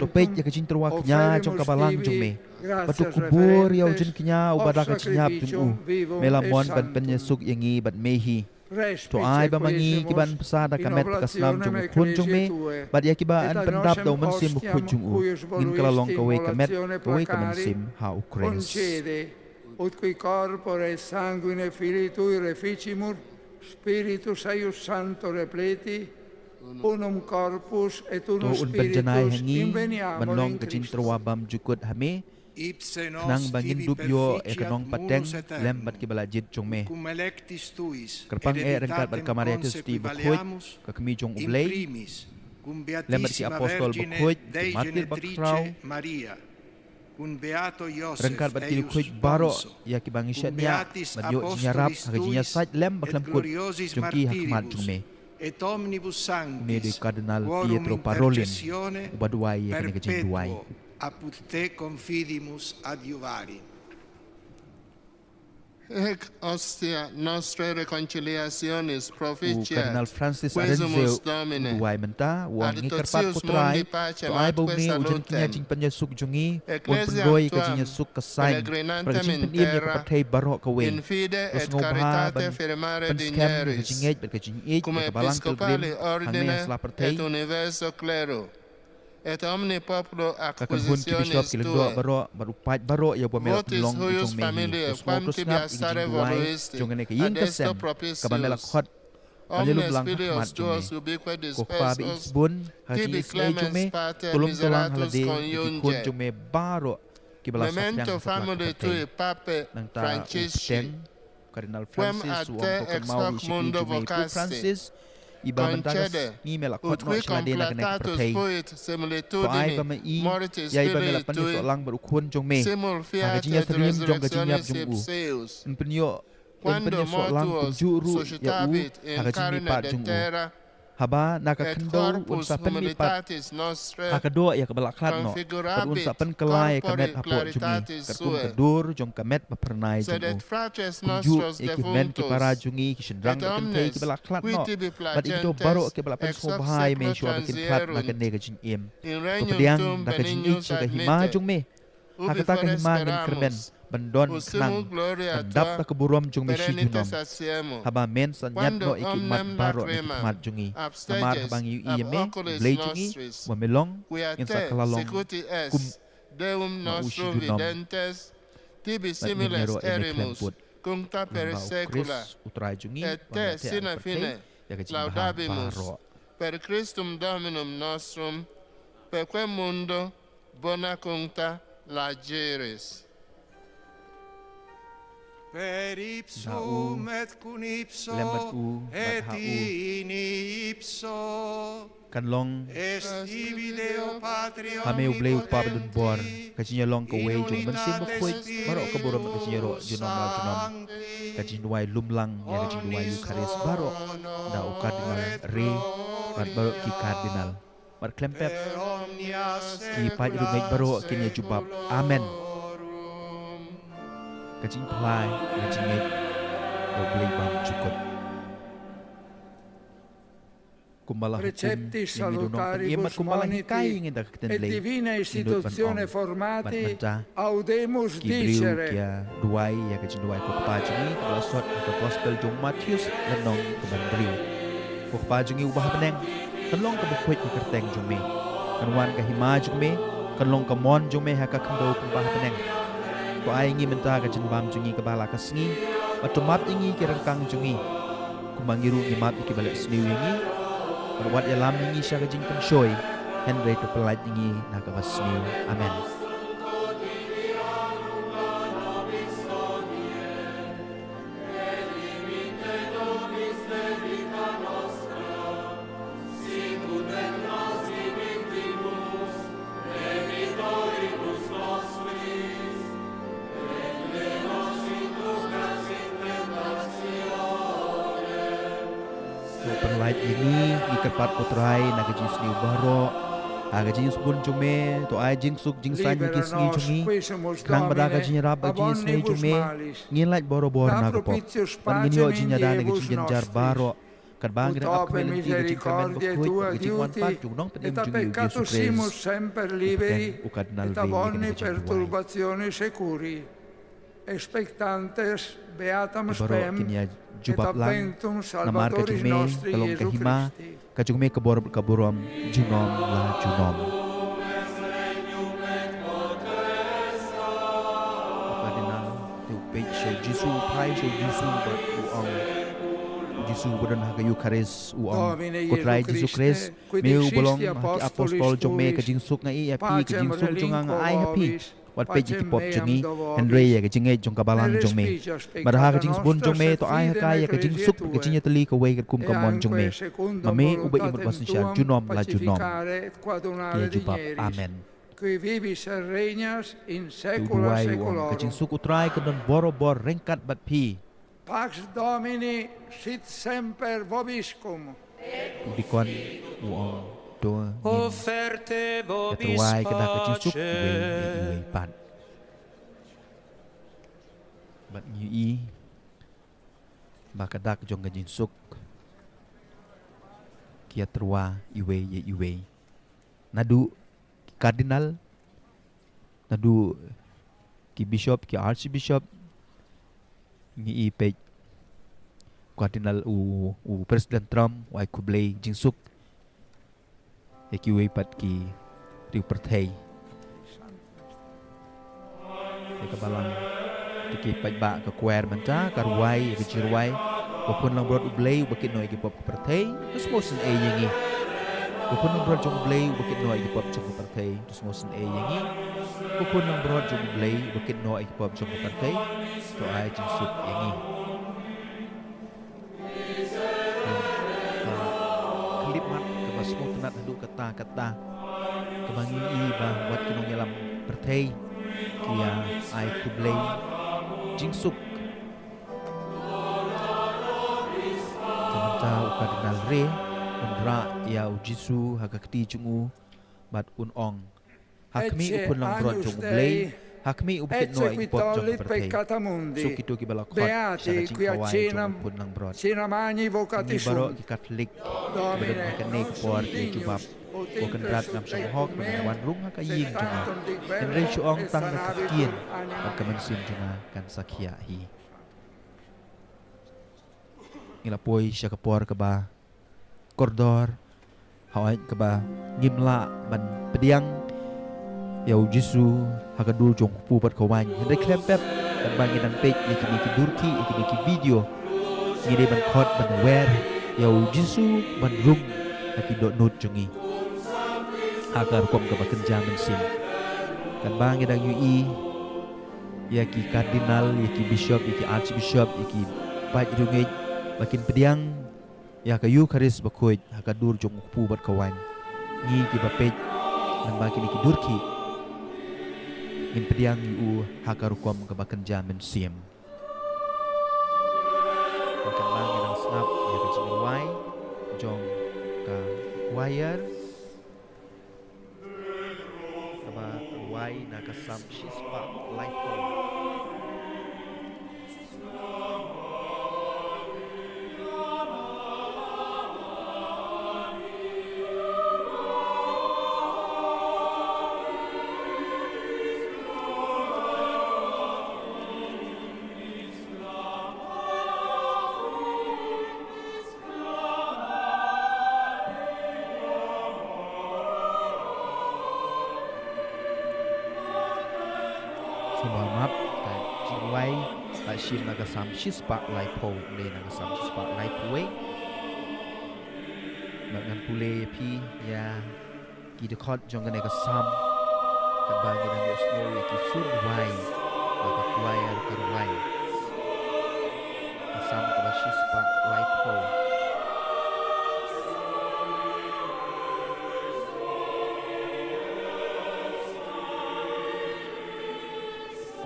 to peit ïa ka jingtyrwa kñia jong ka balang jong me, bad to kubur ïa u jingkñia uba da ka jingïap jong u. Me la mon ban pynïasuk ïa ngi bad me hi. To ai ba ma ngi kiba yn bsa da ka met ka snam jong u Khun jong me, bad ïa kiba yn pyndap da u Mynsiem Bakhuid jong u, ngin kylla long kawei ka met, kawei ka mynsiem ha u Khrist. Concede, ut qui corpore et sanguine Filii Tui reficimur, Spiritus eius Sancto repleti, unum corpus et unum spiritus, to un pynjanai ha ngi ban long ka jingtyrwa bymjukut ha me, khnang ba ngin dup ïoh ïa ka nongpateng lem bad kiba la jied jong me. Kyrpang eh ryngkat bad ka Maria Theisotti bakhuid, ka Kmie jong U Blei, lem bad ki apostol bakhuid, ki martir bakhraw, ryngkat bad ki riewkhuid baroh ïa kiba ngi shaniah ban ïoh jingïarap ha ka jingïasaid lem bakhlem kut jong ki ha khmat jong me. Une u dei u Cardinal Pietro Parolin, uba duwai ïa kane ka jingduwai. Apud te confidimus adiuvari. Haec ostia nostrae reconciliationis proficie, Cardinal Francis Arinze u duwai mynta, u ong, ngi kyrpad ko Trai, to ai ba une u jingkñia jingpynïasuk jong ngi un pynroi ïa ka jingïasuk ka saiñ bad ka jingpynim ïa ka pyrthei baroh kawei. To sngewbha ban pynskhem ïa ka jingngeit bad ka jingïeit ïa ka balang pilgrim hangne ha sla pyrthei. Ka kynhun ki bishop, ki lyngdoh baroh bad u paid baroh ïa uba me la pynlong u jong me hi. To sngewthuh sngap ïa ka jingduwai jong kane ka ïing ka sem kaba me la khot ban ïalum lang ha khmat jong me. Ko Kpa ba ïeit sbun, ha ka jingïeit jong me to lum to lang ha lade ïa ki khun jong me baroh kiba la saphriang ha satlak ka pyrthei. Nangta u Pteng Cardinal Francis u ong, to kynmaw ïa i shakri jong me i Pope Francis, iba mynta ka sngi me la khot noh sha lade na kane ka pyrthei. To ai ba ma i ïa iba me la pynïasoh lang bad u Khun jong me ha ka jingïasyriem jong ka jingïap jong u, yn pynïoh, yn pynïasoh lang kumjuh ruh ïa u ha ka jingmihpat jong u. Haba na ka khyndew un sa pynmihpat ha ka doh ïa kaba la khlad noh, bad un sa pynkylla ïa ka met hapoh jong ngi katkum ka dur jong ka met ba phyrnai jong u. Kumjuh ïa ki hynmen ki para jong ngi, ki shynrang bad kynthei kiba la khlad noh, bad ïa kito baroh kiba la pynsngewbha ïa me shuwa ba kin khlad na kane ka jingim. To pdiang da ka jingïeit sha ka hima jong me. Ha kata ka hima ngin kyrmen ban don khnang ban dap da ka burom jong me shi junom, haba men sa ñiad noh ïa ki ummat baroh na ki khmat jong ngi. Namar haba ngi ïohi ïa me, U Blei jong ngi, uba me long, ngin sa kylla long kum ma u shi junom. Bad ngin ïaroh ïa me khlem put. Naba U Khrist U Trai jong ngi, uba me theh ha ka pyrthei ïa ka jingbha baroh. Per Christum Dominum nostrum, per quem mundo bona cuncta lageris. Per ipsum et cum ipso et in ipso. Kan long ha me U Blei U Kpa badonbor, ka jingïalong kawei jong U Mynsiem Bakhuid, baroh ka burom ka jingïaroh junom la junom. Ka jingduwai lum lang ïa ka jingduwai Eukharist baroh da u Cardinal Re bad baroh ki Cardinal. Bad khlem pep ki paid riewngeit baroh kin ïa jubab, Amen. Ka jingphla ïa ka jingngeit da U Blei bymjukut. Kumba la hukum ïa ngi da u nongpynim bad kumba la hikai ïa ngi da ka ktien Blei, ngi nud ban ong bad mynta ki briew ki ïa duwai ïa ka jingduwai. Ko Kpa jong ngi, kaba la sot ha ka Gospel jong u Mathaios lynnong kaba hynriew. Ko Kpa jong ngi uba ha bneng, kan long kaba khuid ka kyrteng jong me. Kan wan ka hima jong me, kan long ka mon jong me ha ka khyndew kumba ha bneng. To ai ngi mynta ka jingbam jong ngi kaba la ka sngi, bad to map ïa ngi ki ryngkang jong ngi, kumba ngi ruh ngi map ïa kiba leh sniew ïa ngi, bad wat ïalam ïa ngi sha ka jingpynshoi, hynrei to pyllait ïa ngi na kaba sniew. Amen. To pynlait ïa ngi, ngi kyrpad ko Trai, na ka jingsniew baroh, ha ka jingsbun jong me, to ai jingsuk jingsaiñ ha ki sngi jong ngi. Khnang ba da ka jingïarap bad jingïaseng jong me, ngin lait barobor na ka pop, bad ngin ïoh jingïada na ka jingjynjar baroh, katba ngi dang ap khmih lynti ka jingkyrmen bakhuid bad ka jingwan pat jong u Nongpynim jong ngi U Jisu Khrist. U Kardinal Ray ïa kane ka jingduwai. Baroh kin ïa jubab lang, namar ka jong me ka long ka hima, ka jong me ka bor-, ka burom junom la junom. U Kardinal te u peit sha U Jisu, u phai sha U Jisu bad u ong, U Jisu uba don ha ka Eukharist u ong, ko Trai Jisu Khrist, me uba long ha ki apostol jong me, ka jingsuk nga ïeh ha phi, ka jingsuk jong nga nga ai ha phi. Wat peit ïa ki pop jong ngi, hynrei ïa ka jingngeit jong ka balang jong me. Bad ha ka jingsbun jong me to ai ha ka ïa ka jingsuk, ka jingïatylli kawei katkum ka mon jong me. Ma me uba im bad uba synshar junom la junom. Ki ïa jubab, Amen. Te u duwai u ong, ka jingsuk U Trai kan don barobor ryngkat bad phi. Pax Domini sit semper vobiscum. U dikon u ong, to ngin ïatyrwa ïa ka dak ka jingsuk iwei ïa iwei pat. Bad ngi ïohi ba ka dak jong ka jingsuk ki ïatyrwa iwei ïa iwei. Naduh ki Cardinal, naduh ki Bishop, ki Archbishop, ngi ïohi peit Cardinal u, u President Trump u ai khublei jingsuk ïa kiwei pat ki riew pyrthei. Ïa ka balang, te ki paidbah ka choir mynta ka rwai ïa ka jingrwai, Ko Khun Langbrot U Blei uba kit noh ïa ki pop ka pyrthei, to sngewsynei ïa ngi. Ko Khun Langbrot jong U Blei uba kit noh ïa ki pop jong ka pyrthei, to sngewsynei ïa ngi. Ko Khun Langbrot jong U Blei uba kit noh ïa ki pop jong ka pyrthei, to ai jingsuk ïa ngi. Ka khyllipmat kaba sngewtynnat haduh katta katta, kaba ngi ïohi ba wat ki nongïalam pyrthei ki ïa ai khublei jingsuk. Te mynta u Cardinal Ray un rah ïa U Jisu ha ka kti jong u bad un ong, Ha khmih U Khun Langbrot jong U Blei, ha khmih uba kit noh ïa ki pop jong ka pyrthei. Suk kito kiba la khot sha ka jingkhawai jong U Khun Langbrot. Ngi baroh ki Katholik kiba don ha kane ka por ki ïa jubab, Ko Kynrad, ngam shym hok ba ngan wan rung ha ka ïing jong me. Hynrei shu ong tang da ka ktien bad ka mynsiem jong nga kan sa khiah hi. Ngi la poi sha ka por kaba kordor, hooid, kaba ngim lah ban pdiang ïa U Jisu ha ka dur jong u kpu bad ka waiñ. Hynrei khlem pep, katba ngi dang peit ïa kine ki dur khih, ïa kine ki video, ngi dei ban khot ban wer ïa U Jisu ban rung ha ki dohnud jong ngi ha ka rukom kaba kynja mynsiem. Katba ngi dang ïohi ïa ki Cardinal, ïa ki Bishop, ïa ki Archbishop, ïa ki paid riewngeit ba kin pdiang ïa ka Eukharist bakhuid ha ka dur jong u kpu bad ka waiñ, ngi kiba peit lyngba kine ki dur khih ngin pdiang ïa u ha ka rukom kaba kynja mynsiem. Katba ngi dang sngap ïa ka jingrwai jong ka choir, kaba rwai na ka Salm shispah laiphew. Map, ka jingrwai, ka shim na ka Salm shispah laiphew, ne na ka Salm shispah laiphew wei. Bad ngan pule ïa phi ïa ki dkhot jong kane ka Salm, katba ngi dang ïohsngew ïa ki sur rwai, bad ka kwai ka rwai. Ka Salm kaba shispah laiphew.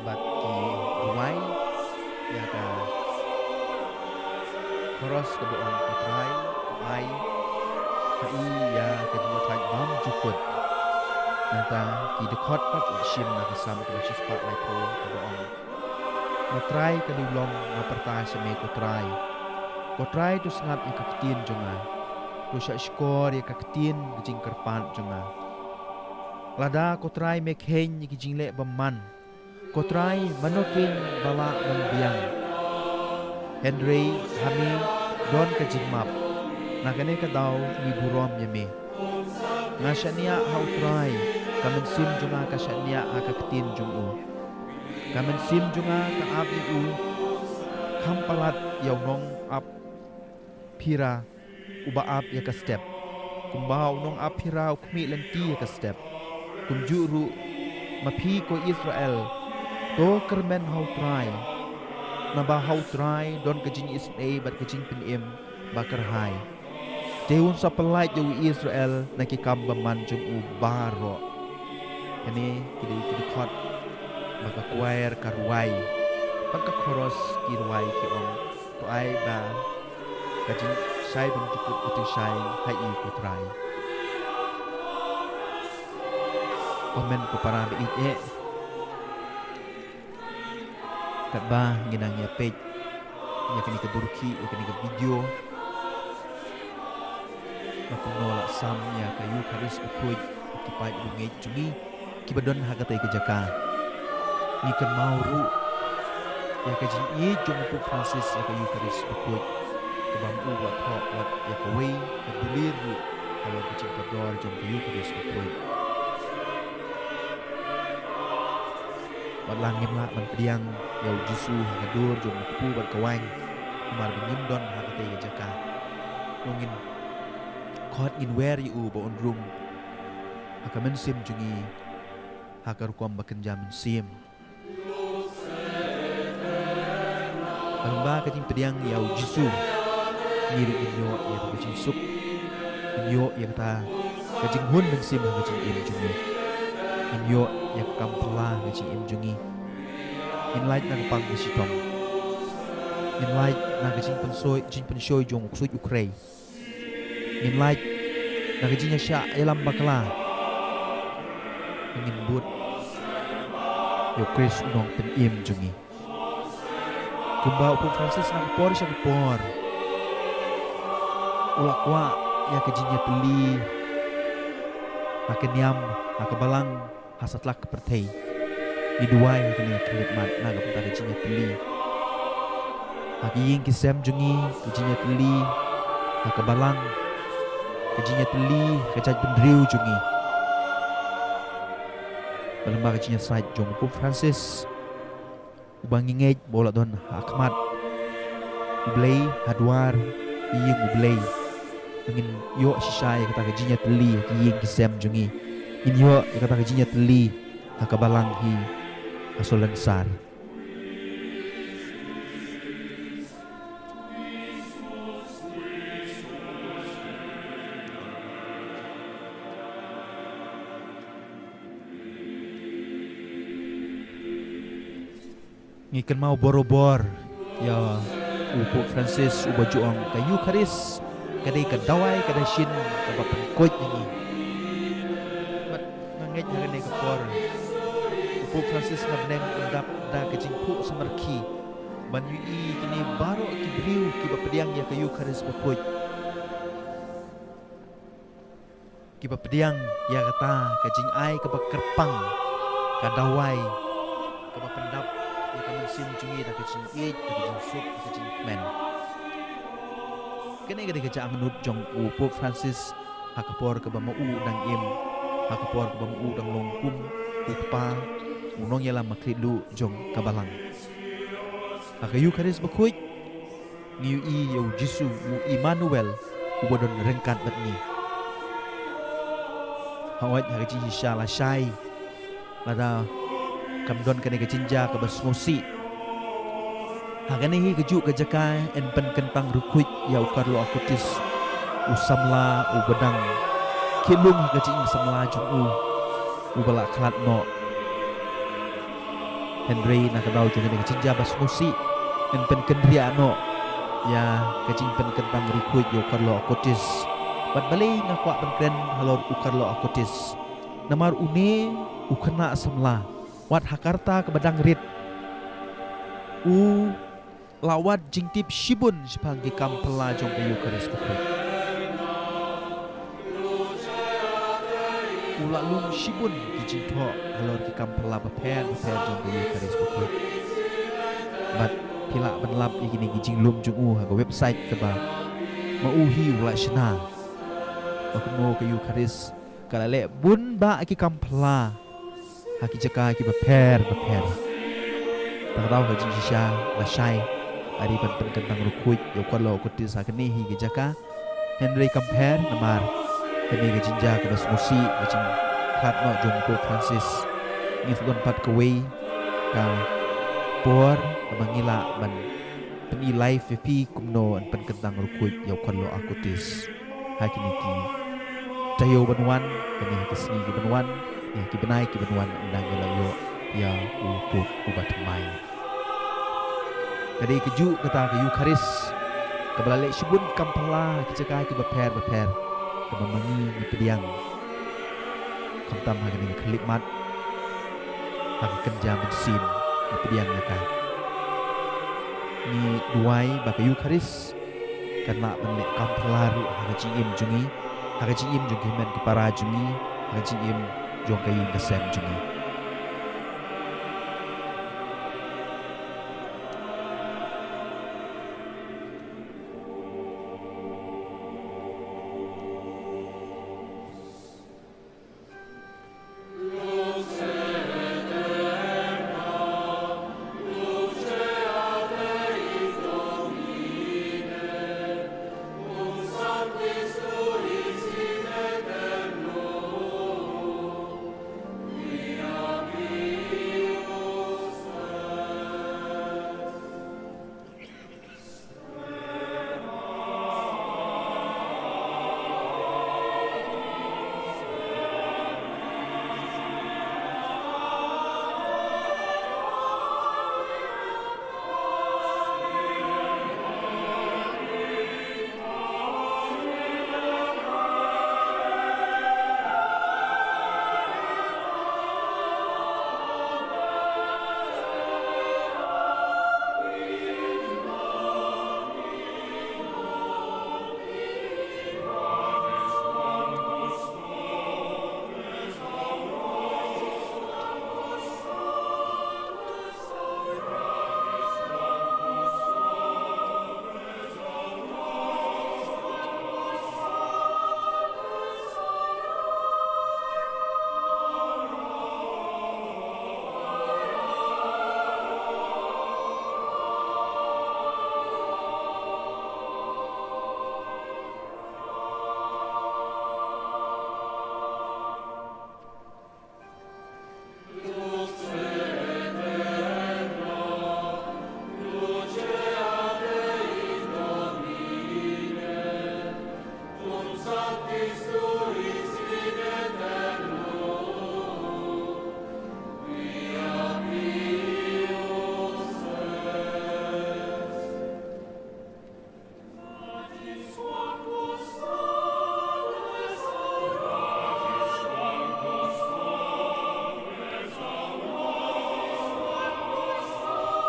Bad ki rwai ïa ka chorus kaba ong, Ko Trai, ko ai ha i ïa ka jingïathait bymjukut. Nangta ki dkhot pat la shim na ka Salm kaba shispah laiphew kaba ong, Nga Trai, kali u long nga pyrta sha me, Ko Trai. Ko Trai, to sngap ïa ka ktien jong nga, to shahshkor ïa ka ktien ka jingkyrpad jong nga. Lada, Ko Trai, me kheiñ ïa ki jingleh bymman, Ko Trai, mano keiñ ba lah ban biang? Hynrei ha me don ka jingmap, na kane ka daw ngi burom ïa me. Nga shaniah ha U Trai, ka mynsiem jong nga ka shaniah ha ka ktien jong u. Ka mynsiem jong nga ka ap ïa u, kham palat ïa u nongap phira uba ap ïa ka step. Kumba u nongap phira u khmih lynti ïa ka step, kumjuh ruh ma phi, ko Israel, to kyrmen ha U Trai. Naba ha U Trai don ka jingisynei bad ka jingpynim ba kyrhai. Te un sa pyllait ïa u Israel na ki kam bymman jong u baroh. Kane ki dei ki dkhot ba ka kwai ka rwai, bad ka chorus ki rwai ki ong, To ai ba ka jingshai bymjukut ka jingshai ha i, Ko Trai. Ko hynmen ko para ba ïeit eh, katba ngi dang ïa peit ïa kane ka dur khih, ïa kane ka video, ba kumno la sam ïa ka Ïukharist bakhuid ha ki paid riewngeit jong ngi kiba don ha katei ka jaka. Ngi kynmaw ruh ïa ka jingïeit jong u Pope Francis ïa ka Ïukharist bakhuid, kaba ma u u la thoh wat ïa kawei ka dulir ruh halor ka jingkordor jong ka Ïukharist bakhuid. Wat la ngim lah ban pdiang ïa u Jisu ha ka dur jong u kpu bad ka waiñ, namar ba ngim don ha katei ka jaka. To ngin khot, ngin wer ïa u ba un rung ha ka mynsiem jong ngi ha ka rukom ba kynja mynsiem. Ba lyngba ka jingpdiang ïa u Jisu, ngi ruh ngin ïoh ïa ka jingsuk, ngin ïoh ïa kata ka jinghun mynsiem ha ka jingim jong ngi. Ngin ïoh ïa ka kam phylla ha ka jingim jong ngi. Ngin lait na ka pang ka shitom. Ngin lait na ka jingpynshoi, jingpynshoi jong u ksuid u khrei. Ngin lait na ka jingïashah ïalam bakla. Ngin bud ïa u Khrist u nongpynim jong ngi. Kumba u Pope Francis na ka por sha ka por u la kwah ïa ka jingïatylli ha ka niam, ha ka balang, ha satlak ka pyrthei. Ngi duwai ha kane ka khlieh mat na ka bynta ka jingïatylli ha ki ïing ki sem jong ngi, ka jingïatylli ha ka balang, ka jingïatylli ha ka jaitbynriew jong ngi. Ba lyngba ka jingïasaid jong u Pope Francis, uba ngi ngeit ba u la don ha khmat U Blei, ha dwar ïing U Blei, ngin ïoh shisha ïa kata ka jingïatylli ha ki ïing ki sem jong ngi. Ngin ïoh ïa kata ka jingïatylli ha ka balang hi ha Salonsar. Ngi kynmaw borabor ïa u Pope Francis uba ju ong ka Ïukharist ka dei ka dawai ka dashin kaba pynkoit ïa ngi. Bad nga ngeit ha kane ka por u Pope Francis na bneng un dap da ka jingphuh samarkhie ban ïohi ïa kine baroh ki briew kiba pdiang ïa ka Ïukharist bakhuid, kiba pdiang ïa kata ka jingai kaba kyrpang, ka dawai kaba pyndap ïa ka mynsiem jong ngi da ka jingïeit, da ka jingsuk, da ka jingkmen. Kane ka dei ka jingangnud jong u Pope Francis ha ka por kaba ma u dang im, ha ka por kaba ma u dang long kum u kpa u nongïalam ba khlieh luh jong ka Balang. Ha ka Ïukharist Bakhuid ngi ïohi ïa u Jisu, u Immanuel, uba don ryngkat bad ngi. Hooid, ha ka jingshisha lashai, lada kam don kane ka jingjia kaba sngewsih, ha kane hi kajuh ka jaka yn pynkyntang rukhuid ïa u Carlo Acutis, u samla uba dang kit lung ha ka jingim samla jong u, uba la khlad noh. Hynrei na ka daw jong kane ka jingjia ba sngewsih, yn pynkynriah noh ïa ka jingpynkyntang rukhuid ïa u Carlo Acutis. Bad balei nga kwah ban kren halor u Carlo Acutis? Namar une u khynnah samla, wat ha ka rta kaba dang rit, u la wad jingtip shibun shaphang ki kam phylla jong ka Ïukharist Bakhuid. U la lum shibun ki jingthoh halor ki kam phylla bapher bapher jong ka Ïukharist Bakhuid. Bad phi lah ban lap ïa kine ki jinglum jong u ha ka website kaba ma u hi u la shna, ba kumno ka Ïukharist ka la leh bun bah ki kam phylla ha ki jaka kiba pher bapher. Tang daw ha ka jingshisha lashai, ha ri ban pynkyntang rukhuid ïa u Carlo Acutis ha kane hi ki jaka. Hynrei kam pher namar kane ka jingjia kaba sngewsih, ka jingkhlad noh jong u Pope Francis, ngi shu don pat kawei ka por kaba ngi lah ban pyni live ïa phi kumno yn pynkyntang rukhuid ïa u Carlo Acutis ha kine ki taïew ban wan, kane ha ki sngi ki ban wan, ne ha ki bnai ki ban wan, ynda ngi la ïoh ïa u Pope uba thymmai. Ka dei kajuh kata ka Ïukharist kaba la leh shibun ki kam phylla ha ki jaka kiba pher bapher, kaba ma ngi ngi pdiang. Khamtam ha kane ka khlieh mat, ha ka kynja mynsiem ngi pdiang ïa ka. Ngi duwai ba ka Ïukharist kan lah ban leh kam phylla ruh ha ka jingim jong ngi, ha ka jingim jong ki hynmen ki para jong ngi, ha ka jingim jong ka ïing ka sem jong ngi.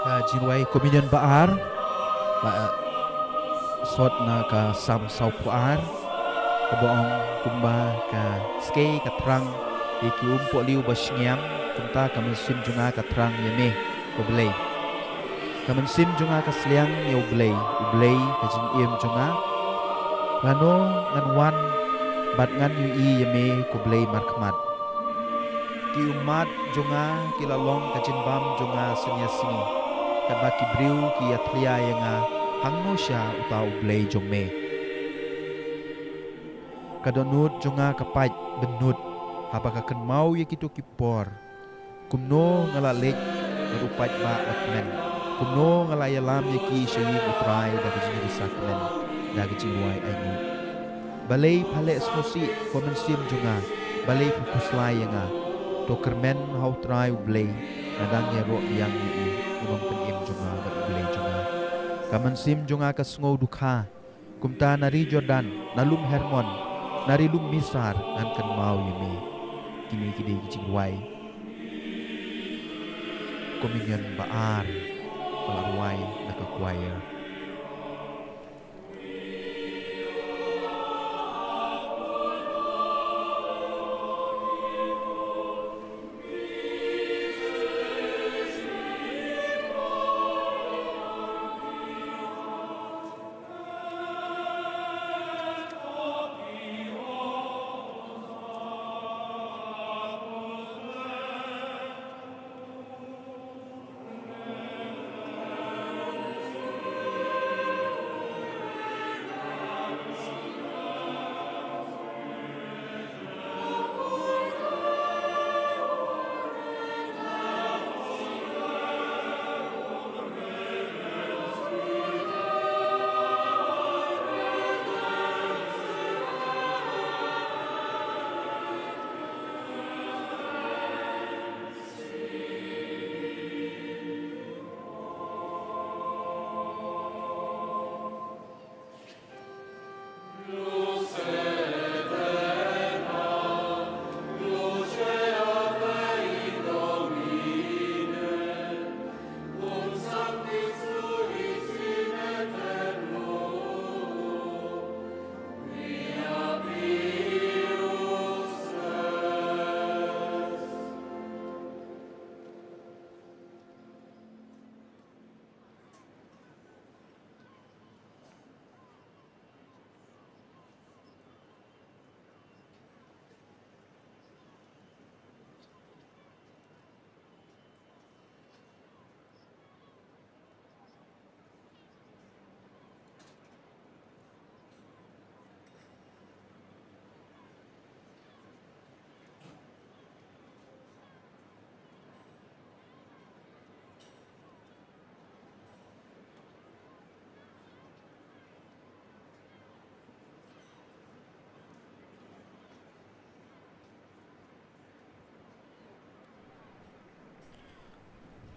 Ka jingrwai Communion ba ar, ba, eh, sot na ka Salm sawphew ar, kaba ong kumba ka skei ka thrang ïa ki umpohliew ba shngiam, kumta ka mynsiem jong nga ka thrang ïa me, ko Blei. Ka mynsiem jong nga ka sliang ïa U Blei, U Blei ka jingim jong nga. Lano ngan wan bad ngan ïohi ïa me, ko Blei markhmat? Ki ummat jong nga ki la long ka jingbam jong nga sngi ar sngi, katba ki briew ki ïathliew ïa nga, hangno sha uta U Blei jong me? Ka dohnud jong nga ka pait bynnud haba ka kynmaw ïa kito ki por. Kumno nga la leit bad u paidbah ba kmen? Kumno nga la ïalam ïa ki sha ïing U Trai da ka jingïarisa kmen, da ka jingrwai ainguh? Balei pha leh sngewsih, ko mynsiem jong nga? Balei pha khuslai ïa nga? To kyrmen ha U Trai U Blei, nga dang ïaroh biang ïa u, u nongpynim jong nga bad U Blei jong nga. Ka mynsiem jong nga ka sngew dukha. Kumta na ri Jordan, na lum Hermon, na ri lum Misar ngan kynmaw ïa me. Kine ki dei ki jingrwai Komunion ba ar ba la rwai na ka choir.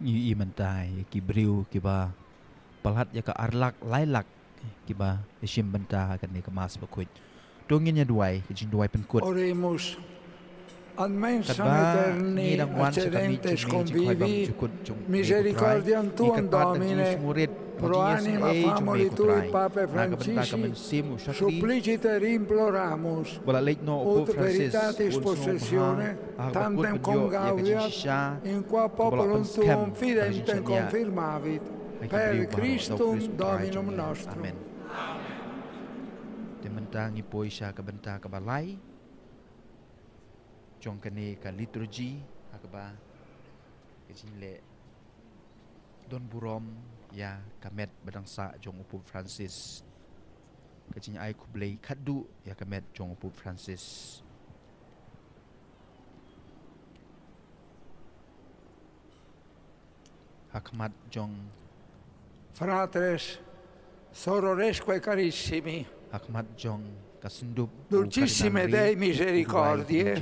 Ngi ïohi mynta ïa ki briew kiba palat ïa ka ar lak lai lak kiba shim bynta ha kane ka Mass bakhuid. To ngin ïa duwai ka jingduwai pynkut. Oremus. Ad mensam aeterni accedentes convivi, misericordiam tuam, Domine, pro anima famuli tui Papae Francisci, suppliciter imploramus, ut veritatis possessione tantum congaudiat, in qua populum tuum fidentem confirmavit, per Christum Dominum nostrum. Amen. Te mynta ngi poi sha ka bynta kaba lai jong kane ka liturgy, ha kaba ka jingleh don burom ïa ka met ba dang sah jong u Pope Francis. Ka jingai khublei khatduh ïa ka met jong u Pope Francis. Ha khmat jong Fratres, sororesque carissimi. Ha khmat jong ka syndup, Dulcissime Dei misericordiae,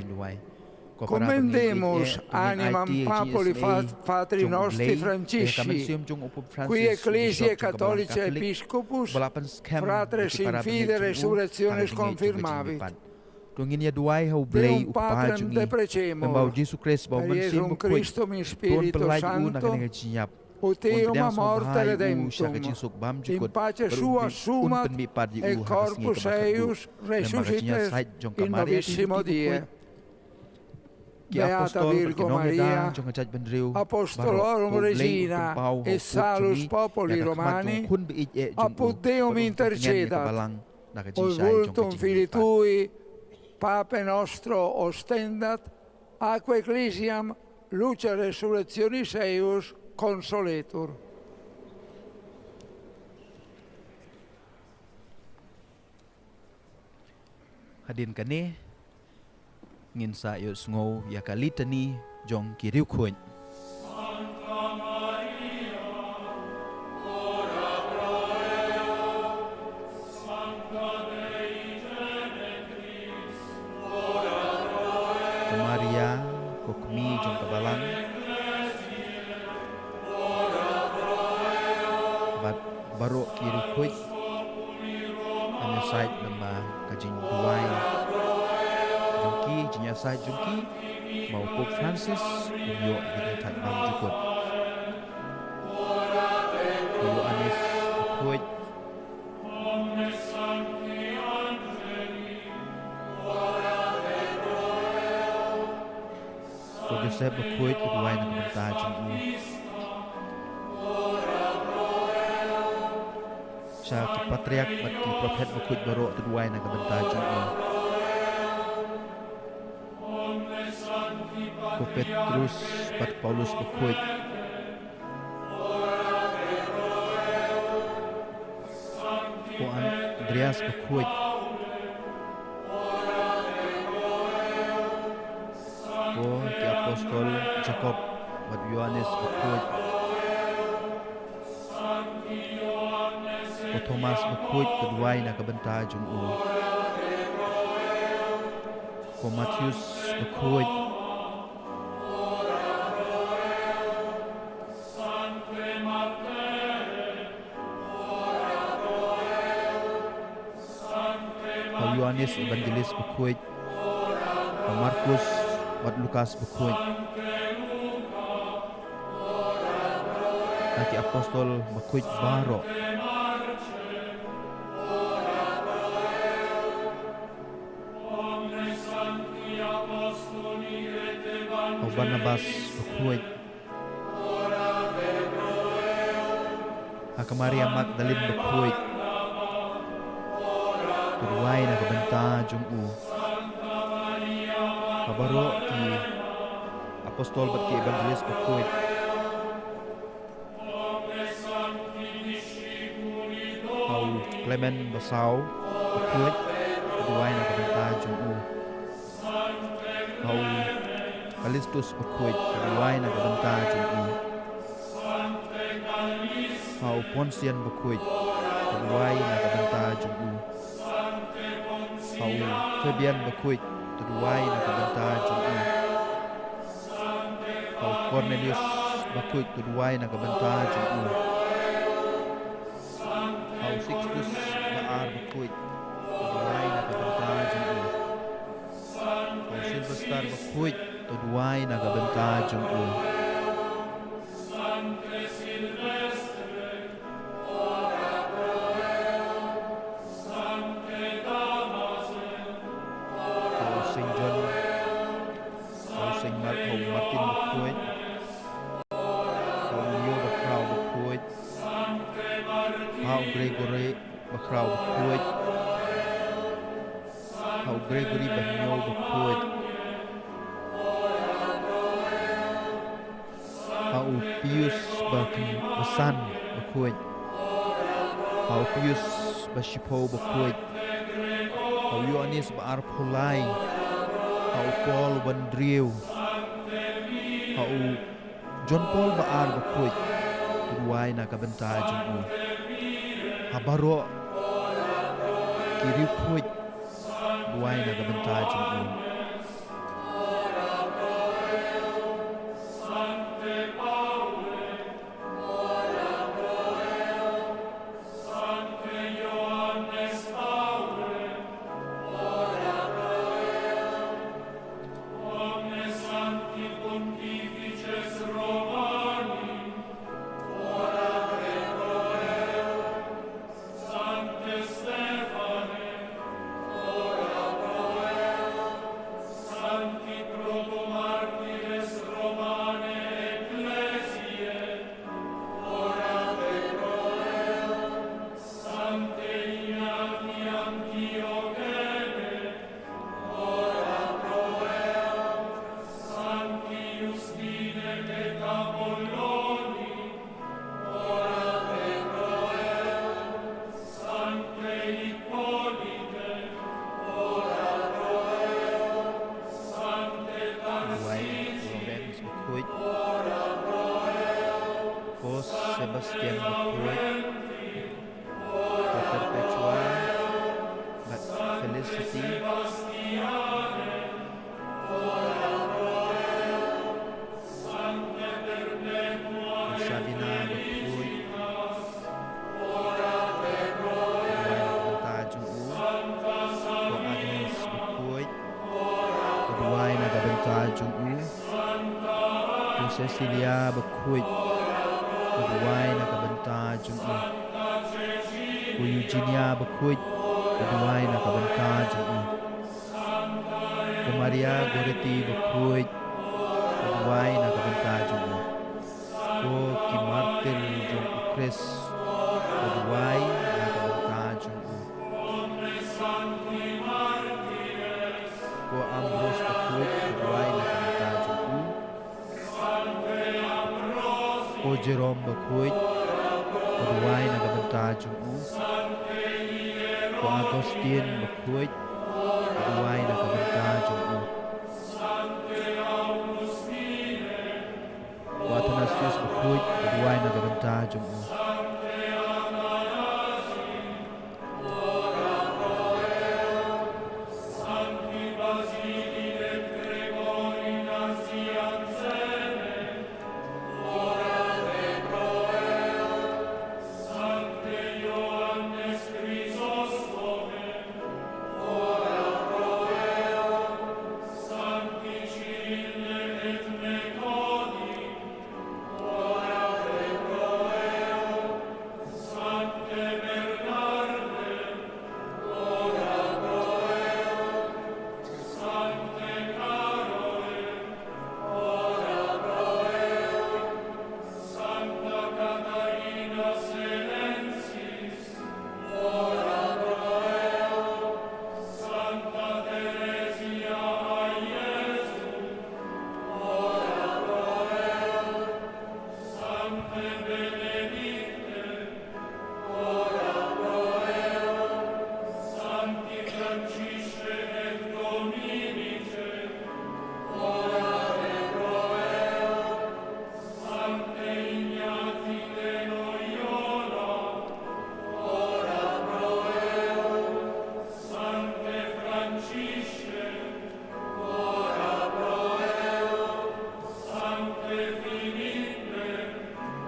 commendemus animam papuli fa-, patri nostri Francisci, qui ecclesiae catholicae episcopus, fratres in fide resurrectionis confirmavit. To ngin ïa duwai ha U Blei u Kpa jong ngi, Kynrad U Jisu Khrist bad U Mynsiem Bakhuid. To un pynlait ïa u na kane ka jingïap, un pdiang sngewbha ïa u sha ka jingsuk bymjukut, bad un pynmihpat ïa u ha ka sngi kaba khatduh. Lem bad ka jingïasaid jong ka Maria Theisotti Bakhuid, ki apostol bad ki nongïada jong ka jaitbynriew baroh, to U Blei un pynpaw ha u khun jong ngi ïa ka khmat jong u khun ba ïeit eh jong u, bad un pynïeng ïa ka balang na ka jingshai jong ka jingmihpat. Papae nostro ostendat, Aquae Ecclesiam luce resurrectionis eius consoletur. Hadien kane ngin sa ïohsngew ïa ka litani jong ki riewkhuid. Ka Maria, ka kmie jong ka Balang, bad baroh ki riewkhuid, ngin ïasaid lyngba ka jingduwai jong ki, jingïasaid jong ki, ba u Pope Francis un ïoh ïa ka jingthait bymjukut. Ko Ïoannis bakhuid. Ko Joseph bakhuid, to duwai na ka bynta jong u. Sha ki patriarch bad ki prophet bakhuid baroh, to duwai na ka bynta jong u. Ko Petrus bad Paulus bakhuid. Ko Andreas bakhuid. Ko ki apostol Jakob bad Ïoannis bakhuid. Ko Thomas bakhuid, to duwai na ka bynta jong u. Ko Matheus bakhuid. Ko Ïoannis Evangelist bakhuid. Ko Markus bad Lukas bakhuid. Na ki apostol bakhuid baroh. Ko Barnabas bakhuid. Ha ka Maria Magdalin bakhuid, to duwai na ka bynta jong u. Ha baroh ki apostol bad ki evangelist bakhuid. Ha u Clement basaw bakhuid, to duwai na ka bynta jong u. Ha u Kalistus bakhuid, to duwai na ka bynta jong u. Ha u Ponsian bakhuid, to duwai na ka bynta jong u. Ha u Fabian bakhuid, to duwai na ka bynta jong u. Ha u Cornelius bakhuid, to duwai na ka bynta jong u. Ha u Sixtus ba ar bakhuid, to duwai na ka bynta jong u. Ha u Sylvester bakhuid, to duwai na ka bynta jong u. Ha u Saint John, ha u Saint Mar-, ha u Martin bakhuid. Ha u Leo bakhraw bakhuid. Ha u Gregory bakhraw bakhuid. Ha u Gregory bahynñiew bakhuid. Ha u Pius ba khyndai, ba san bakhuid. Ha u Pius ba shiphew bakhuid. Ha u Ïoannis ba arphew lai. Ha u Paul ba hynriew. Ha u John Paul ba ar bakhuid, to duwai na ka bynta jong u. Ha baroh ki riewkhuid, duwai na ka bynta jong u. Sebastian Bakhuid, Perpetua bad Felicity, Sabina Bakhuid, ka duwai na ka bynta jong u. Ko Agnes Bakhuid, ka duwai na ka bynta jong u. Ko Cecilia Bakhuid, ka duwai na ka bynta jong u. Ko Eugenia Bakhuid, ka duwai na ka bynta jong u. Ko Maria Goretti Bakhuid, ka duwai na ka bynta jong u. Ko ki martir jong u Khrist, ka duwai na ka bynta jong u. Ko Ambrose Bakhuid, ka duwai na ka bynta jong u. Ko Jerome Bakhuid, ka duwai na ka bynta jong u. Ko Augustine Bakhuid, ka duwai na ka bynta jong u. Ko Athanasius Bakhuid, ka duwai na ka bynta jong u.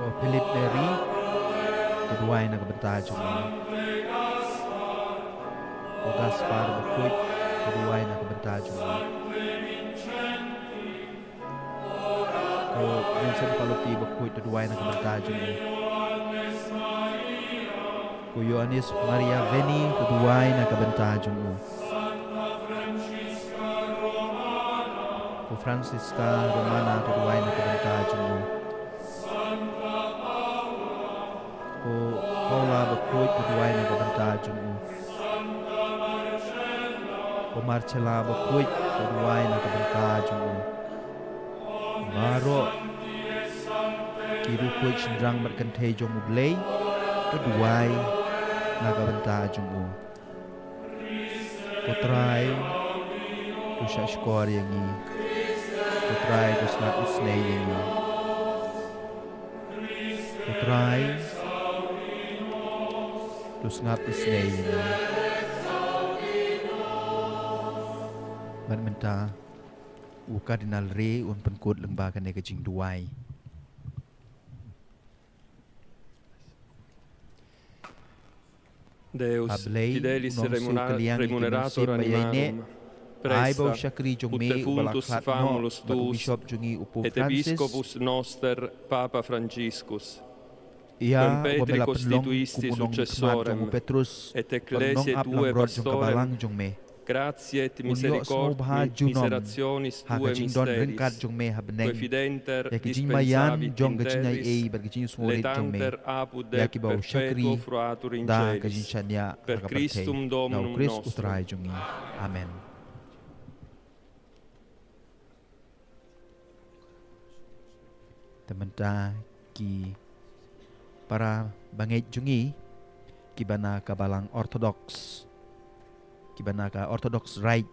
Ko Philip Neri, ka duwai na ka bynta jong u. Ko Gaspar Bakhuid, ka duwai na ka bynta jong u. Ko Vincent Paloti Bakhuid, ka duwai na ka bynta jong u. Ko Ioannis Maria Veni, ka duwai na ka bynta jong u. Ko Francisca Romana, ka duwai na ka bynta jong u. Ko Paula Bakhuid, ka duwai na ka bynta jong u. Ko Marcella Bakhuid, ka duwai na ka bynta jong u. Baroh ki riewkhuid shynrang bad kynthei jong U Blei, ka duwai na ka bynta jong u. Ko Trai, to shahshkor ïa ngi. Ko Trai, to sngap isynei ïa ngi. Ko Trai, to sngap isynei ïa ngi. Bad mynta u Cardinal Re un pynkut lyngba kane ka jingduwai. Deus, Blei, fidelis u nongsu kylliang ïa ki mynsiem ba ïaineh, ai ba u shakri jong me uba la khlad noh bad u Bishop jong ngi u Pope Francis, ïa uba me la pynlong kum u nongmihkhmat jong u Petrus bad u nongap langbrot jong ka balang jong me, un ïohsngew bha junom ha ka jingdon ryngkat jong me ha bneng ïa ka jingmaïan jong ka jingaiei bad ka jingsngewrit jong me ïa kiba u shakri da ka jingshaniah ha ka pyrthei. Na U Khrist U Trai jong ngi. Amen. Te mynta ki para bangeit jong ngi kiba na ka balang Orthodox, kiba na ka Orthodox Rite,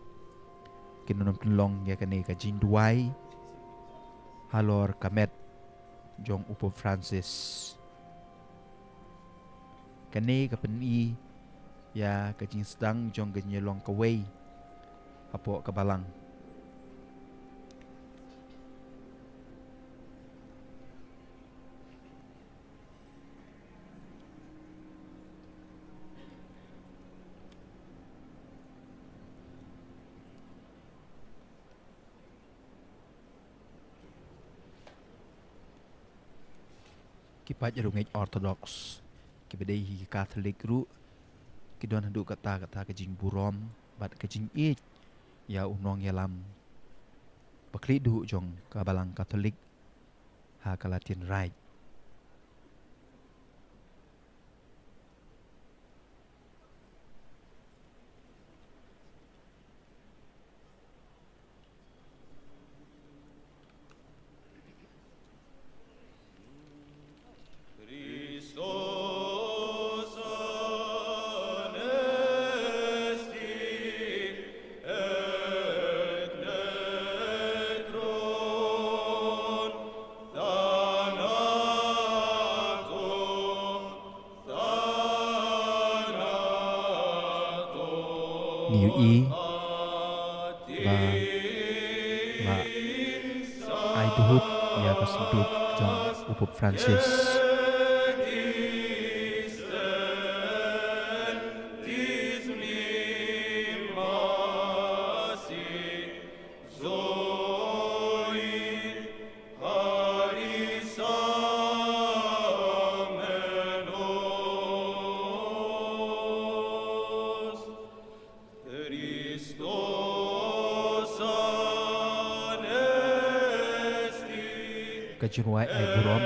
kin nym pynlong ïa kane ka jingduwai halor ka met jong u Pope Francis. Kane ka pyni ïa ka jingsdang jong ka jingïalong kawei hapoh ka balang. Ki paid riewngeit Orthodox kiba dei hi ki Katholik ruh ki don haduh katta katta ka jingburom bad ka jingïeit ïa u nongïalam ba khlieh duh jong ka balang Katholik ha ka Latin Raj. Ngi ïohi ba la ai dup ïa ka sngewduk jong u Pope Francis. Ka jingrwai ai burom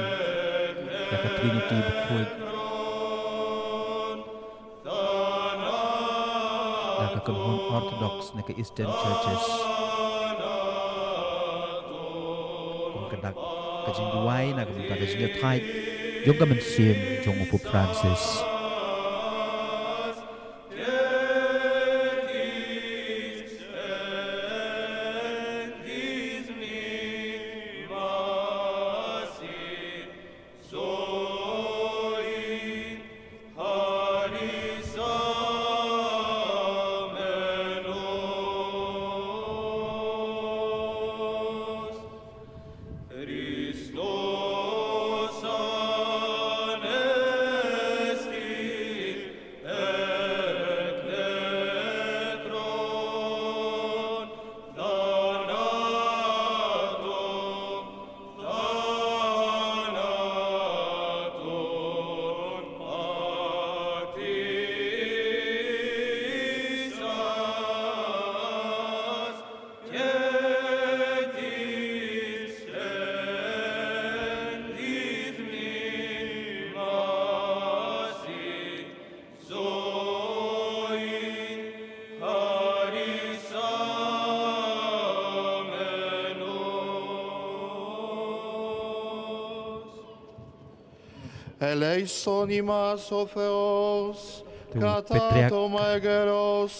ïa ka Trinity bakhuid, na ka kynhun Orthodox na ka Eastern Churches. Kum ka dak ka jingduwai na ka bynta ka jingïathait jong ka mynsiem jong u Pope Francis. Eleison imás, o Theos, te u patriarch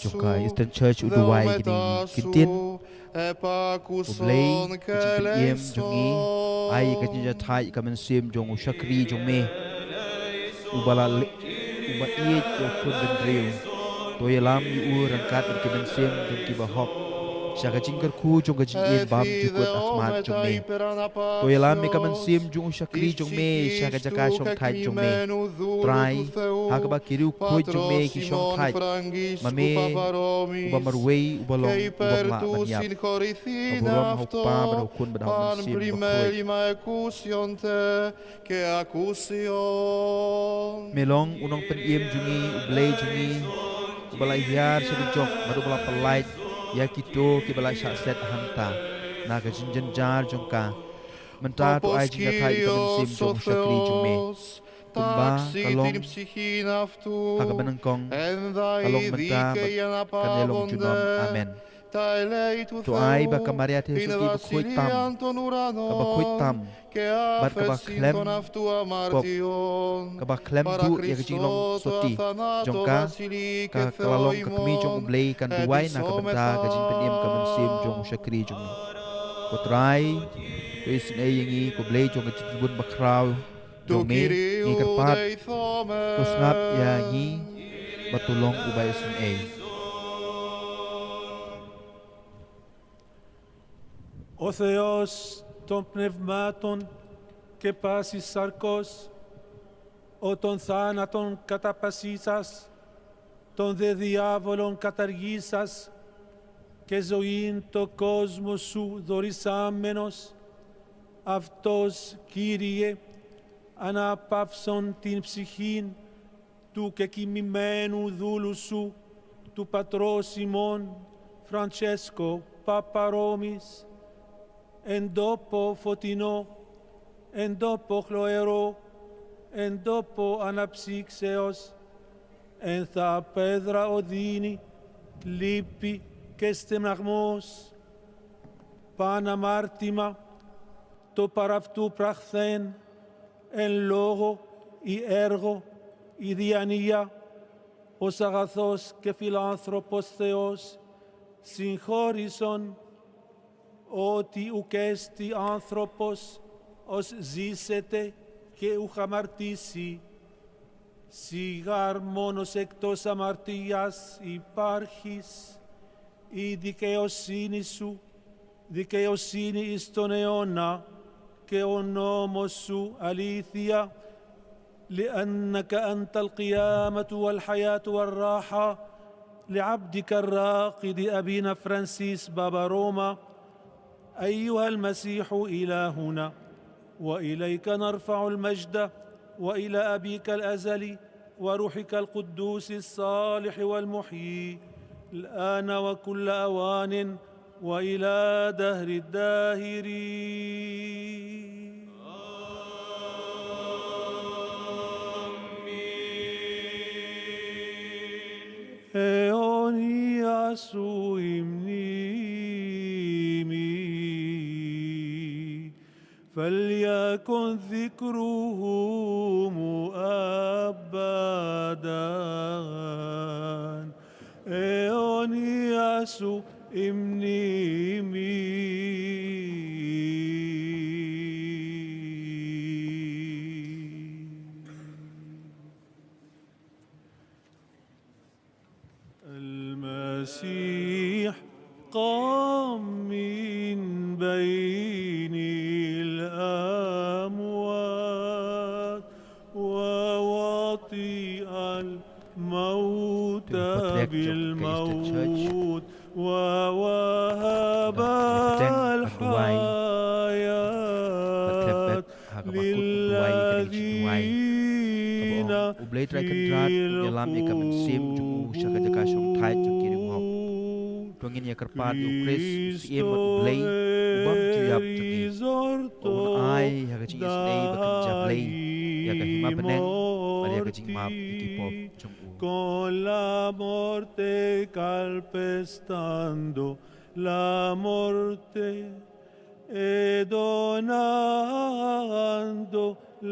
jong ka Eastern Church u duwai kine ki ktien. U Blei, ka jingpynim jong ngi, ai ka jingïathait ka mynsiem jong u shakri jong me, uba la le-, uba ïeit ïa u khun bynriew. To ïalam ïa u ryngkat bad ki mynsiem jong kiba hok sha ka jingkyrkhu jong ka jingim bymjukut ha khmat jong me. To ïalam ïa ka mynsiem jong u shakri jong me sha ka jaka shongthait jong me, Trai, ha kaba ki riewkhuid jong me ki shongthait ma me, uba marwei, uba long, uba mlak ban ïap. Ka burom ha u Kpa bad ha u Khun bad ha u Mynsiem Bakhuid. Me long u nongpynim jong ngi, u Blei jong ngi, uba la hiar sha dujok bad uba la pyllait ïa kito kiba la shah set hangta na ka jingjynjar jong ka. Mynta to ai jingïathait ïa ka mynsiem jong u shakri jong me, kumba ka long ha kaba nyngkong, ka long mynta bad kan ïalong junom. Amen. To ai ba ka Maria Theisotti bakhuid tam, kaba khuid tam bad kaba khlem pop, kaba khlem duh ïa ka jinglong sotti jong ka, ka, ka la long ka kmie jong u Blei, kan duwai na ka bynta ka jingpynim ka mynsiem jong u shakri jong ngi. Ko Trai, to isynei ïa ngi, ko Blei jong ka jingtimbun bakhraw, To Kyrie eleison. To sngap ïa ngi bad to long uba isynei. O Theos, ton pneumaton ke pasis sarkos, o ton thanaton katapasisas, ton de diabolon katargisas, ke zoin to kosmos su dorisamenos, avtos Kyrie, anapavson tin psihin, tu ke kimimenu dulusu, tu patro Simon, Francesco, Papa Romis, en dopo Fotino, en dopo Chloero, en dopo Anapsixeos, en tha Pedra Odini, Lipi, Kestemnagmos, Pana Martima, to paraftu prachthen, en logo, i ergo, i diania, os agathos ke philanthropos Theos, sin horison, o ti ukesti anthropos, os zisete, ke uhamartisi, sigar monosektos amartias i parhis, i dikeosini su, dikeosini istoneona, ke onomo su alithia, لأنك أنت القيامة والحياة والراحة لعبدك الراقد أبينا فرانسيس بابا روما. أيها المسيح إلهنا، وإليك نرفع المجد، وإلى أبيك الأزلي وروحك القدوس الصالح والمحيي، الآن وكل أوان، وإلى دهر الداهرين. Eon iasu imnimi, فليكن ذكره أبدا. Eon iasu imnimi. المسيح قام من بين الأموات ووطئ الموت بالموت ووهب الحياة ha ka bakut u duwai ka dei ka jingduwai kaba ong, U Blei Trai Kynrad un ïalam ïa ka mynsiem jong u sha ka jaka shongthait jong ki riewngok. To ngin ïa kyrpad ïa u Khrist u Syiem bad u Blei u bym ju ïap jong ngi, ba un ai ha ka jingisynei ba kynja Blei ïa ka hima bneng bad ïa ka jingmap ïa ki pop jong u. Con la morte calpestando la morte e donando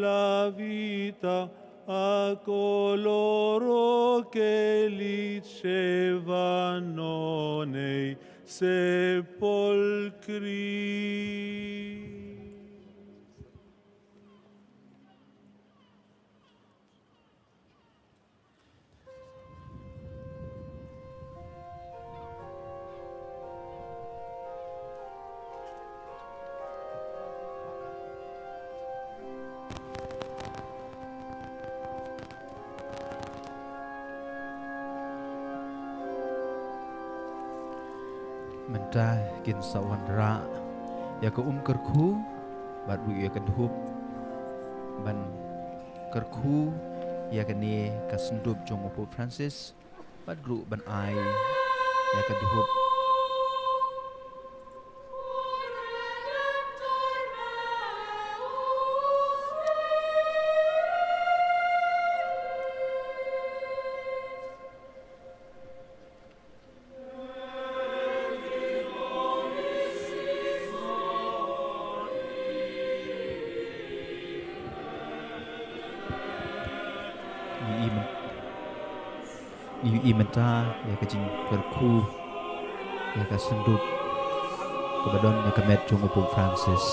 la vita a coloro che licevano nei sepolcri. Mynta kin sa wanrah ïa ka um kyrkhu bad ruh ïa ka dhup ban kyrkhu ïa kane ka syndup jong u Pope Francis, bad ruh ban ai ïa ka dhup. Ngi ïohi myn-, ngi ïohi mynta ïa ka jingkyrkhu ïa ka syndup kaba don ïa ka met jong u Pope Francis.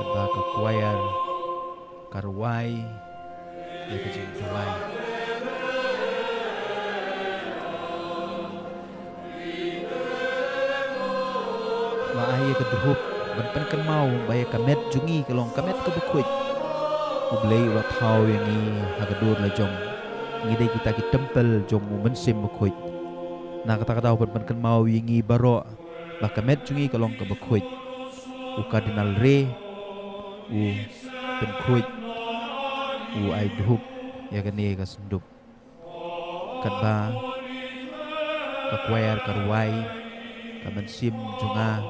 Ba ka choir ka rwai ïa ka jingduwai. La ai ïa ka dkhot ban pynkynmaw ba ïa ka met jong ngi ka long ka met kaba khuid. U Blei u la thaw ïa ngi ha ka dur la jong. Ngi dei kita ki templ jong u Mynsiem Bakhuid. Na kata ka daw ban pynkynmaw ïa ngi baroh ba ka met jong ngi ka long kaba khuid. U Cardinal Re u pynkhuid, u ai dkhot ïa kane ka sanduk. Katba ka choir ka rwai, ka mynsiem jong nga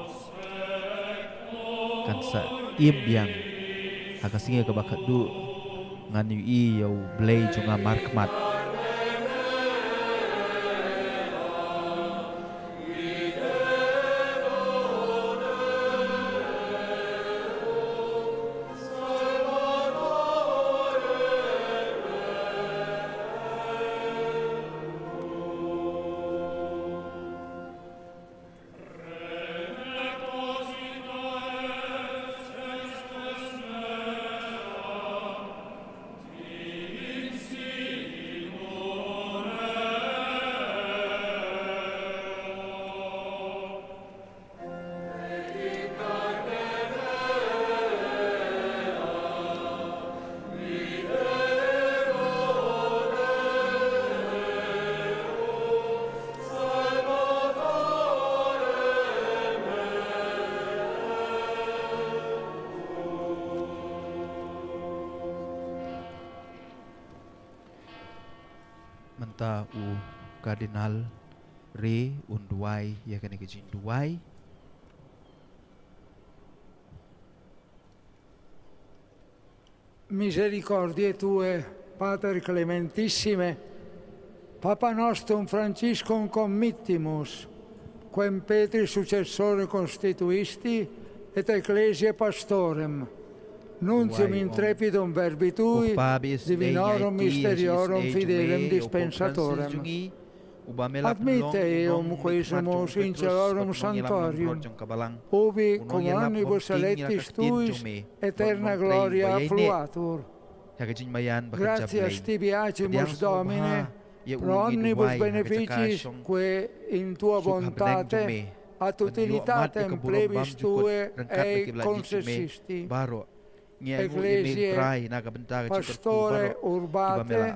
kan sa im biang. Ha ka sngi kaba khatduh ngan ïohi ïa U Blei jong nga markhmat. Mynta u Cardinal Re un duwai ïa kane ka jingduwai. Misericordiae tuae, Pater clementissime, Papam nostrum Franciscum committimus, quem Petri successore constituisti et Ecclesiae pastorem, nuntium intrepidum verbi tui, divinorum mysteriorum fidelem dispensatorem. Admitte eum quaesumus in caelorum sanctorium, ubi cum omnibus electis tuis aeterna gloria affluatur. Gratias tibi agimus, Domine, pro omnibus beneficiis quae in tua bontate ad utilitatem plebis tuae ei concessisti. Ecclesiae Pastorae Urbanae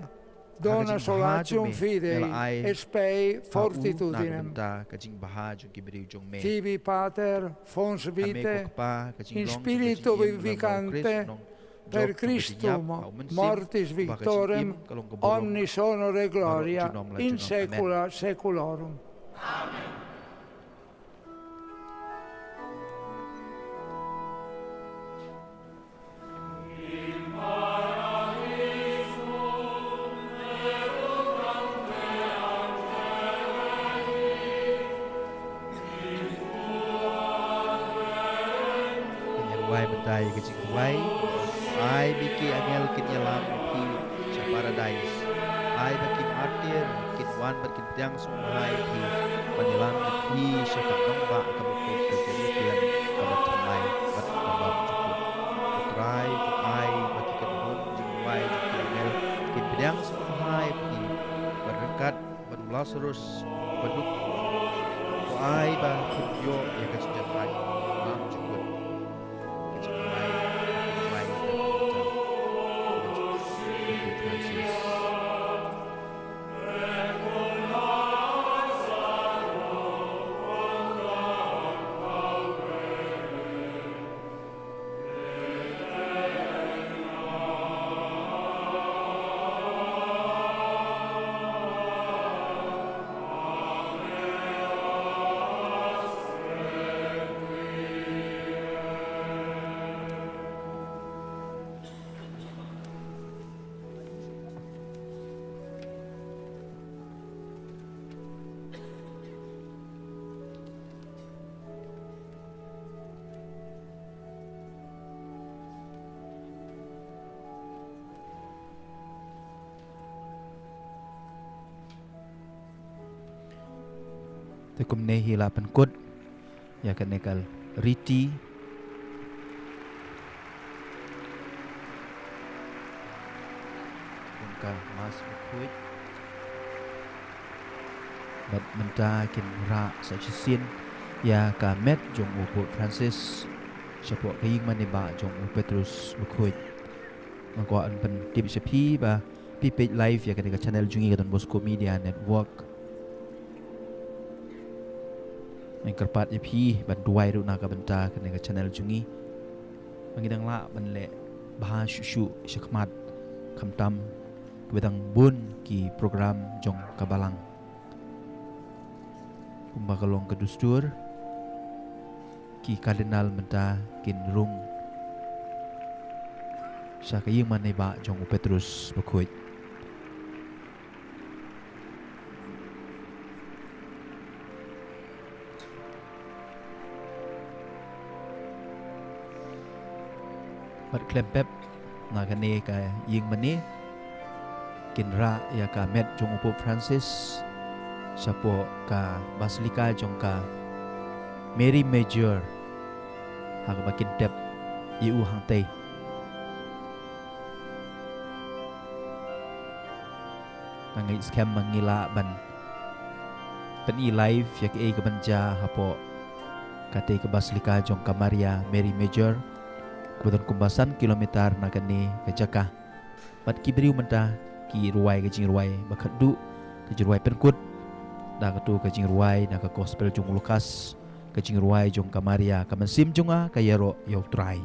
dona solatium fidei et spei fortitudinem. Tibi, Pater, fons vitae in spiritu vivificante, per Christum mortis victorem, omnis honor et gloria in saecula saeculorum. Amen. Ngin ïa duwai mynta ïa ka jingduwai. Ai ba ki angel kin ïalam ïa phi sha paradais. Ai ba ki martir kin wan bad kin pdiang sngewbha ïa phi, ban ïalam ïa phi sha ka nongbah kaba khuid ka Jerusalem kaba thymmai bad kaba bymjukut. Ko Trai, to ai ba ki kynhun jingduwai jong ki angel kin pdiang sngewbha ïa phi, bad ryngkat bad u Lasarus ba duk. To ai ba phin ïoh ïa ka jingïaid bymjukut. Ka jingduwai, ka jingduwai ïa ka jingduwai. Francis. Te kumne hi la pynkut ïa kane ka riti. ka Mass Bakhuid. Bad mynta kin rah sa shisien ïa ka met jong u Pope Francis shapoh ka ïing mane ba jong u Petrus Bakhuid. Nga kwah ban pyntip sha phi ba phi peit live ïa kane ka channel jong ngi ka Don Bosco Media Network. Nga kyrpad ïa phi ban duwai ruh na ka bynta kane ka channel jong ngi. Ba ngi dang lah ban leh bha shuh shuh shakhmat, khamtam kiba dang bun ki program jong ka balang. Kumba ka long ka dustur, ki Cardinal mynta kin rung sha ka ïing mane ba jong u Petrus Bakhuid. Bad khlem pep na kane ka ïing mane kin rah ïa ka met jong u Pope Francis shapoh ka Basilica jong ka Mary Major, ha kaba kin tep ïa u hangtei. Nga ngeit skhem ba ngi lah ban pyni live ïa kaei kaban jia hapoh katei ka Basilica jong ka Maria Mary Major, kaba don kumba san kilometer na kane ka jaka. Bad ki briew mynta ki rwai ka jingrwai ba khatduh, ka jingrwai pynkut da kato ka jingrwai na ka Gospel jong u Lukas, ka jingrwai jong ka Maria, ka mynsiem jong nga ka ïaroh ïa u Trai.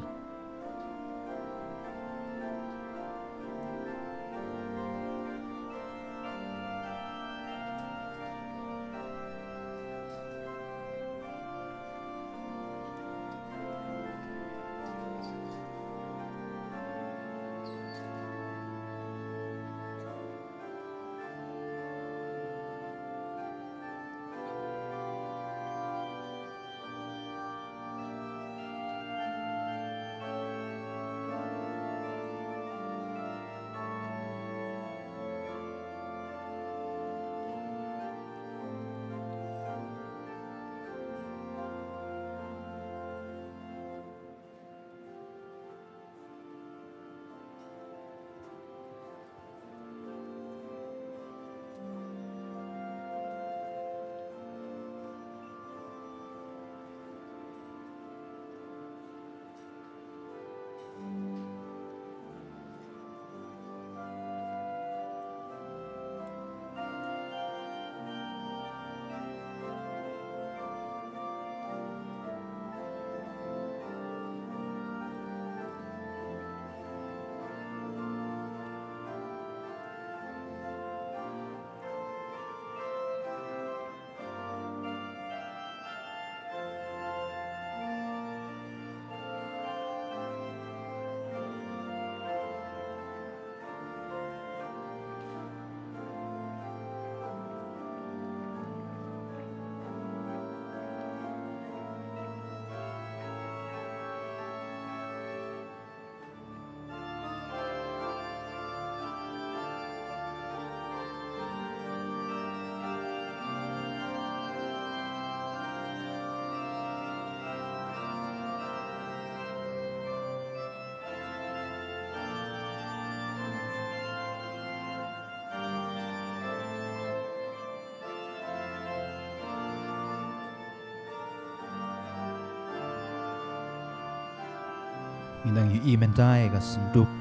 Ngi dang ïohi mynta ïa ka syndup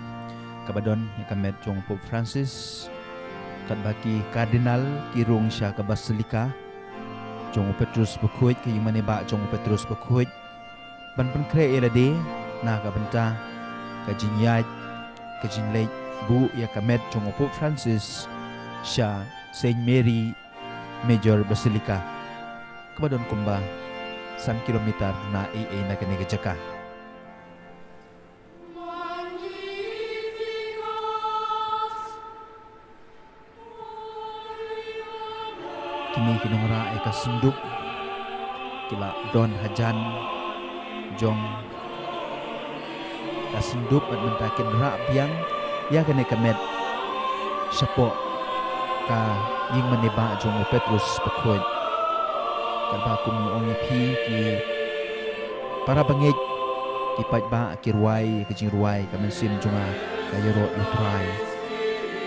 kaba don ïa ka met jong Pope Francis. Katba ki Cardinal ki rung sha ka Basilica jong u Petrus Bakhuid, ka ïing mane ba jong u Petrus Bakhuid, ban pynkhreh ïa lade na ka bynta ka jingïaid, ka jingleit buh ïa ka met jong u Pope Francis sha Saint Mary Major Basilica, kaba don kumba san kilometer na ei ei na kane ka jaka. Kine ki nongrah ïa ka syndup ki la don hajan jong ka syndup bad mynta kin rah biang ïa kane ka met shapoh ka ïing mane ba jong u Petrus Bakhuid. Katba kum nga ong ïa phi, ki para bangeit, ki paidbah ki rwai ka jingrwai, ka mynsiem jong nga ka ïaroh ïa u Trai.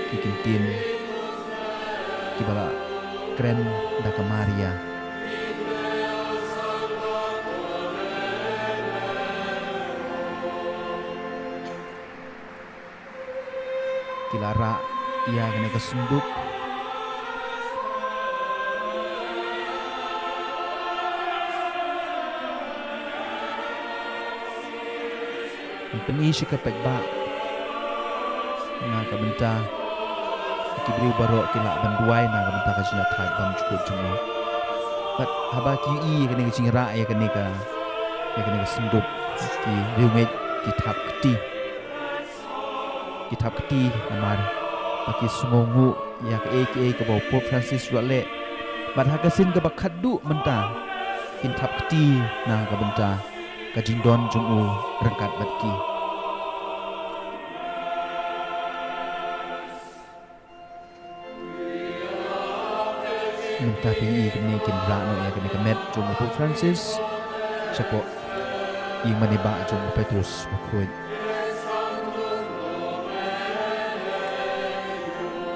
Ki Ki ktien kiba la kren da ka Maria. Ki la rah ïa kane ka synduk. Pynïaid sha ka paidbah na ka bynta ki briew baroh ki lah ban duwai na ka bynta ka jingïathait bymjukut jong u. Bad haba ki ïohi ïa kane ka jingrah ïa kane ka, ïa kane ka synduk, ki riewngeit ki thap kti. Ki thap kti namar ba ki sngewnguh ïa kaei kaei kaba u Pope Francis u la leh. Bad ha ka sien kaba khatduh mynta kin thap kti na ka bynta ka jingdon jong u ryngkat bad ki. Mynta phi i kane kin rah noh ïa kane ka met jong u Pope Francis shapoh ïing mane bah jong u Petrus Bakhuid.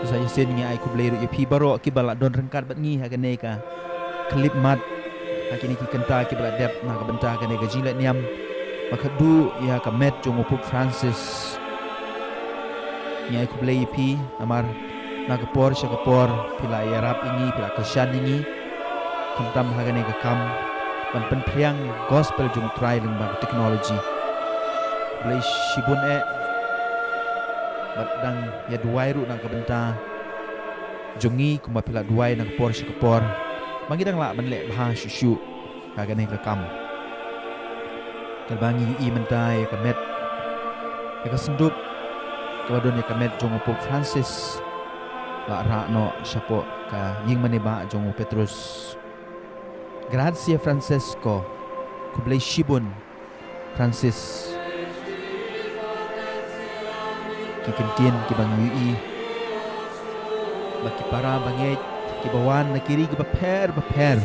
Sa shisien ngi ai khublei ruh ïa phi baroh kiba la don ryngkat bad ngi ha kane ka khyllipmat, ha kine ki kynta kiba la dep na ka bynta kane ka jingleh niam ba khatduh ïa ka met jong u Pope Francis. Ngi ai khublei ïa phi namar na ka por sha ka por phi la ïarap ïa ngi, phi la kyrshan ïa ngi, khamtam ha kane ka kam ban pynphriang gospel jong u Trai lyngba ka technology. Khublei shibun eh. Bad dang ïa duwai ruh na ka bynta jong ngi kumba phi la duwai na ka por sha ka por ba ngi dang lah ban leh bha shuh shuh ha kane ka kam. Katba ngi ïohi mynta ïa ka met, ïa ka synduk kaba don ïa ka met jong u Pope Francis la rah noh shapoh ka ïing mane bah jong u Petrus. Grazie Francesco. Khublei shibun Francis. Ki ktien kiba ngi ïohi ba ki para bangeit kiba wan na ki ri kiba pher ba pher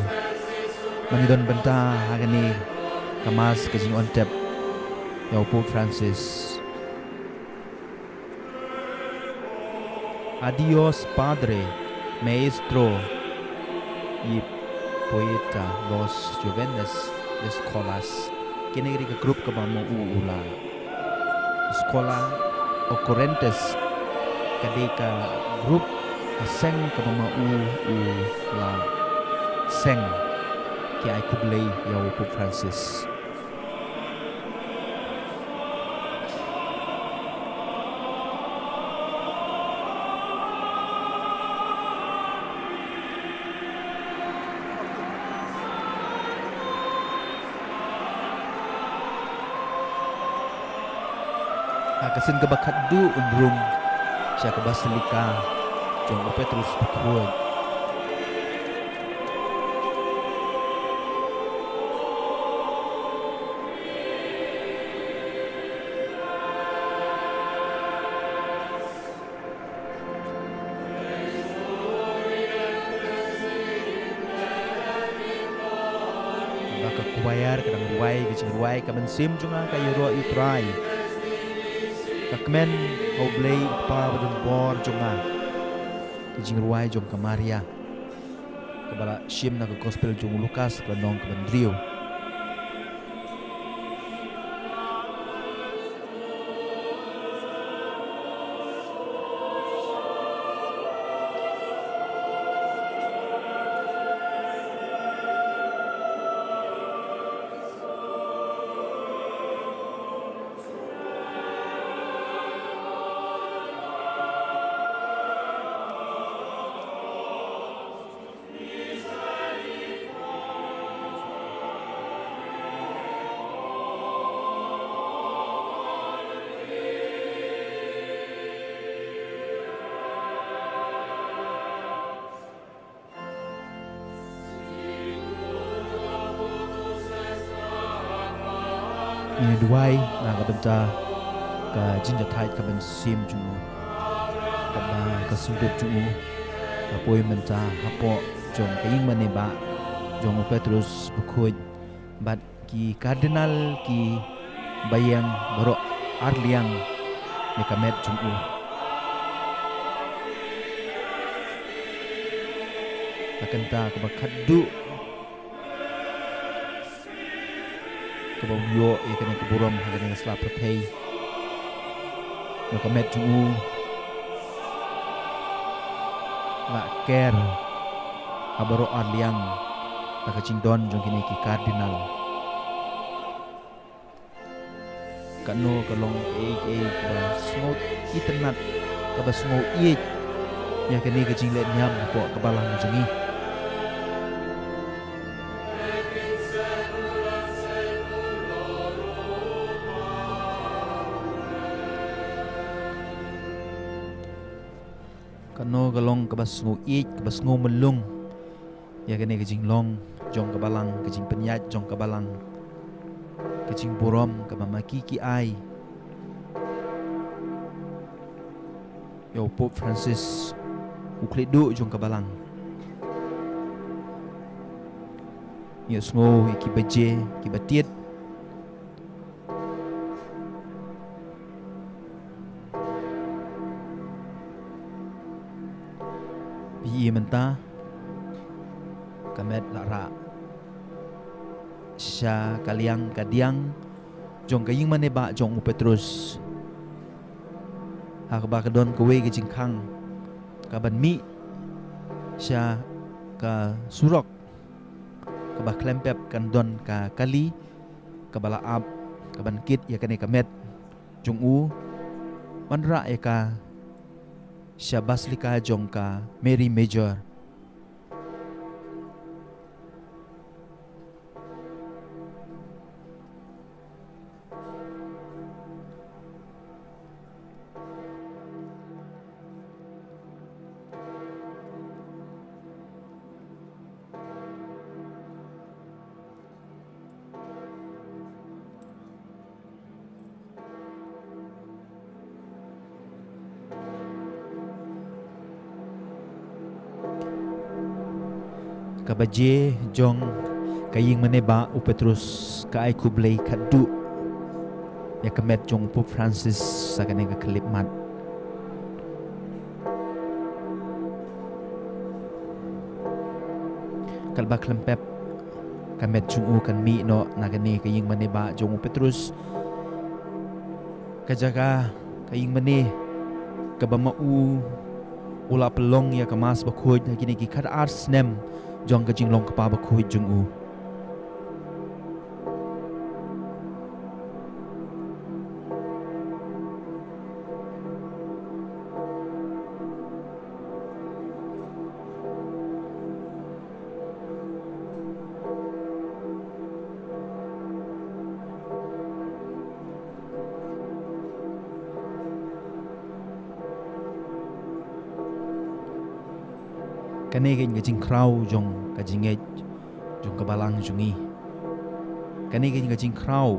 ban ïadon bynta ha kane ka Mass ka jingwan tep ïa u Pope Francis. Adiós, Padre, Maestro y Poeta, los jóvenes escolas. Kine ki dei ka grup kaba ma u u la, Schola Occurrentes, ka dei ka grup ka seng kaba ma u u la seng. Ki ai khublei ïa u Pope Francis. Ha ka sien kaba khatduh un rung sha ka Basilika jong u Petrus Bakhuid. Ba ka choir ka dang rwai ka jingrwai, Ka Mynsiem Jong Nga Ka Ïaroh ïa U Trai. Ka kmen ha U Blei U Kpa badonbor jong nga. Ka jingrwai jong ka Maria kaba la shim na ka Gospel jong u Lukas ka lynnong kaba hynriew. Ngin duwai na ka bynta ka jingïathait ka mynsiem jong u. Katba ka synduk jong u ka poi mynta hapoh jong ka ïing mane bah jong u Petrus Bakhuid bad ki Cardinal kiba ïeng baroh arliang ïa ka met jong u. Kynta kaba khatduh kaba u ïoh ïa kane ka burom ha kane ka sla pyrthei. Na ka met jong u la ker ha baroh ar liang da ka jingdon jong kine ki Cardinal. Kano ka long kaei kaei kaba sngew itynnad, kaba sngew ïeit ïa kane ka jingleh niam hapoh ka balang jong ngi. Kano ka long kaba sngew ïeit, kaba sngew mlung ïa kane ka jinglong jong ka balang, ka jingpynïaid jong ka balang, ka jingburom kaba ma ki ki ai ïa u Pope Francis, u khlieh duh jong ka balang. Ïohsngew ïa ki baje, ki batied. Phi i mynta ka met la rah sha ka liang ka diang jong ka ïingmane ba jong u Petrus. Ha kaba ka don kawei ka jingkhang kaban mih sha ka surok kaba khlem pep, kan don ka kali kaba la ap kaban kit ïa kane ka met jong u, ban rah ïa ka sha Basilica jong ka Mary Major. Ka baje jong ka ïingmane ba u Petrus ka ai khublei khatduh ïa ka met jong u Pope Francis sa kane ka khyllipmat. Katba khlem pep ka met jong u kan mih noh na kane ka ïingmane ba jong u Petrus. Ka jaka, ka ïingmane kaba ma u u la pynlong ïa ka Mass Bakhuid ha kine ki khatar snem jong ka jinglong kpa bakhuid jong u. Kane ka jingkhraw jong ka jingngeit jong ka balang jong ngi. Kane ka jingkhraw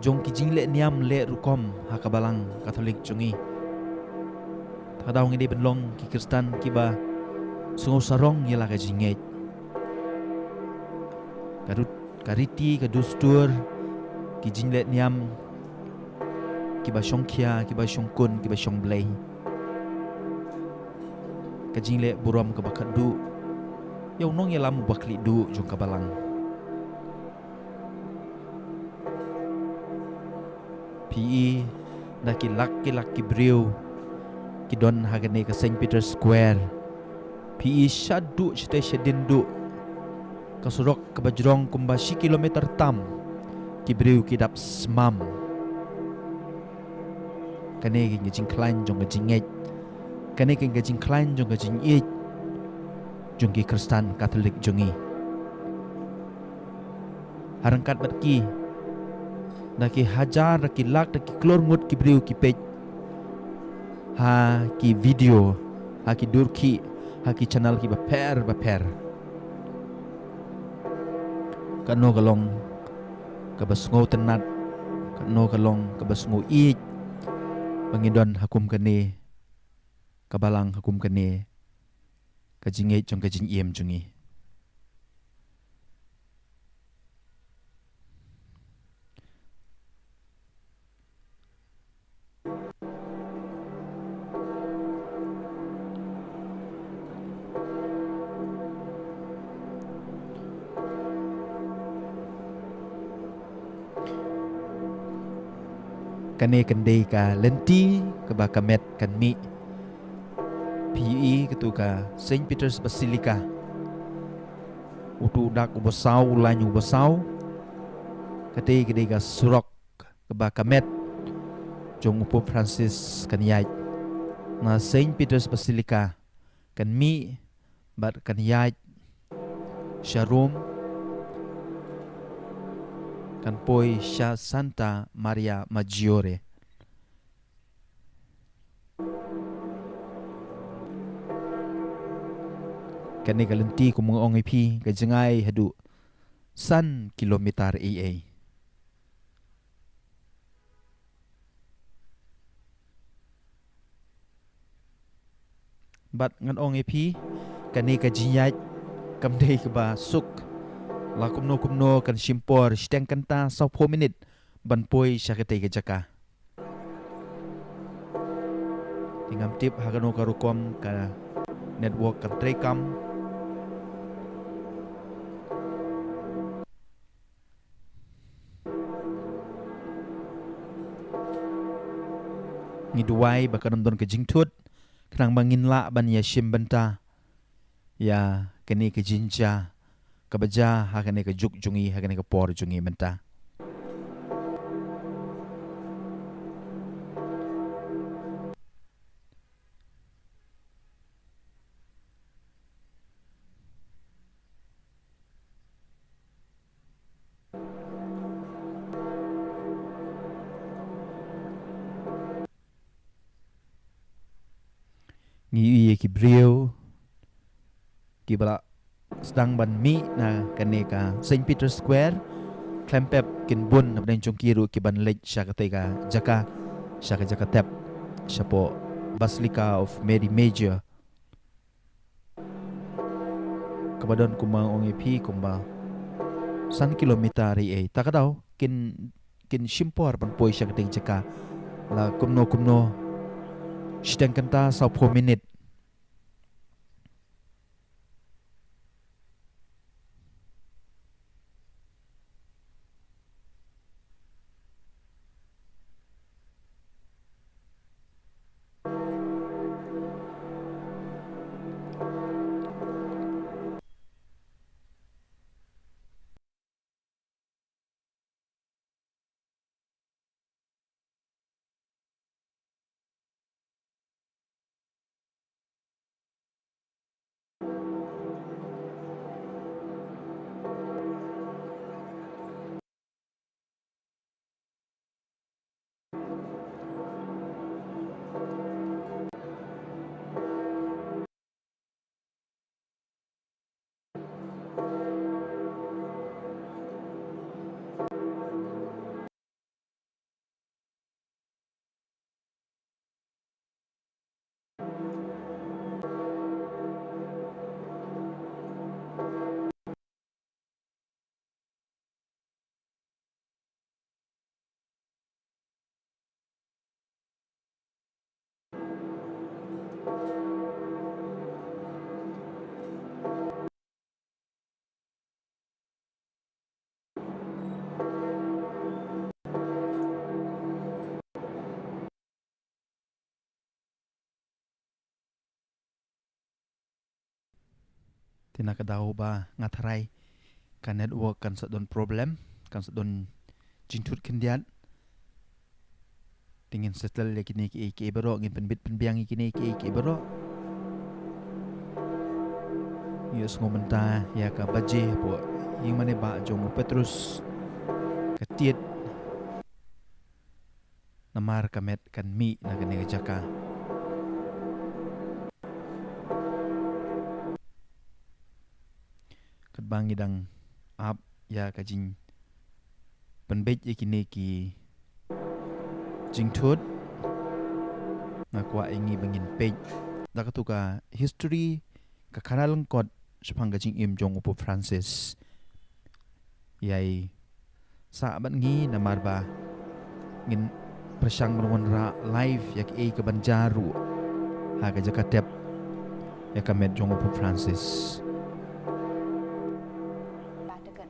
jong ki jingleh niam leh rukom ha ka balang Katholik jong ngi. Te ka daw ngi dei ban long ki Khristan kiba sngew sarong ïa la ka jingngeit. Ka rut, ka riti, ka dustur, ki jingleh niam kiba shongkhia, kiba shongkun, kiba shongblei. Ka jingleh burom kaba khatduh ïa u nongïalam uba khlieh duh jong ka balang. Phi i da ki lak ki lak ki briew ki don ha kane ka Saint Peter's Square. Phi i sha duh shatei sha dien duh, ka surok kaba jrong kumba shi kilometer tam, ki briew ki dap smam. Kane ka jingkhlaiñ jong ka jingngeit. Kane ka jingkhlaiñ jong ka jingïeit jong ki Khristan Katholik jong ngi. Ha ryngkat bad ki, da ki hajar, da ki lak, da ki klur ngut ki briew ki peit ha ki video, ha ki dur khih, ha ki channel kiba pher ba pher. Kano ka long kaba sngewtynnat, kano ka long kaba sngew ïeit ba ngi don ha kum kane ka balang, ha kum kane ka jingngeit jong ka jingim jong ngi. Kane kan dei ka lynti kaba ka met kan mih. Phi ïohi katu ka Saint Peter's Basilica. Utu u dak uba saw, u lain uba saw. Kata ka dei ka surok kaba ka met jong u Pope Francis kan ïaid na Saint Peter's Basilica, kan mih bad kan ïaid sha Rome, kan poi sha Santa Maria Maggiore. Kane ka lynti, kum nga ong ïa phi, ka jngai haduh san kilometer ei ei. Bad ngan ong ïa phi, kane ka jingïaid kam dei kaba suk. La kumno kumno kan shim por shiteng kynta sawphew minit ban poi sha katei ka jaka. Te ngam tip ha kano ka rukom ka network kan treikam. Ngi duwai ba kan ym don ka jingthut, khnang ba ngin lah ban ïa shim bynta ïa kane ka jingjia kaba jia ha kane ka juk jong ngi, ha kane ka por jong ngi mynta. Ngi ïohi ïa ki briew kiba la sdang ban mih na kane ka Saint Peter's Square. Khlem pep kin bun napdeng jong ki ruh ki ban leit sha katei ka jaka, sha ka jaka tep shapoh Basilica of Mary Major. Kaba don kumba ong ïa phi kumba san kilometer ei ei. Ta ka daw kin, kin shim por ban poi sha katei ka jaka. La kumno kumno shiteng kynta sawphew minit. Te na ka daw ba nga tharai ka network kan sa don problem, kan sa don jingthut khyndiat. Te ngin settle ïa kine kiei kiei baroh, ngin pynbit pynbiang ïa kine kiei kiei baroh. Ïohsngew mynta ïa ka baje hapoh ïing mane ba jong u Petrus ka tied. Namar ka met kan mih na kane ka jaka. Katba ngi dang ap ïa ka jingpynbeit ïa kine ki jingthut, nga kwah ïa ngi ba ngin peit da katu ka history ka khana lyngkot shaphang ka jingim jong u Pope Francis. Ïai sah bad ngi namar ba ngin pyrshang ban wanrah live ïa kaei ka ban jia ruh ha ka jaka tep ïa ka met jong u Pope Francis. Vatican.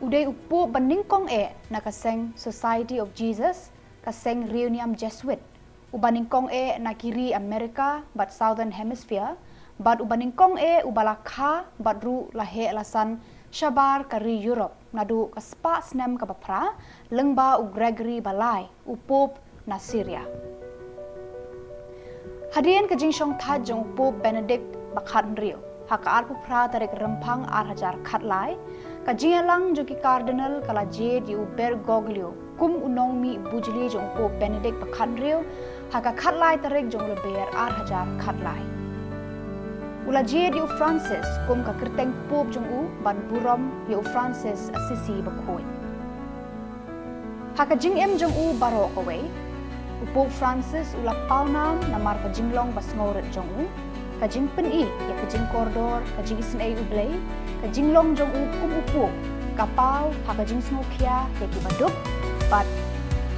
U dei u Pope ba nyngkong eh na ka seng Society of Jesus ka seng riewniam Jesuit, uba nyngkong eh na ki ri America bad Southern Hemisphere, bad uba nyngkong eh uba la kha bad ruh la heh la san shabar ka ri Europe naduh ka spah snem kaba phra lyngba u Gregory ba lai, u Pope na Syria. Hadien ka jingshongthait jong u Pope Benedict ba khathynriew, ha ka arphew phra tarik Rymphang ar hajar khatlai, ka jingïalang jong ki Cardinal ka la jied ïa u Bergoglio kum u nongmih bujli jong u Pope Benedict ba khathynriew ha ka khatlai tarik jong u Lber ar hajar khatlai. U la jied ïa u Francis kum ka kyrteng Pope jong u ban burom ïa u Francis Assisi bakhuid. Ha ka jingim jong u baroh kawei, u Pope Francis u la pawnam namar ka jinglong ba sngewrit jong u, ka jingpyni ïa ka jingkordor, ka jingisynei U Blei, ka jinglong jong u kum u Pope, ka paw ha ka jingsngewkhia ïa ki baduk, bad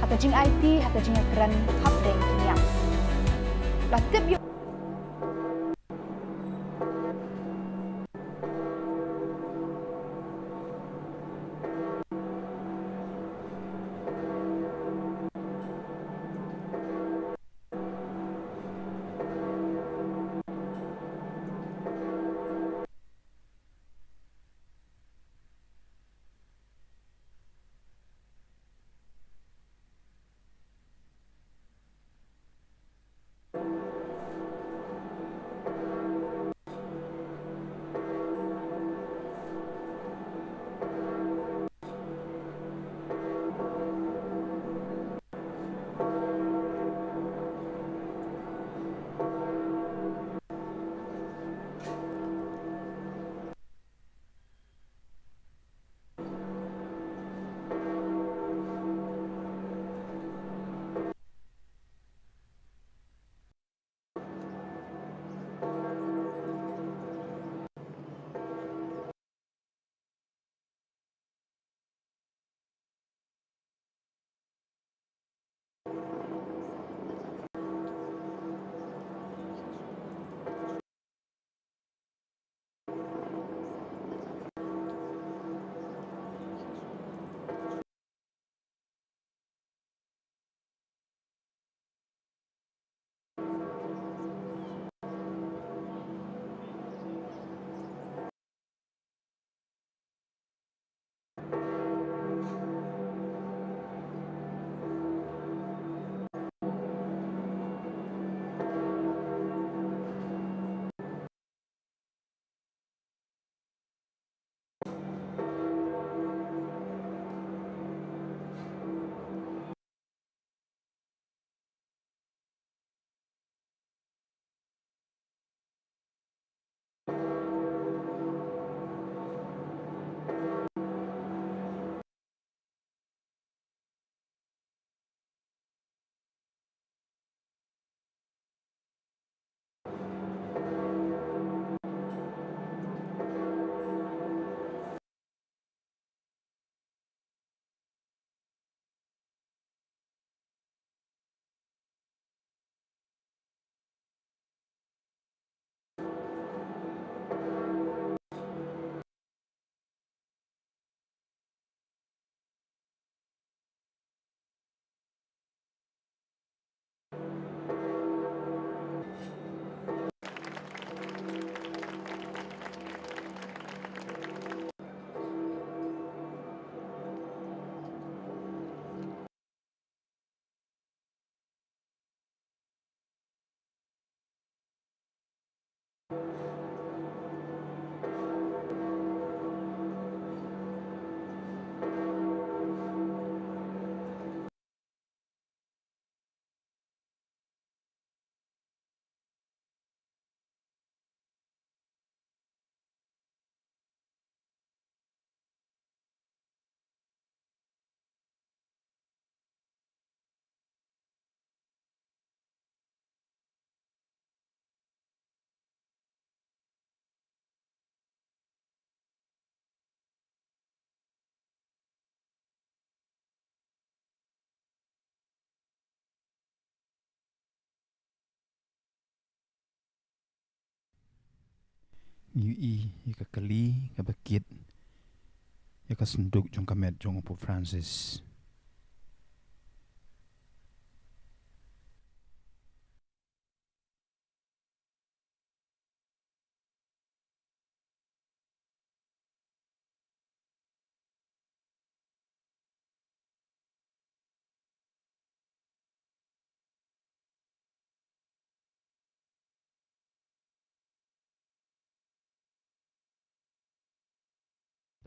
ha ka jingaiti ha ka jingïakren hapdeng ki niam. La tip ïa Ngi ïohi ïa ka kali kaba kit ïa ka synduk jong ka met jong u Pope Francis.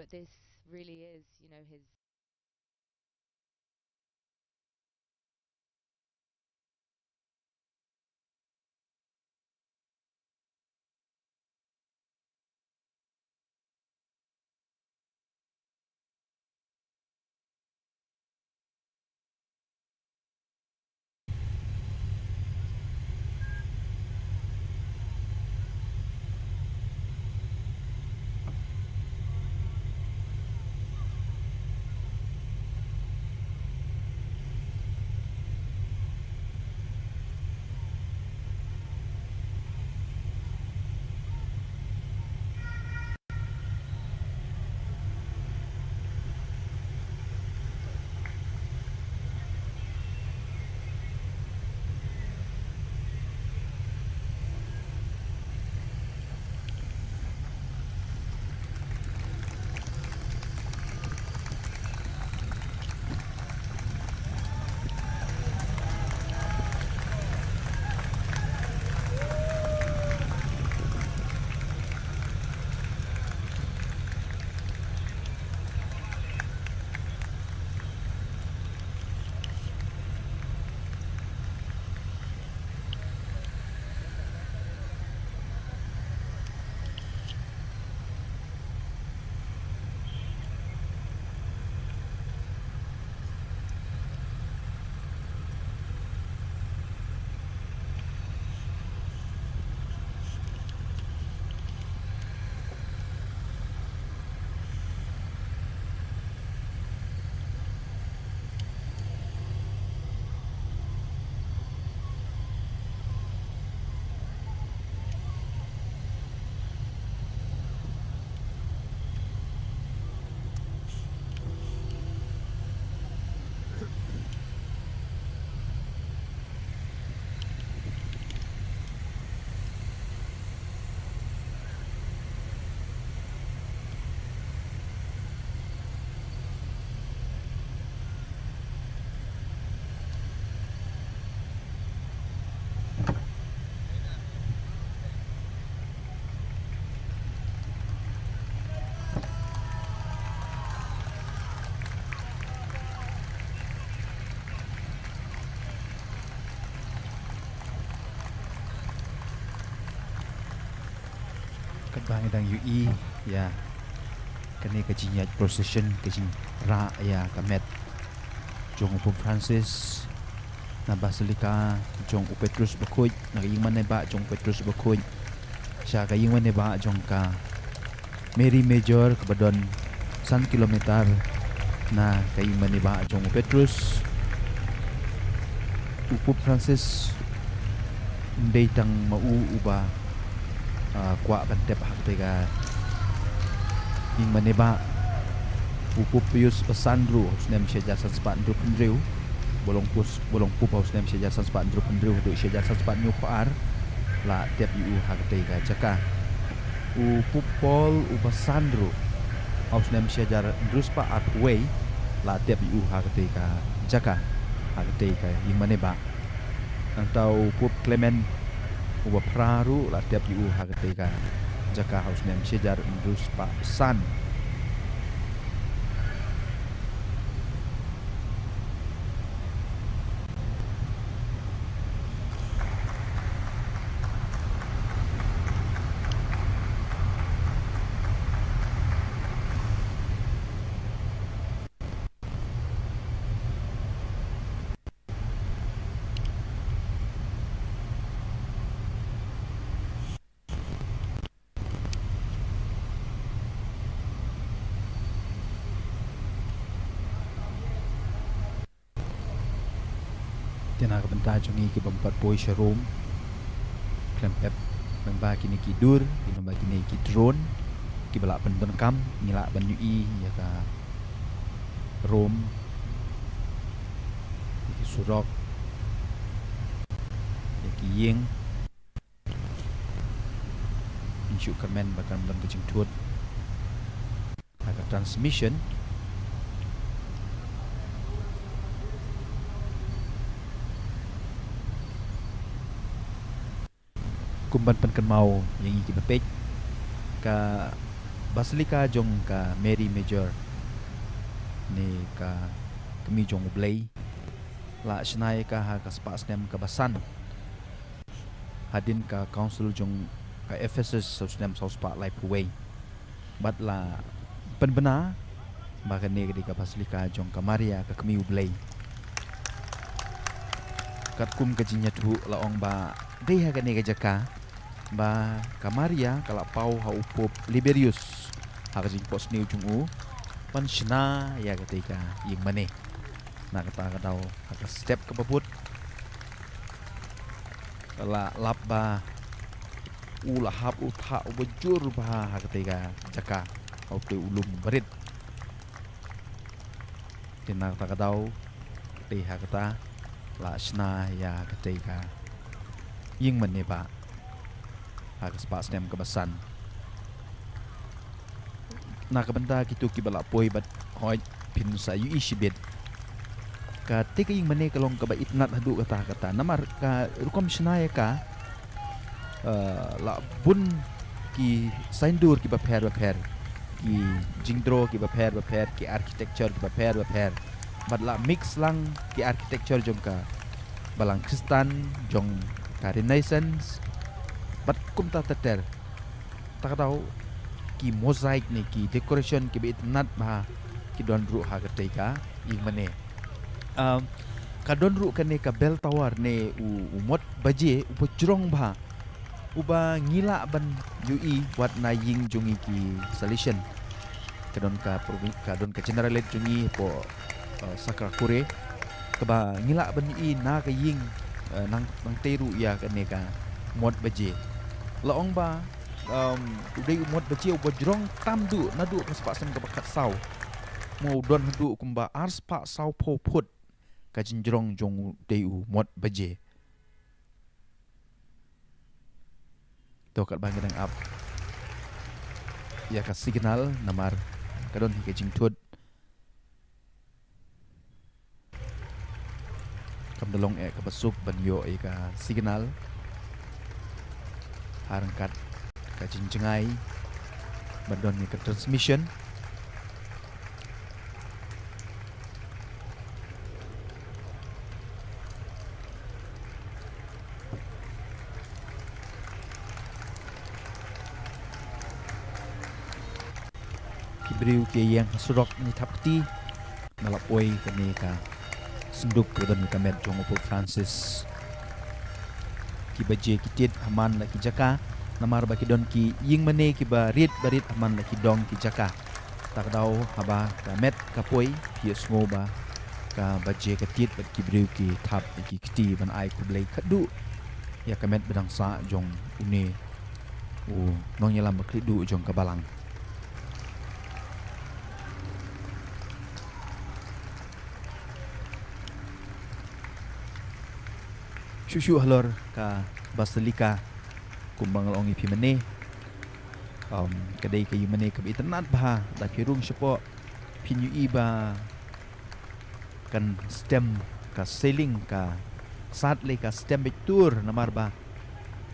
But this really is, you know, his Katba ngi dang ïohi ïa kane ka jingïaid procession, ka jingrah ïa ka met jong u Pope Francis na Basilica jong u Petrus Bakhuid, na ka ïingmane bah jong u Petrus Bakhuid sha ka ïingmane bah jong ka Mary Major, kaba don san kilometer na ka ïingmane bah jong u Petrus. U Pope Francis ym dei tang ma u uba, ah, kwah ban tep ha katei ka ïingmane bah. U Pope Pius ba san ruh ha u snem shi hajar san spah hynriewphew hynriew, ba long pus, ba long Pope ha u snem shi hajar san spah hynriewphew hynriew haduh shi hajar san spah hynñiewphew ar, la tep ïa u ha katei ka jaka. U Pope Paul uba san ruh ha u snem shi hajar hynriew spah arphew wei la tep ïa u ha katei ka jaka, ha katei ka ïingmane bah. Nangta u Pope Clement uba phra ruh la tep ïa u ha katei ka jaka ha u snem shi hajar hynriew spah san. Te na ka bynta jong ngi kiba ym pat poi sha Rome, khlem pep lyngba kine ki dur, lyngba kine ki drone kiba lah pyndonkam, ngi lah ban ïohi ïa ka Rome, ïa ki surok, ïa ki ïing. Ngin shu kyrmen ba kan don ka jingthut ha ka transmission. Kum ban pynkynmaw ïa ngi kiba peit, ka Basilika jong ka Mary Major, ne ka Kmie jong U Blei, la shna ïa ka ha ka spah snem kaba san hadien ka Council jong ka Ephesus ha u snem saw spah laiphew wei. Bad la pynbna ba kane ka dei ka Basilika jong ka Maria, ka Kmie U Blei. Katkum ka jingïathuh la ong ba dei ha kane ka jaka ba ka Maria ka la paw ha u Pope Liberius ha ka jingphohsniew jong u ban shna ïa katei ka ïing mane. Na kata ka daw, ha ka step kaba bud, la lap ba u la hap u thah uba jur bha ha katei ka jaka, ha utei u lum barit. Te na kata ka daw, te ha kata la shna ïa katei ka ïing mane ba ha ka spah snem kaba san. Na ka bynta kito kiba la poi bad hooid phin sa ïohi shibit, katei ka ïing mane ka long kaba itynnad haduh katta katta. Namar ka rukom shna ïa ka, eh, la bun ki saindur kiba pher bapher, ki jingdro kiba pher bapher, ki architecture kiba pher bapher. Bad la mix lang ki architecture jong ka Balang Khristan, jong ka Renaissance, bad kumta ter ter. Ta ka daw, ki mosaic ne ki decoration kiba itynnad bha ki don ruh ha katei ka ïing mane. Um, ka don ruh kane ka bell tower ne u, u mot baje uba jrong bha, uba ngi lah ban ïohi wat na ïing jong ngi ki Salesian. Ka don ka provi-, ka don ka Generalate jong ngi hapoh, uh, Sakra Kure, kaba ngi lah ban ïohi na ka ïing, uh, nang, nangtei ruh ïa kane ka mot baje. La ong ba, um, u dei u mot baje uba jrong tam duh naduh ka spah snem kaba khatsaw. Mo, u don haduh kumba ar spah saw phew phut ka jingjrong jong u dei u mot baje. To, katba ngi dang ap ïa ka signal, namar ka don hi ka jingthut. Kam da long eh kaba suk ban ïoh ïa ka signal ha ryngkat ka jingjngai ban don ïa ka transmission. Ki briew ki ïeng ha surok, ngi thap kti, na la poi kane ka synduk kaba don ïa ka met jong u Pope Francis. Ki baje ki tied ha man la ki jaka, namar ba ki don ki ïing mane kiba rit ba rit ha man la ki dong ki jaka. Ta ka daw, haba ka met ka poi, phi ïohsngew ba ka baje ka tied bad ki briew ki thap ïa ki kti ban ai khublei khadduh ïa ka met ba dang sah jong une u nongïalam ba khlieh duh jong ka Balang. Shuh shuh halor ka Basilika, kumba nga la ong ïa phi mynne, um, ka dei ka ïing mane kaba itynnad bha. Lada phi rung shapoh, phin ïohi ba kan stem, ka ceiling ka sat lei ka stem beit tur, namar ba,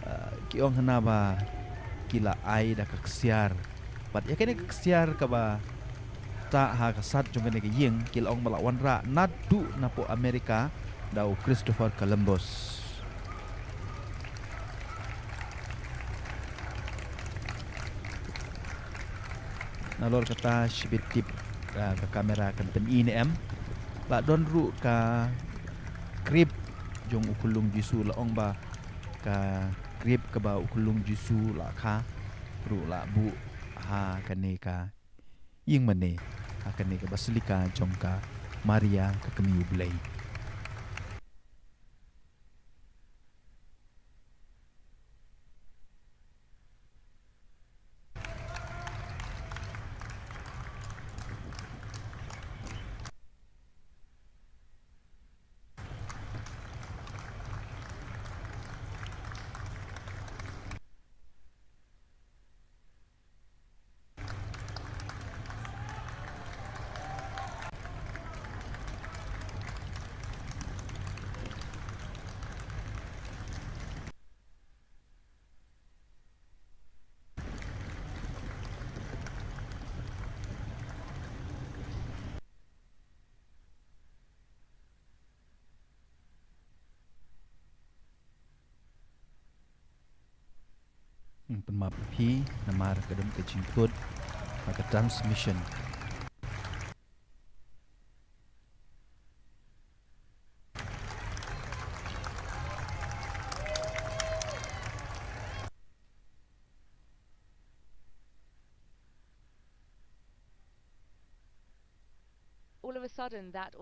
uh, ki ong hana ba ki la ai da ka ksiar. Bad ïa kane ka ksiar kaba tah ha ka sat jong kane ka ïing, ki la ong ba la wanrah naduh napoh Amerika da u Christopher Columbus. Nalor kata, shibit tip, ah, ka kamera kan pyni ne em. La don ruh ka krib jong u khyllung Jisu, la ong ba ka krib kaba u khyllung Jisu la kha ruh la buh ha kane ka ïing mane, ha kane ka Basilika jong ka Maria, ka Kmie U Blei. Pynmap phi namar ka dum ka jingkut ha ka transmission. All of a sudden, that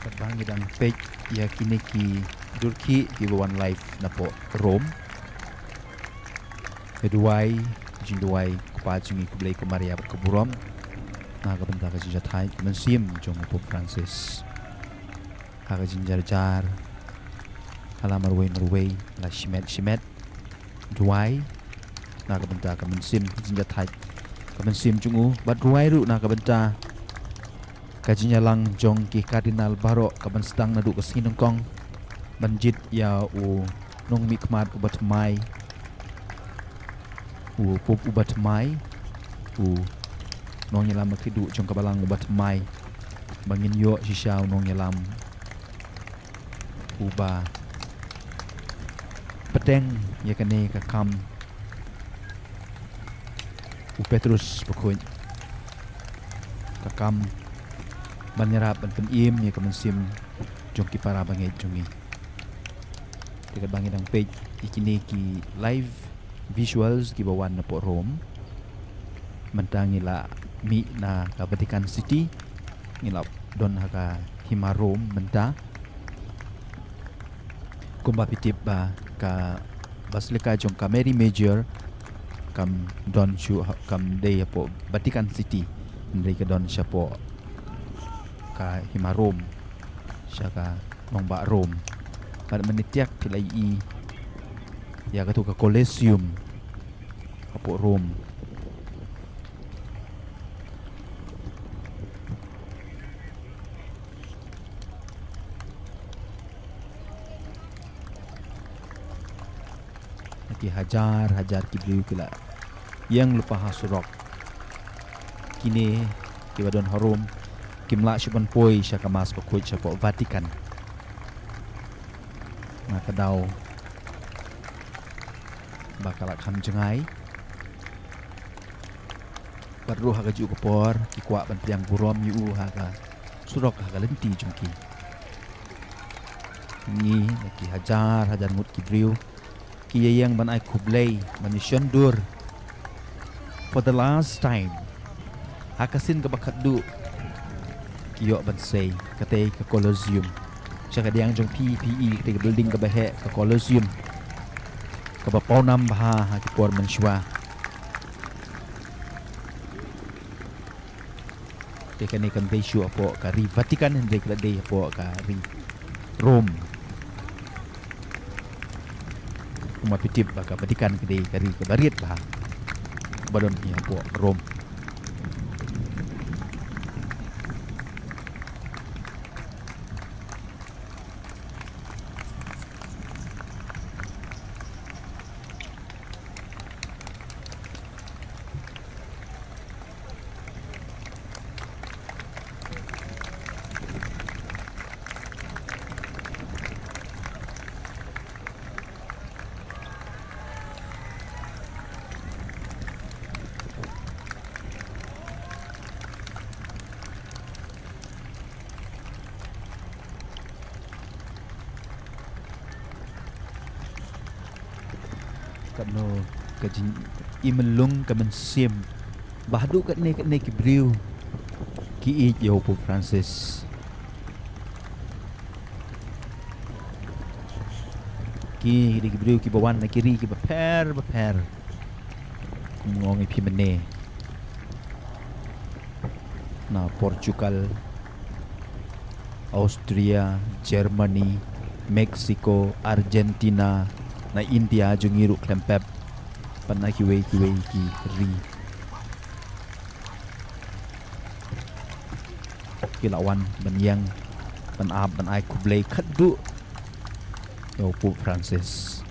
Katba ngi dang peit ïa kine ki durkhih kiba wan live napoh Rome. Ka duwai, ka jingduwai, ko Pa jong ngi, khublei ko Maria bad ka burom na ka bynta ka jingjathait ka mynsiem jong u Pope Francis. Ha ka jingjarjar, ha la marwei marwei, la shimet shimet, duwai na ka bynta ka mynsiem, ka jingjathait ka mynsiem jong u, bad duwai ruh na ka bynta ka jingïalang jong ki Cardinal baroh kaban sdang naduh ka sngi nyngkong ban jied ïa u nongmihkhmat uba thymmai, u Pope uba thymmai, u nongïalam ba kyrduh jong ka Balang uba thymmai, ba ngin ïoh shisha u nongïalam uba bteng ïa kane ka kam u Petrus Bakhuid, ka kam ban ïarap ban pynim ïa ka mynsiem jong ki para bangeit jong ngi. Te katba ngi dang peit ïa kine ki live visuals kiba wan napoh Rome, mynta ngi la mih na ka Vatican City, ngi la don ha ka hima Rome mynta. Kumba phi tip ba ka Basilica jong ka Mary Major kam don shuh, kam dei hapoh Vatican City, hynrei ka don shapoh ka hima Rome, sha ka nongbah Rome. Bad mynne tiak phi la ïohi ïa katu ka Colosseum hapoh Rome. Ki hajar hajar ki briew ki la ïeng lypa ha surok. Kine kiba don ha Rome kim lah shuh ban poi sha ka Mass Bakhuid shapoh Vatican, na ka daw ba ka la kham jngai. Bad ruh ha kajuh ka por ki kwah ban pdiang burom ïa u ha ka surok, ha ka lynti jong ki. Ngi, na ki hajar hajar ngut ki briew, ki ïa ïeng ban ai khublei, ban ïa shon dur for the last time. Ha ka sien kaba khatduh ki ïoh ban sei, katei ka Colosseum. Sha ka diang jong phi, phi i katei ka building kaba heh, ka Colosseum, kaba pawnam bha ha ki por mynshuwa. Te kane kam dei shuh hapoh ka ri Vatican, hynrei ka la dei hapoh ka ri Rome. Kumba phi tip ba ka Vatican ka dei ka ri kaba rit bha, kaba don hi hapoh Rome. Katno ka jingim lung ka mynsiem ba haduh katne katne ki briew ki ïeit ïa u Pope Francis. Ki dei ki briew kiba wan na ki ri kiba pher ba pher. Ong ïa phi mynne, na Portugal, Austria, Germany, Mexico, Argentina, na India jong ngi ruh khlem pep, bad na kiwei kiwei ki ri. Ki la wan ban ïeng, ban ap, ban ai khublei khatduh ïa u Pope Francis.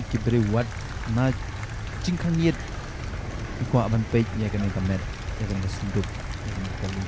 Ki briew wat na jingkhang ïit ki kwah ban peit ïa kane ka met, ïa kane ka synduk, ïa kane ka kali.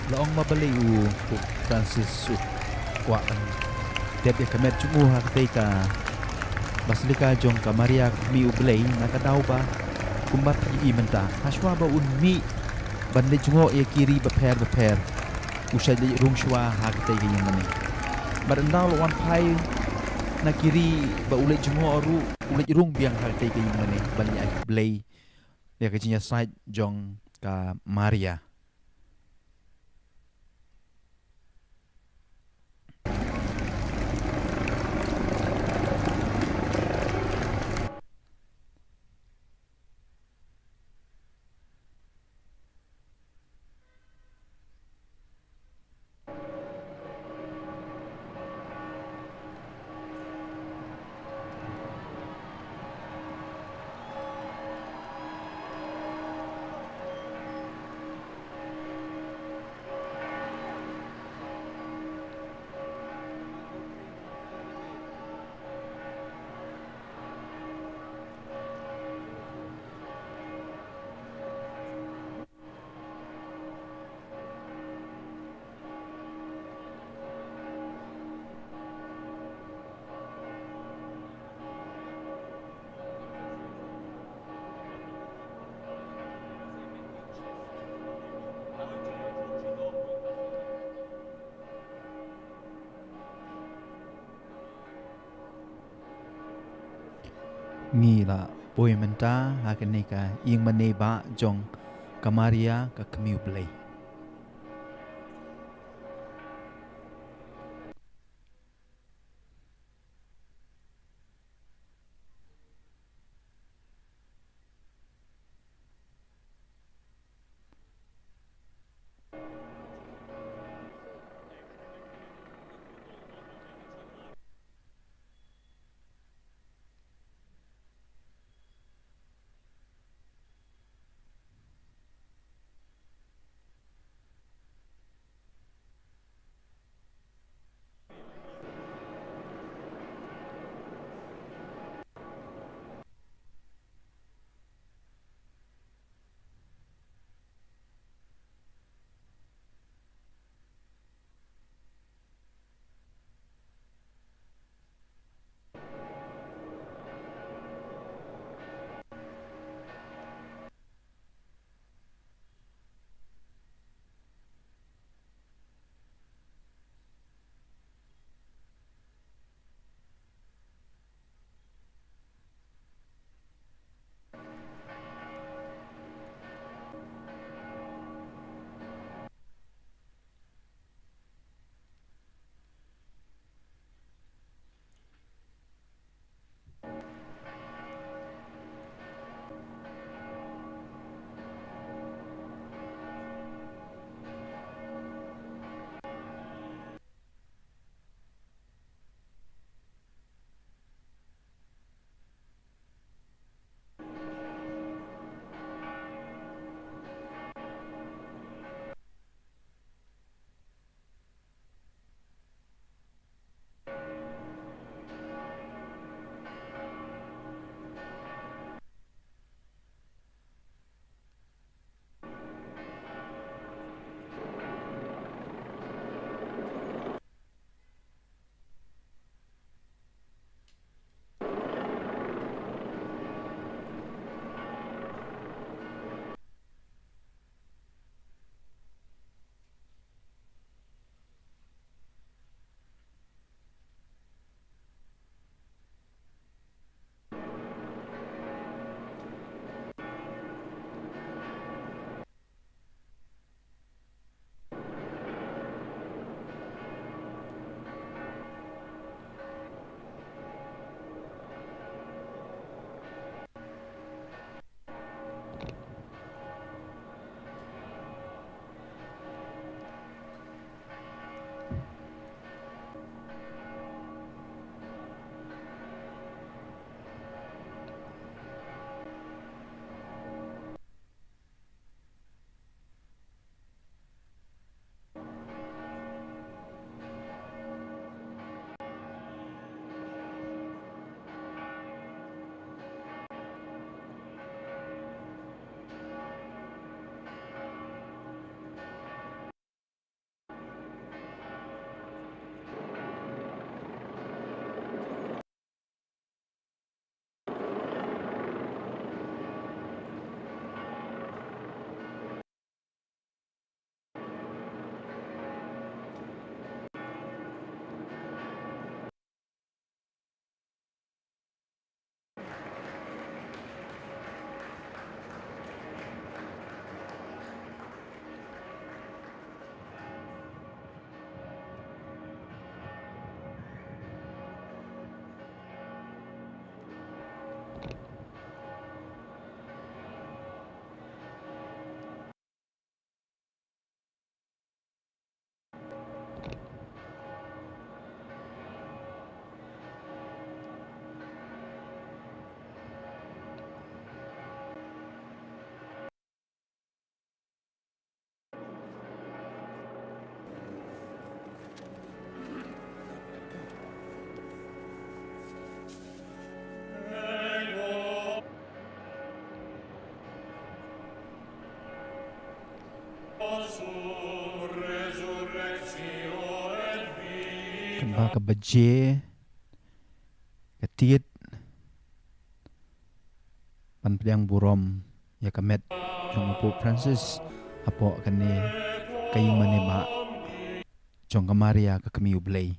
La ong ma balei u Pope Francis u kwah ban dep ïa ka met jong u ha katei ka Basilika jong ka Maria ka Kmie U Blei, na ka daw ba kumba phi i mynta, hashwa ba un mih ban leit jngoh ïa ki ri bapher bapher, u shait leit rung shwa ha katei ka ïing mane. Bad ynda u la wan phai na ki ri ba u leit jngoh ruh, u leit rung biang ha katei ka ïing mane ban ïa ai khublei ïa ka jingïasaid jong ka Maria. Ngi la poi mynta ha kane ka ïing mane ba jong ka Maria ka Kmie U Blei. Ka baje ka tied ban pdiang burom ïa ka met jong u Pope Francis hapoh kane ka ïing mane ba jong ka Maria ka Kmie u Blei.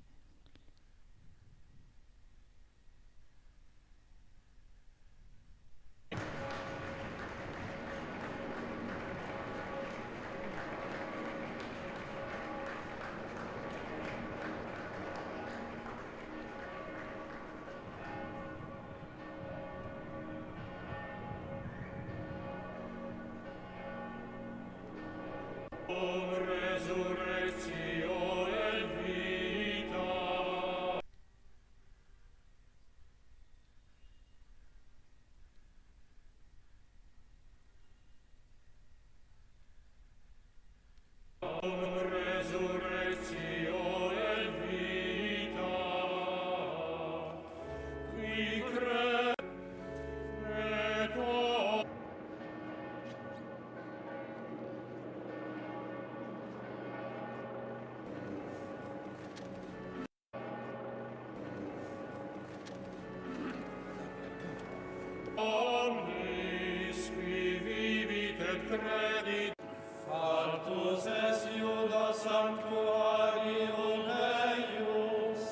Omnis qui vivit et credit. Factus est iuda sanctuarium eius,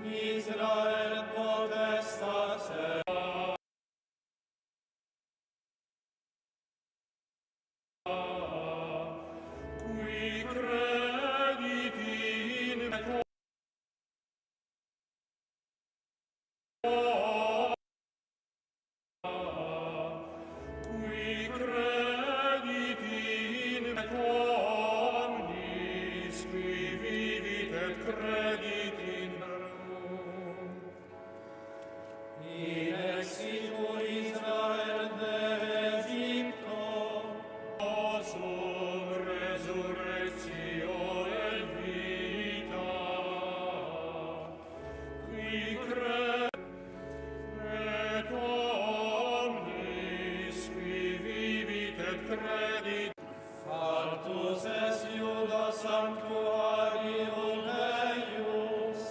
Israel potestas. Qui credit in me, qui credit in me, omnis qui vivit et credit in me. In exitu Israel de Egypto, quod sum resurrectio et vita, qui cre-, et omnis qui vivit et credit. Factus est iuda sanctuarium eius,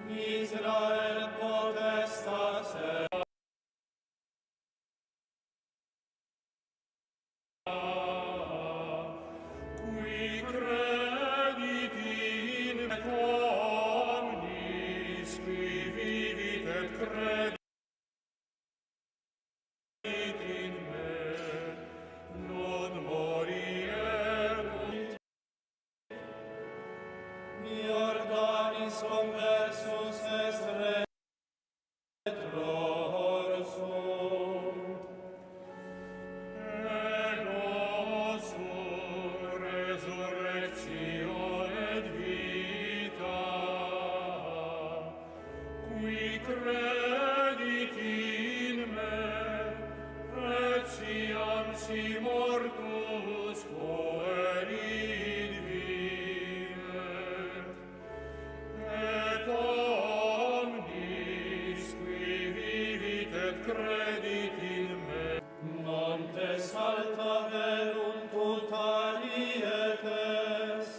Israel potestas. Qui credit in me, omnis qui vivit et credit in me, non moriretur. Iordanis conversus est retrorsum. Ego sum resurrectio et vita. Qui credit in me, etiam si mortus, fuerit vivet, et omnis qui vivit et credit in me, non te saltaverunt uti arietes,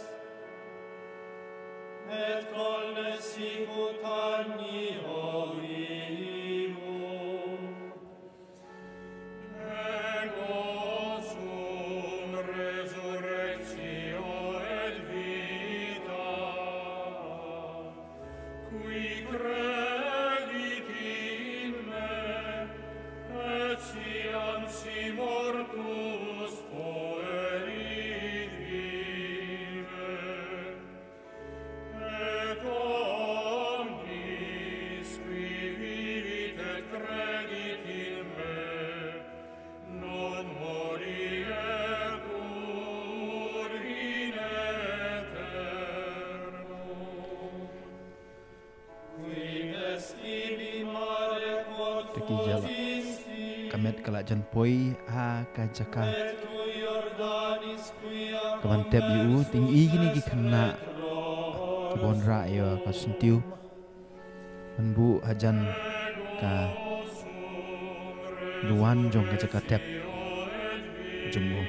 et colles sicut agni ovium. Ego sum resurrectio et vita. Qui credit in me, etiam si mortus, fuerit vivet, et omnis qui vivit et credit in me, non moriretur in aeternum. Qui vestibimare quod fugisti. Te ki jala ka met ka la jan poi ha ka jaka. Et tu Iordanis quia. Ka ban tep ïa u, te ngi i kine ki khynnah ki ban rah ïa ka syntiew ban buh hajan ka duwan jong ka jaka tep jong u.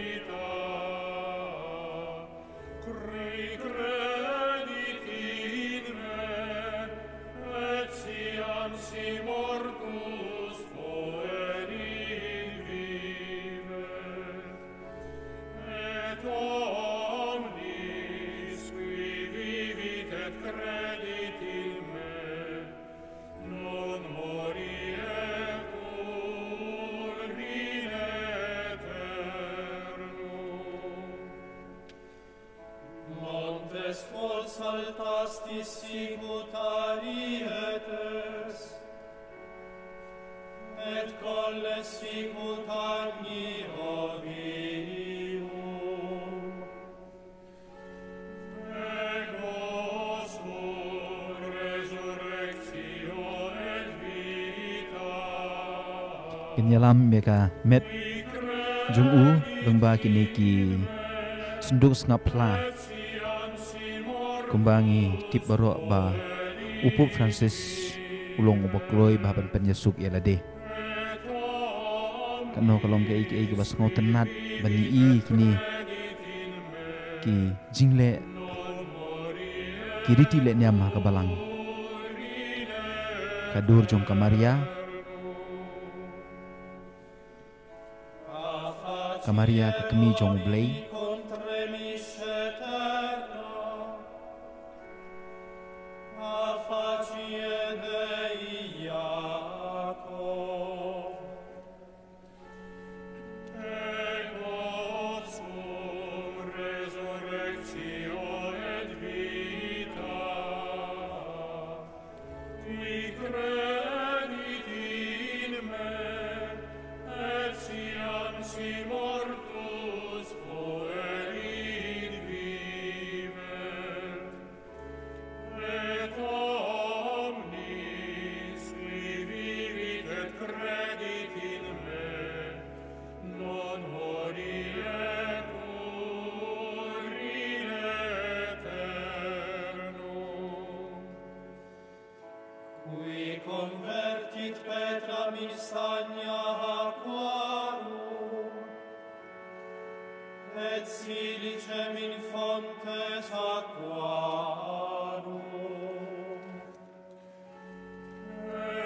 Sicut arietes, et colle sicut agni ovium. Ego sum resurrectio et vita. Ngin ïalam ïa ka met jong u lyngba kine ki synduk sngap phla. Kumba ngi tip baroh ba u Pope Francis u long uba kloi ba ban pynïasuk ïa lade. Kano ka long kaei kaei kaba sngewtynnat ban ïohi kine ki jingleh, ki riti leh niam ha ka balang. Ka dur jong ka Maria, ka Maria ka kmie jong u Blei. Ego sum resurrectio et vita. Qui credit in me, et sian si mortus, fuerit vivet. Et omnis qui vivit et credit in me, non mori et cur in aeternum. Qui convertit Petram in stagna aquarum, et silicem in fontes aquarum.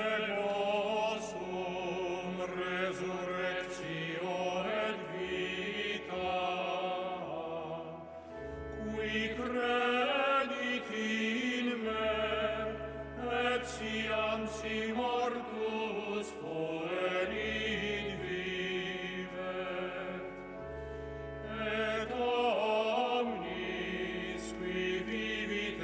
Ego sum resurrectio et vita. Qui credit in me, et sian si mortus, fuerit vivet. Et omnis qui vivit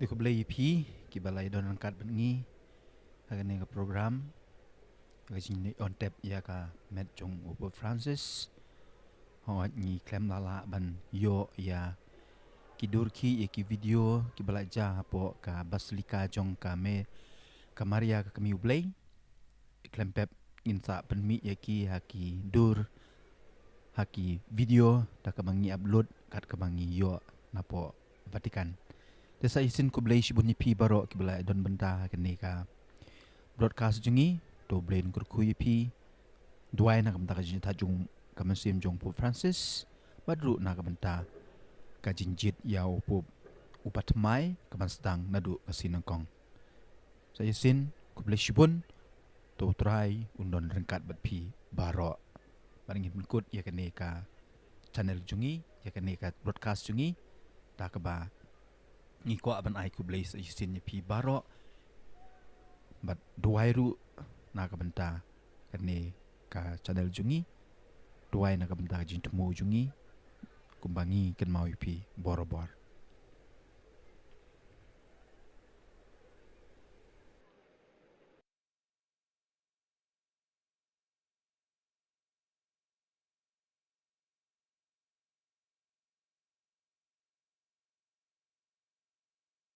Te khublei ïa phi kiba la ïadon ryngkat bad ngi ha kane ka program, ka jingïontep ïa ka met jong u Pope Francis. Hooid, ngi khlem lah lah ban ïoh ïa ki dur khih, ïa ki video kiba la jia hapoh ka Basilika jong ka Me, ka Maria ka Kmie U Blei. Khlem pep ngin sa pynmih ïa ki ha ki dur, ha ki video da kaba ngi upload kat kaba ngi ïoh napoh Vatican. Te sa shisien khublei shibun ïa phi baroh kiba la don bynta ha kane ka broadcast jong ngi. To Blei un kyrkhu ïa phi. Duwai na ka bynta ka jingthoh jong ka mynsiem jong Pope Francis, bad ruh na ka bynta ka jingjied ïa u Pope uba thymmai kaban sdang naduh ka sngi nyngkong. Sa shisien khublei shibun. To U Trai un don ryngkat bad phi baroh. Bad ngin pynkut ïa kane ka channel jong ngi, ïa kane ka broadcast jong ngi, da kaba ngi kwah ban ai khublei sa shisien ïa phi baroh. Bad duwai ruh na ka bynta kane ka channel jong ngi. Duwai na ka bynta ka jingthmu jong ngi, kumba ngi kynmaw ïa phi borabor.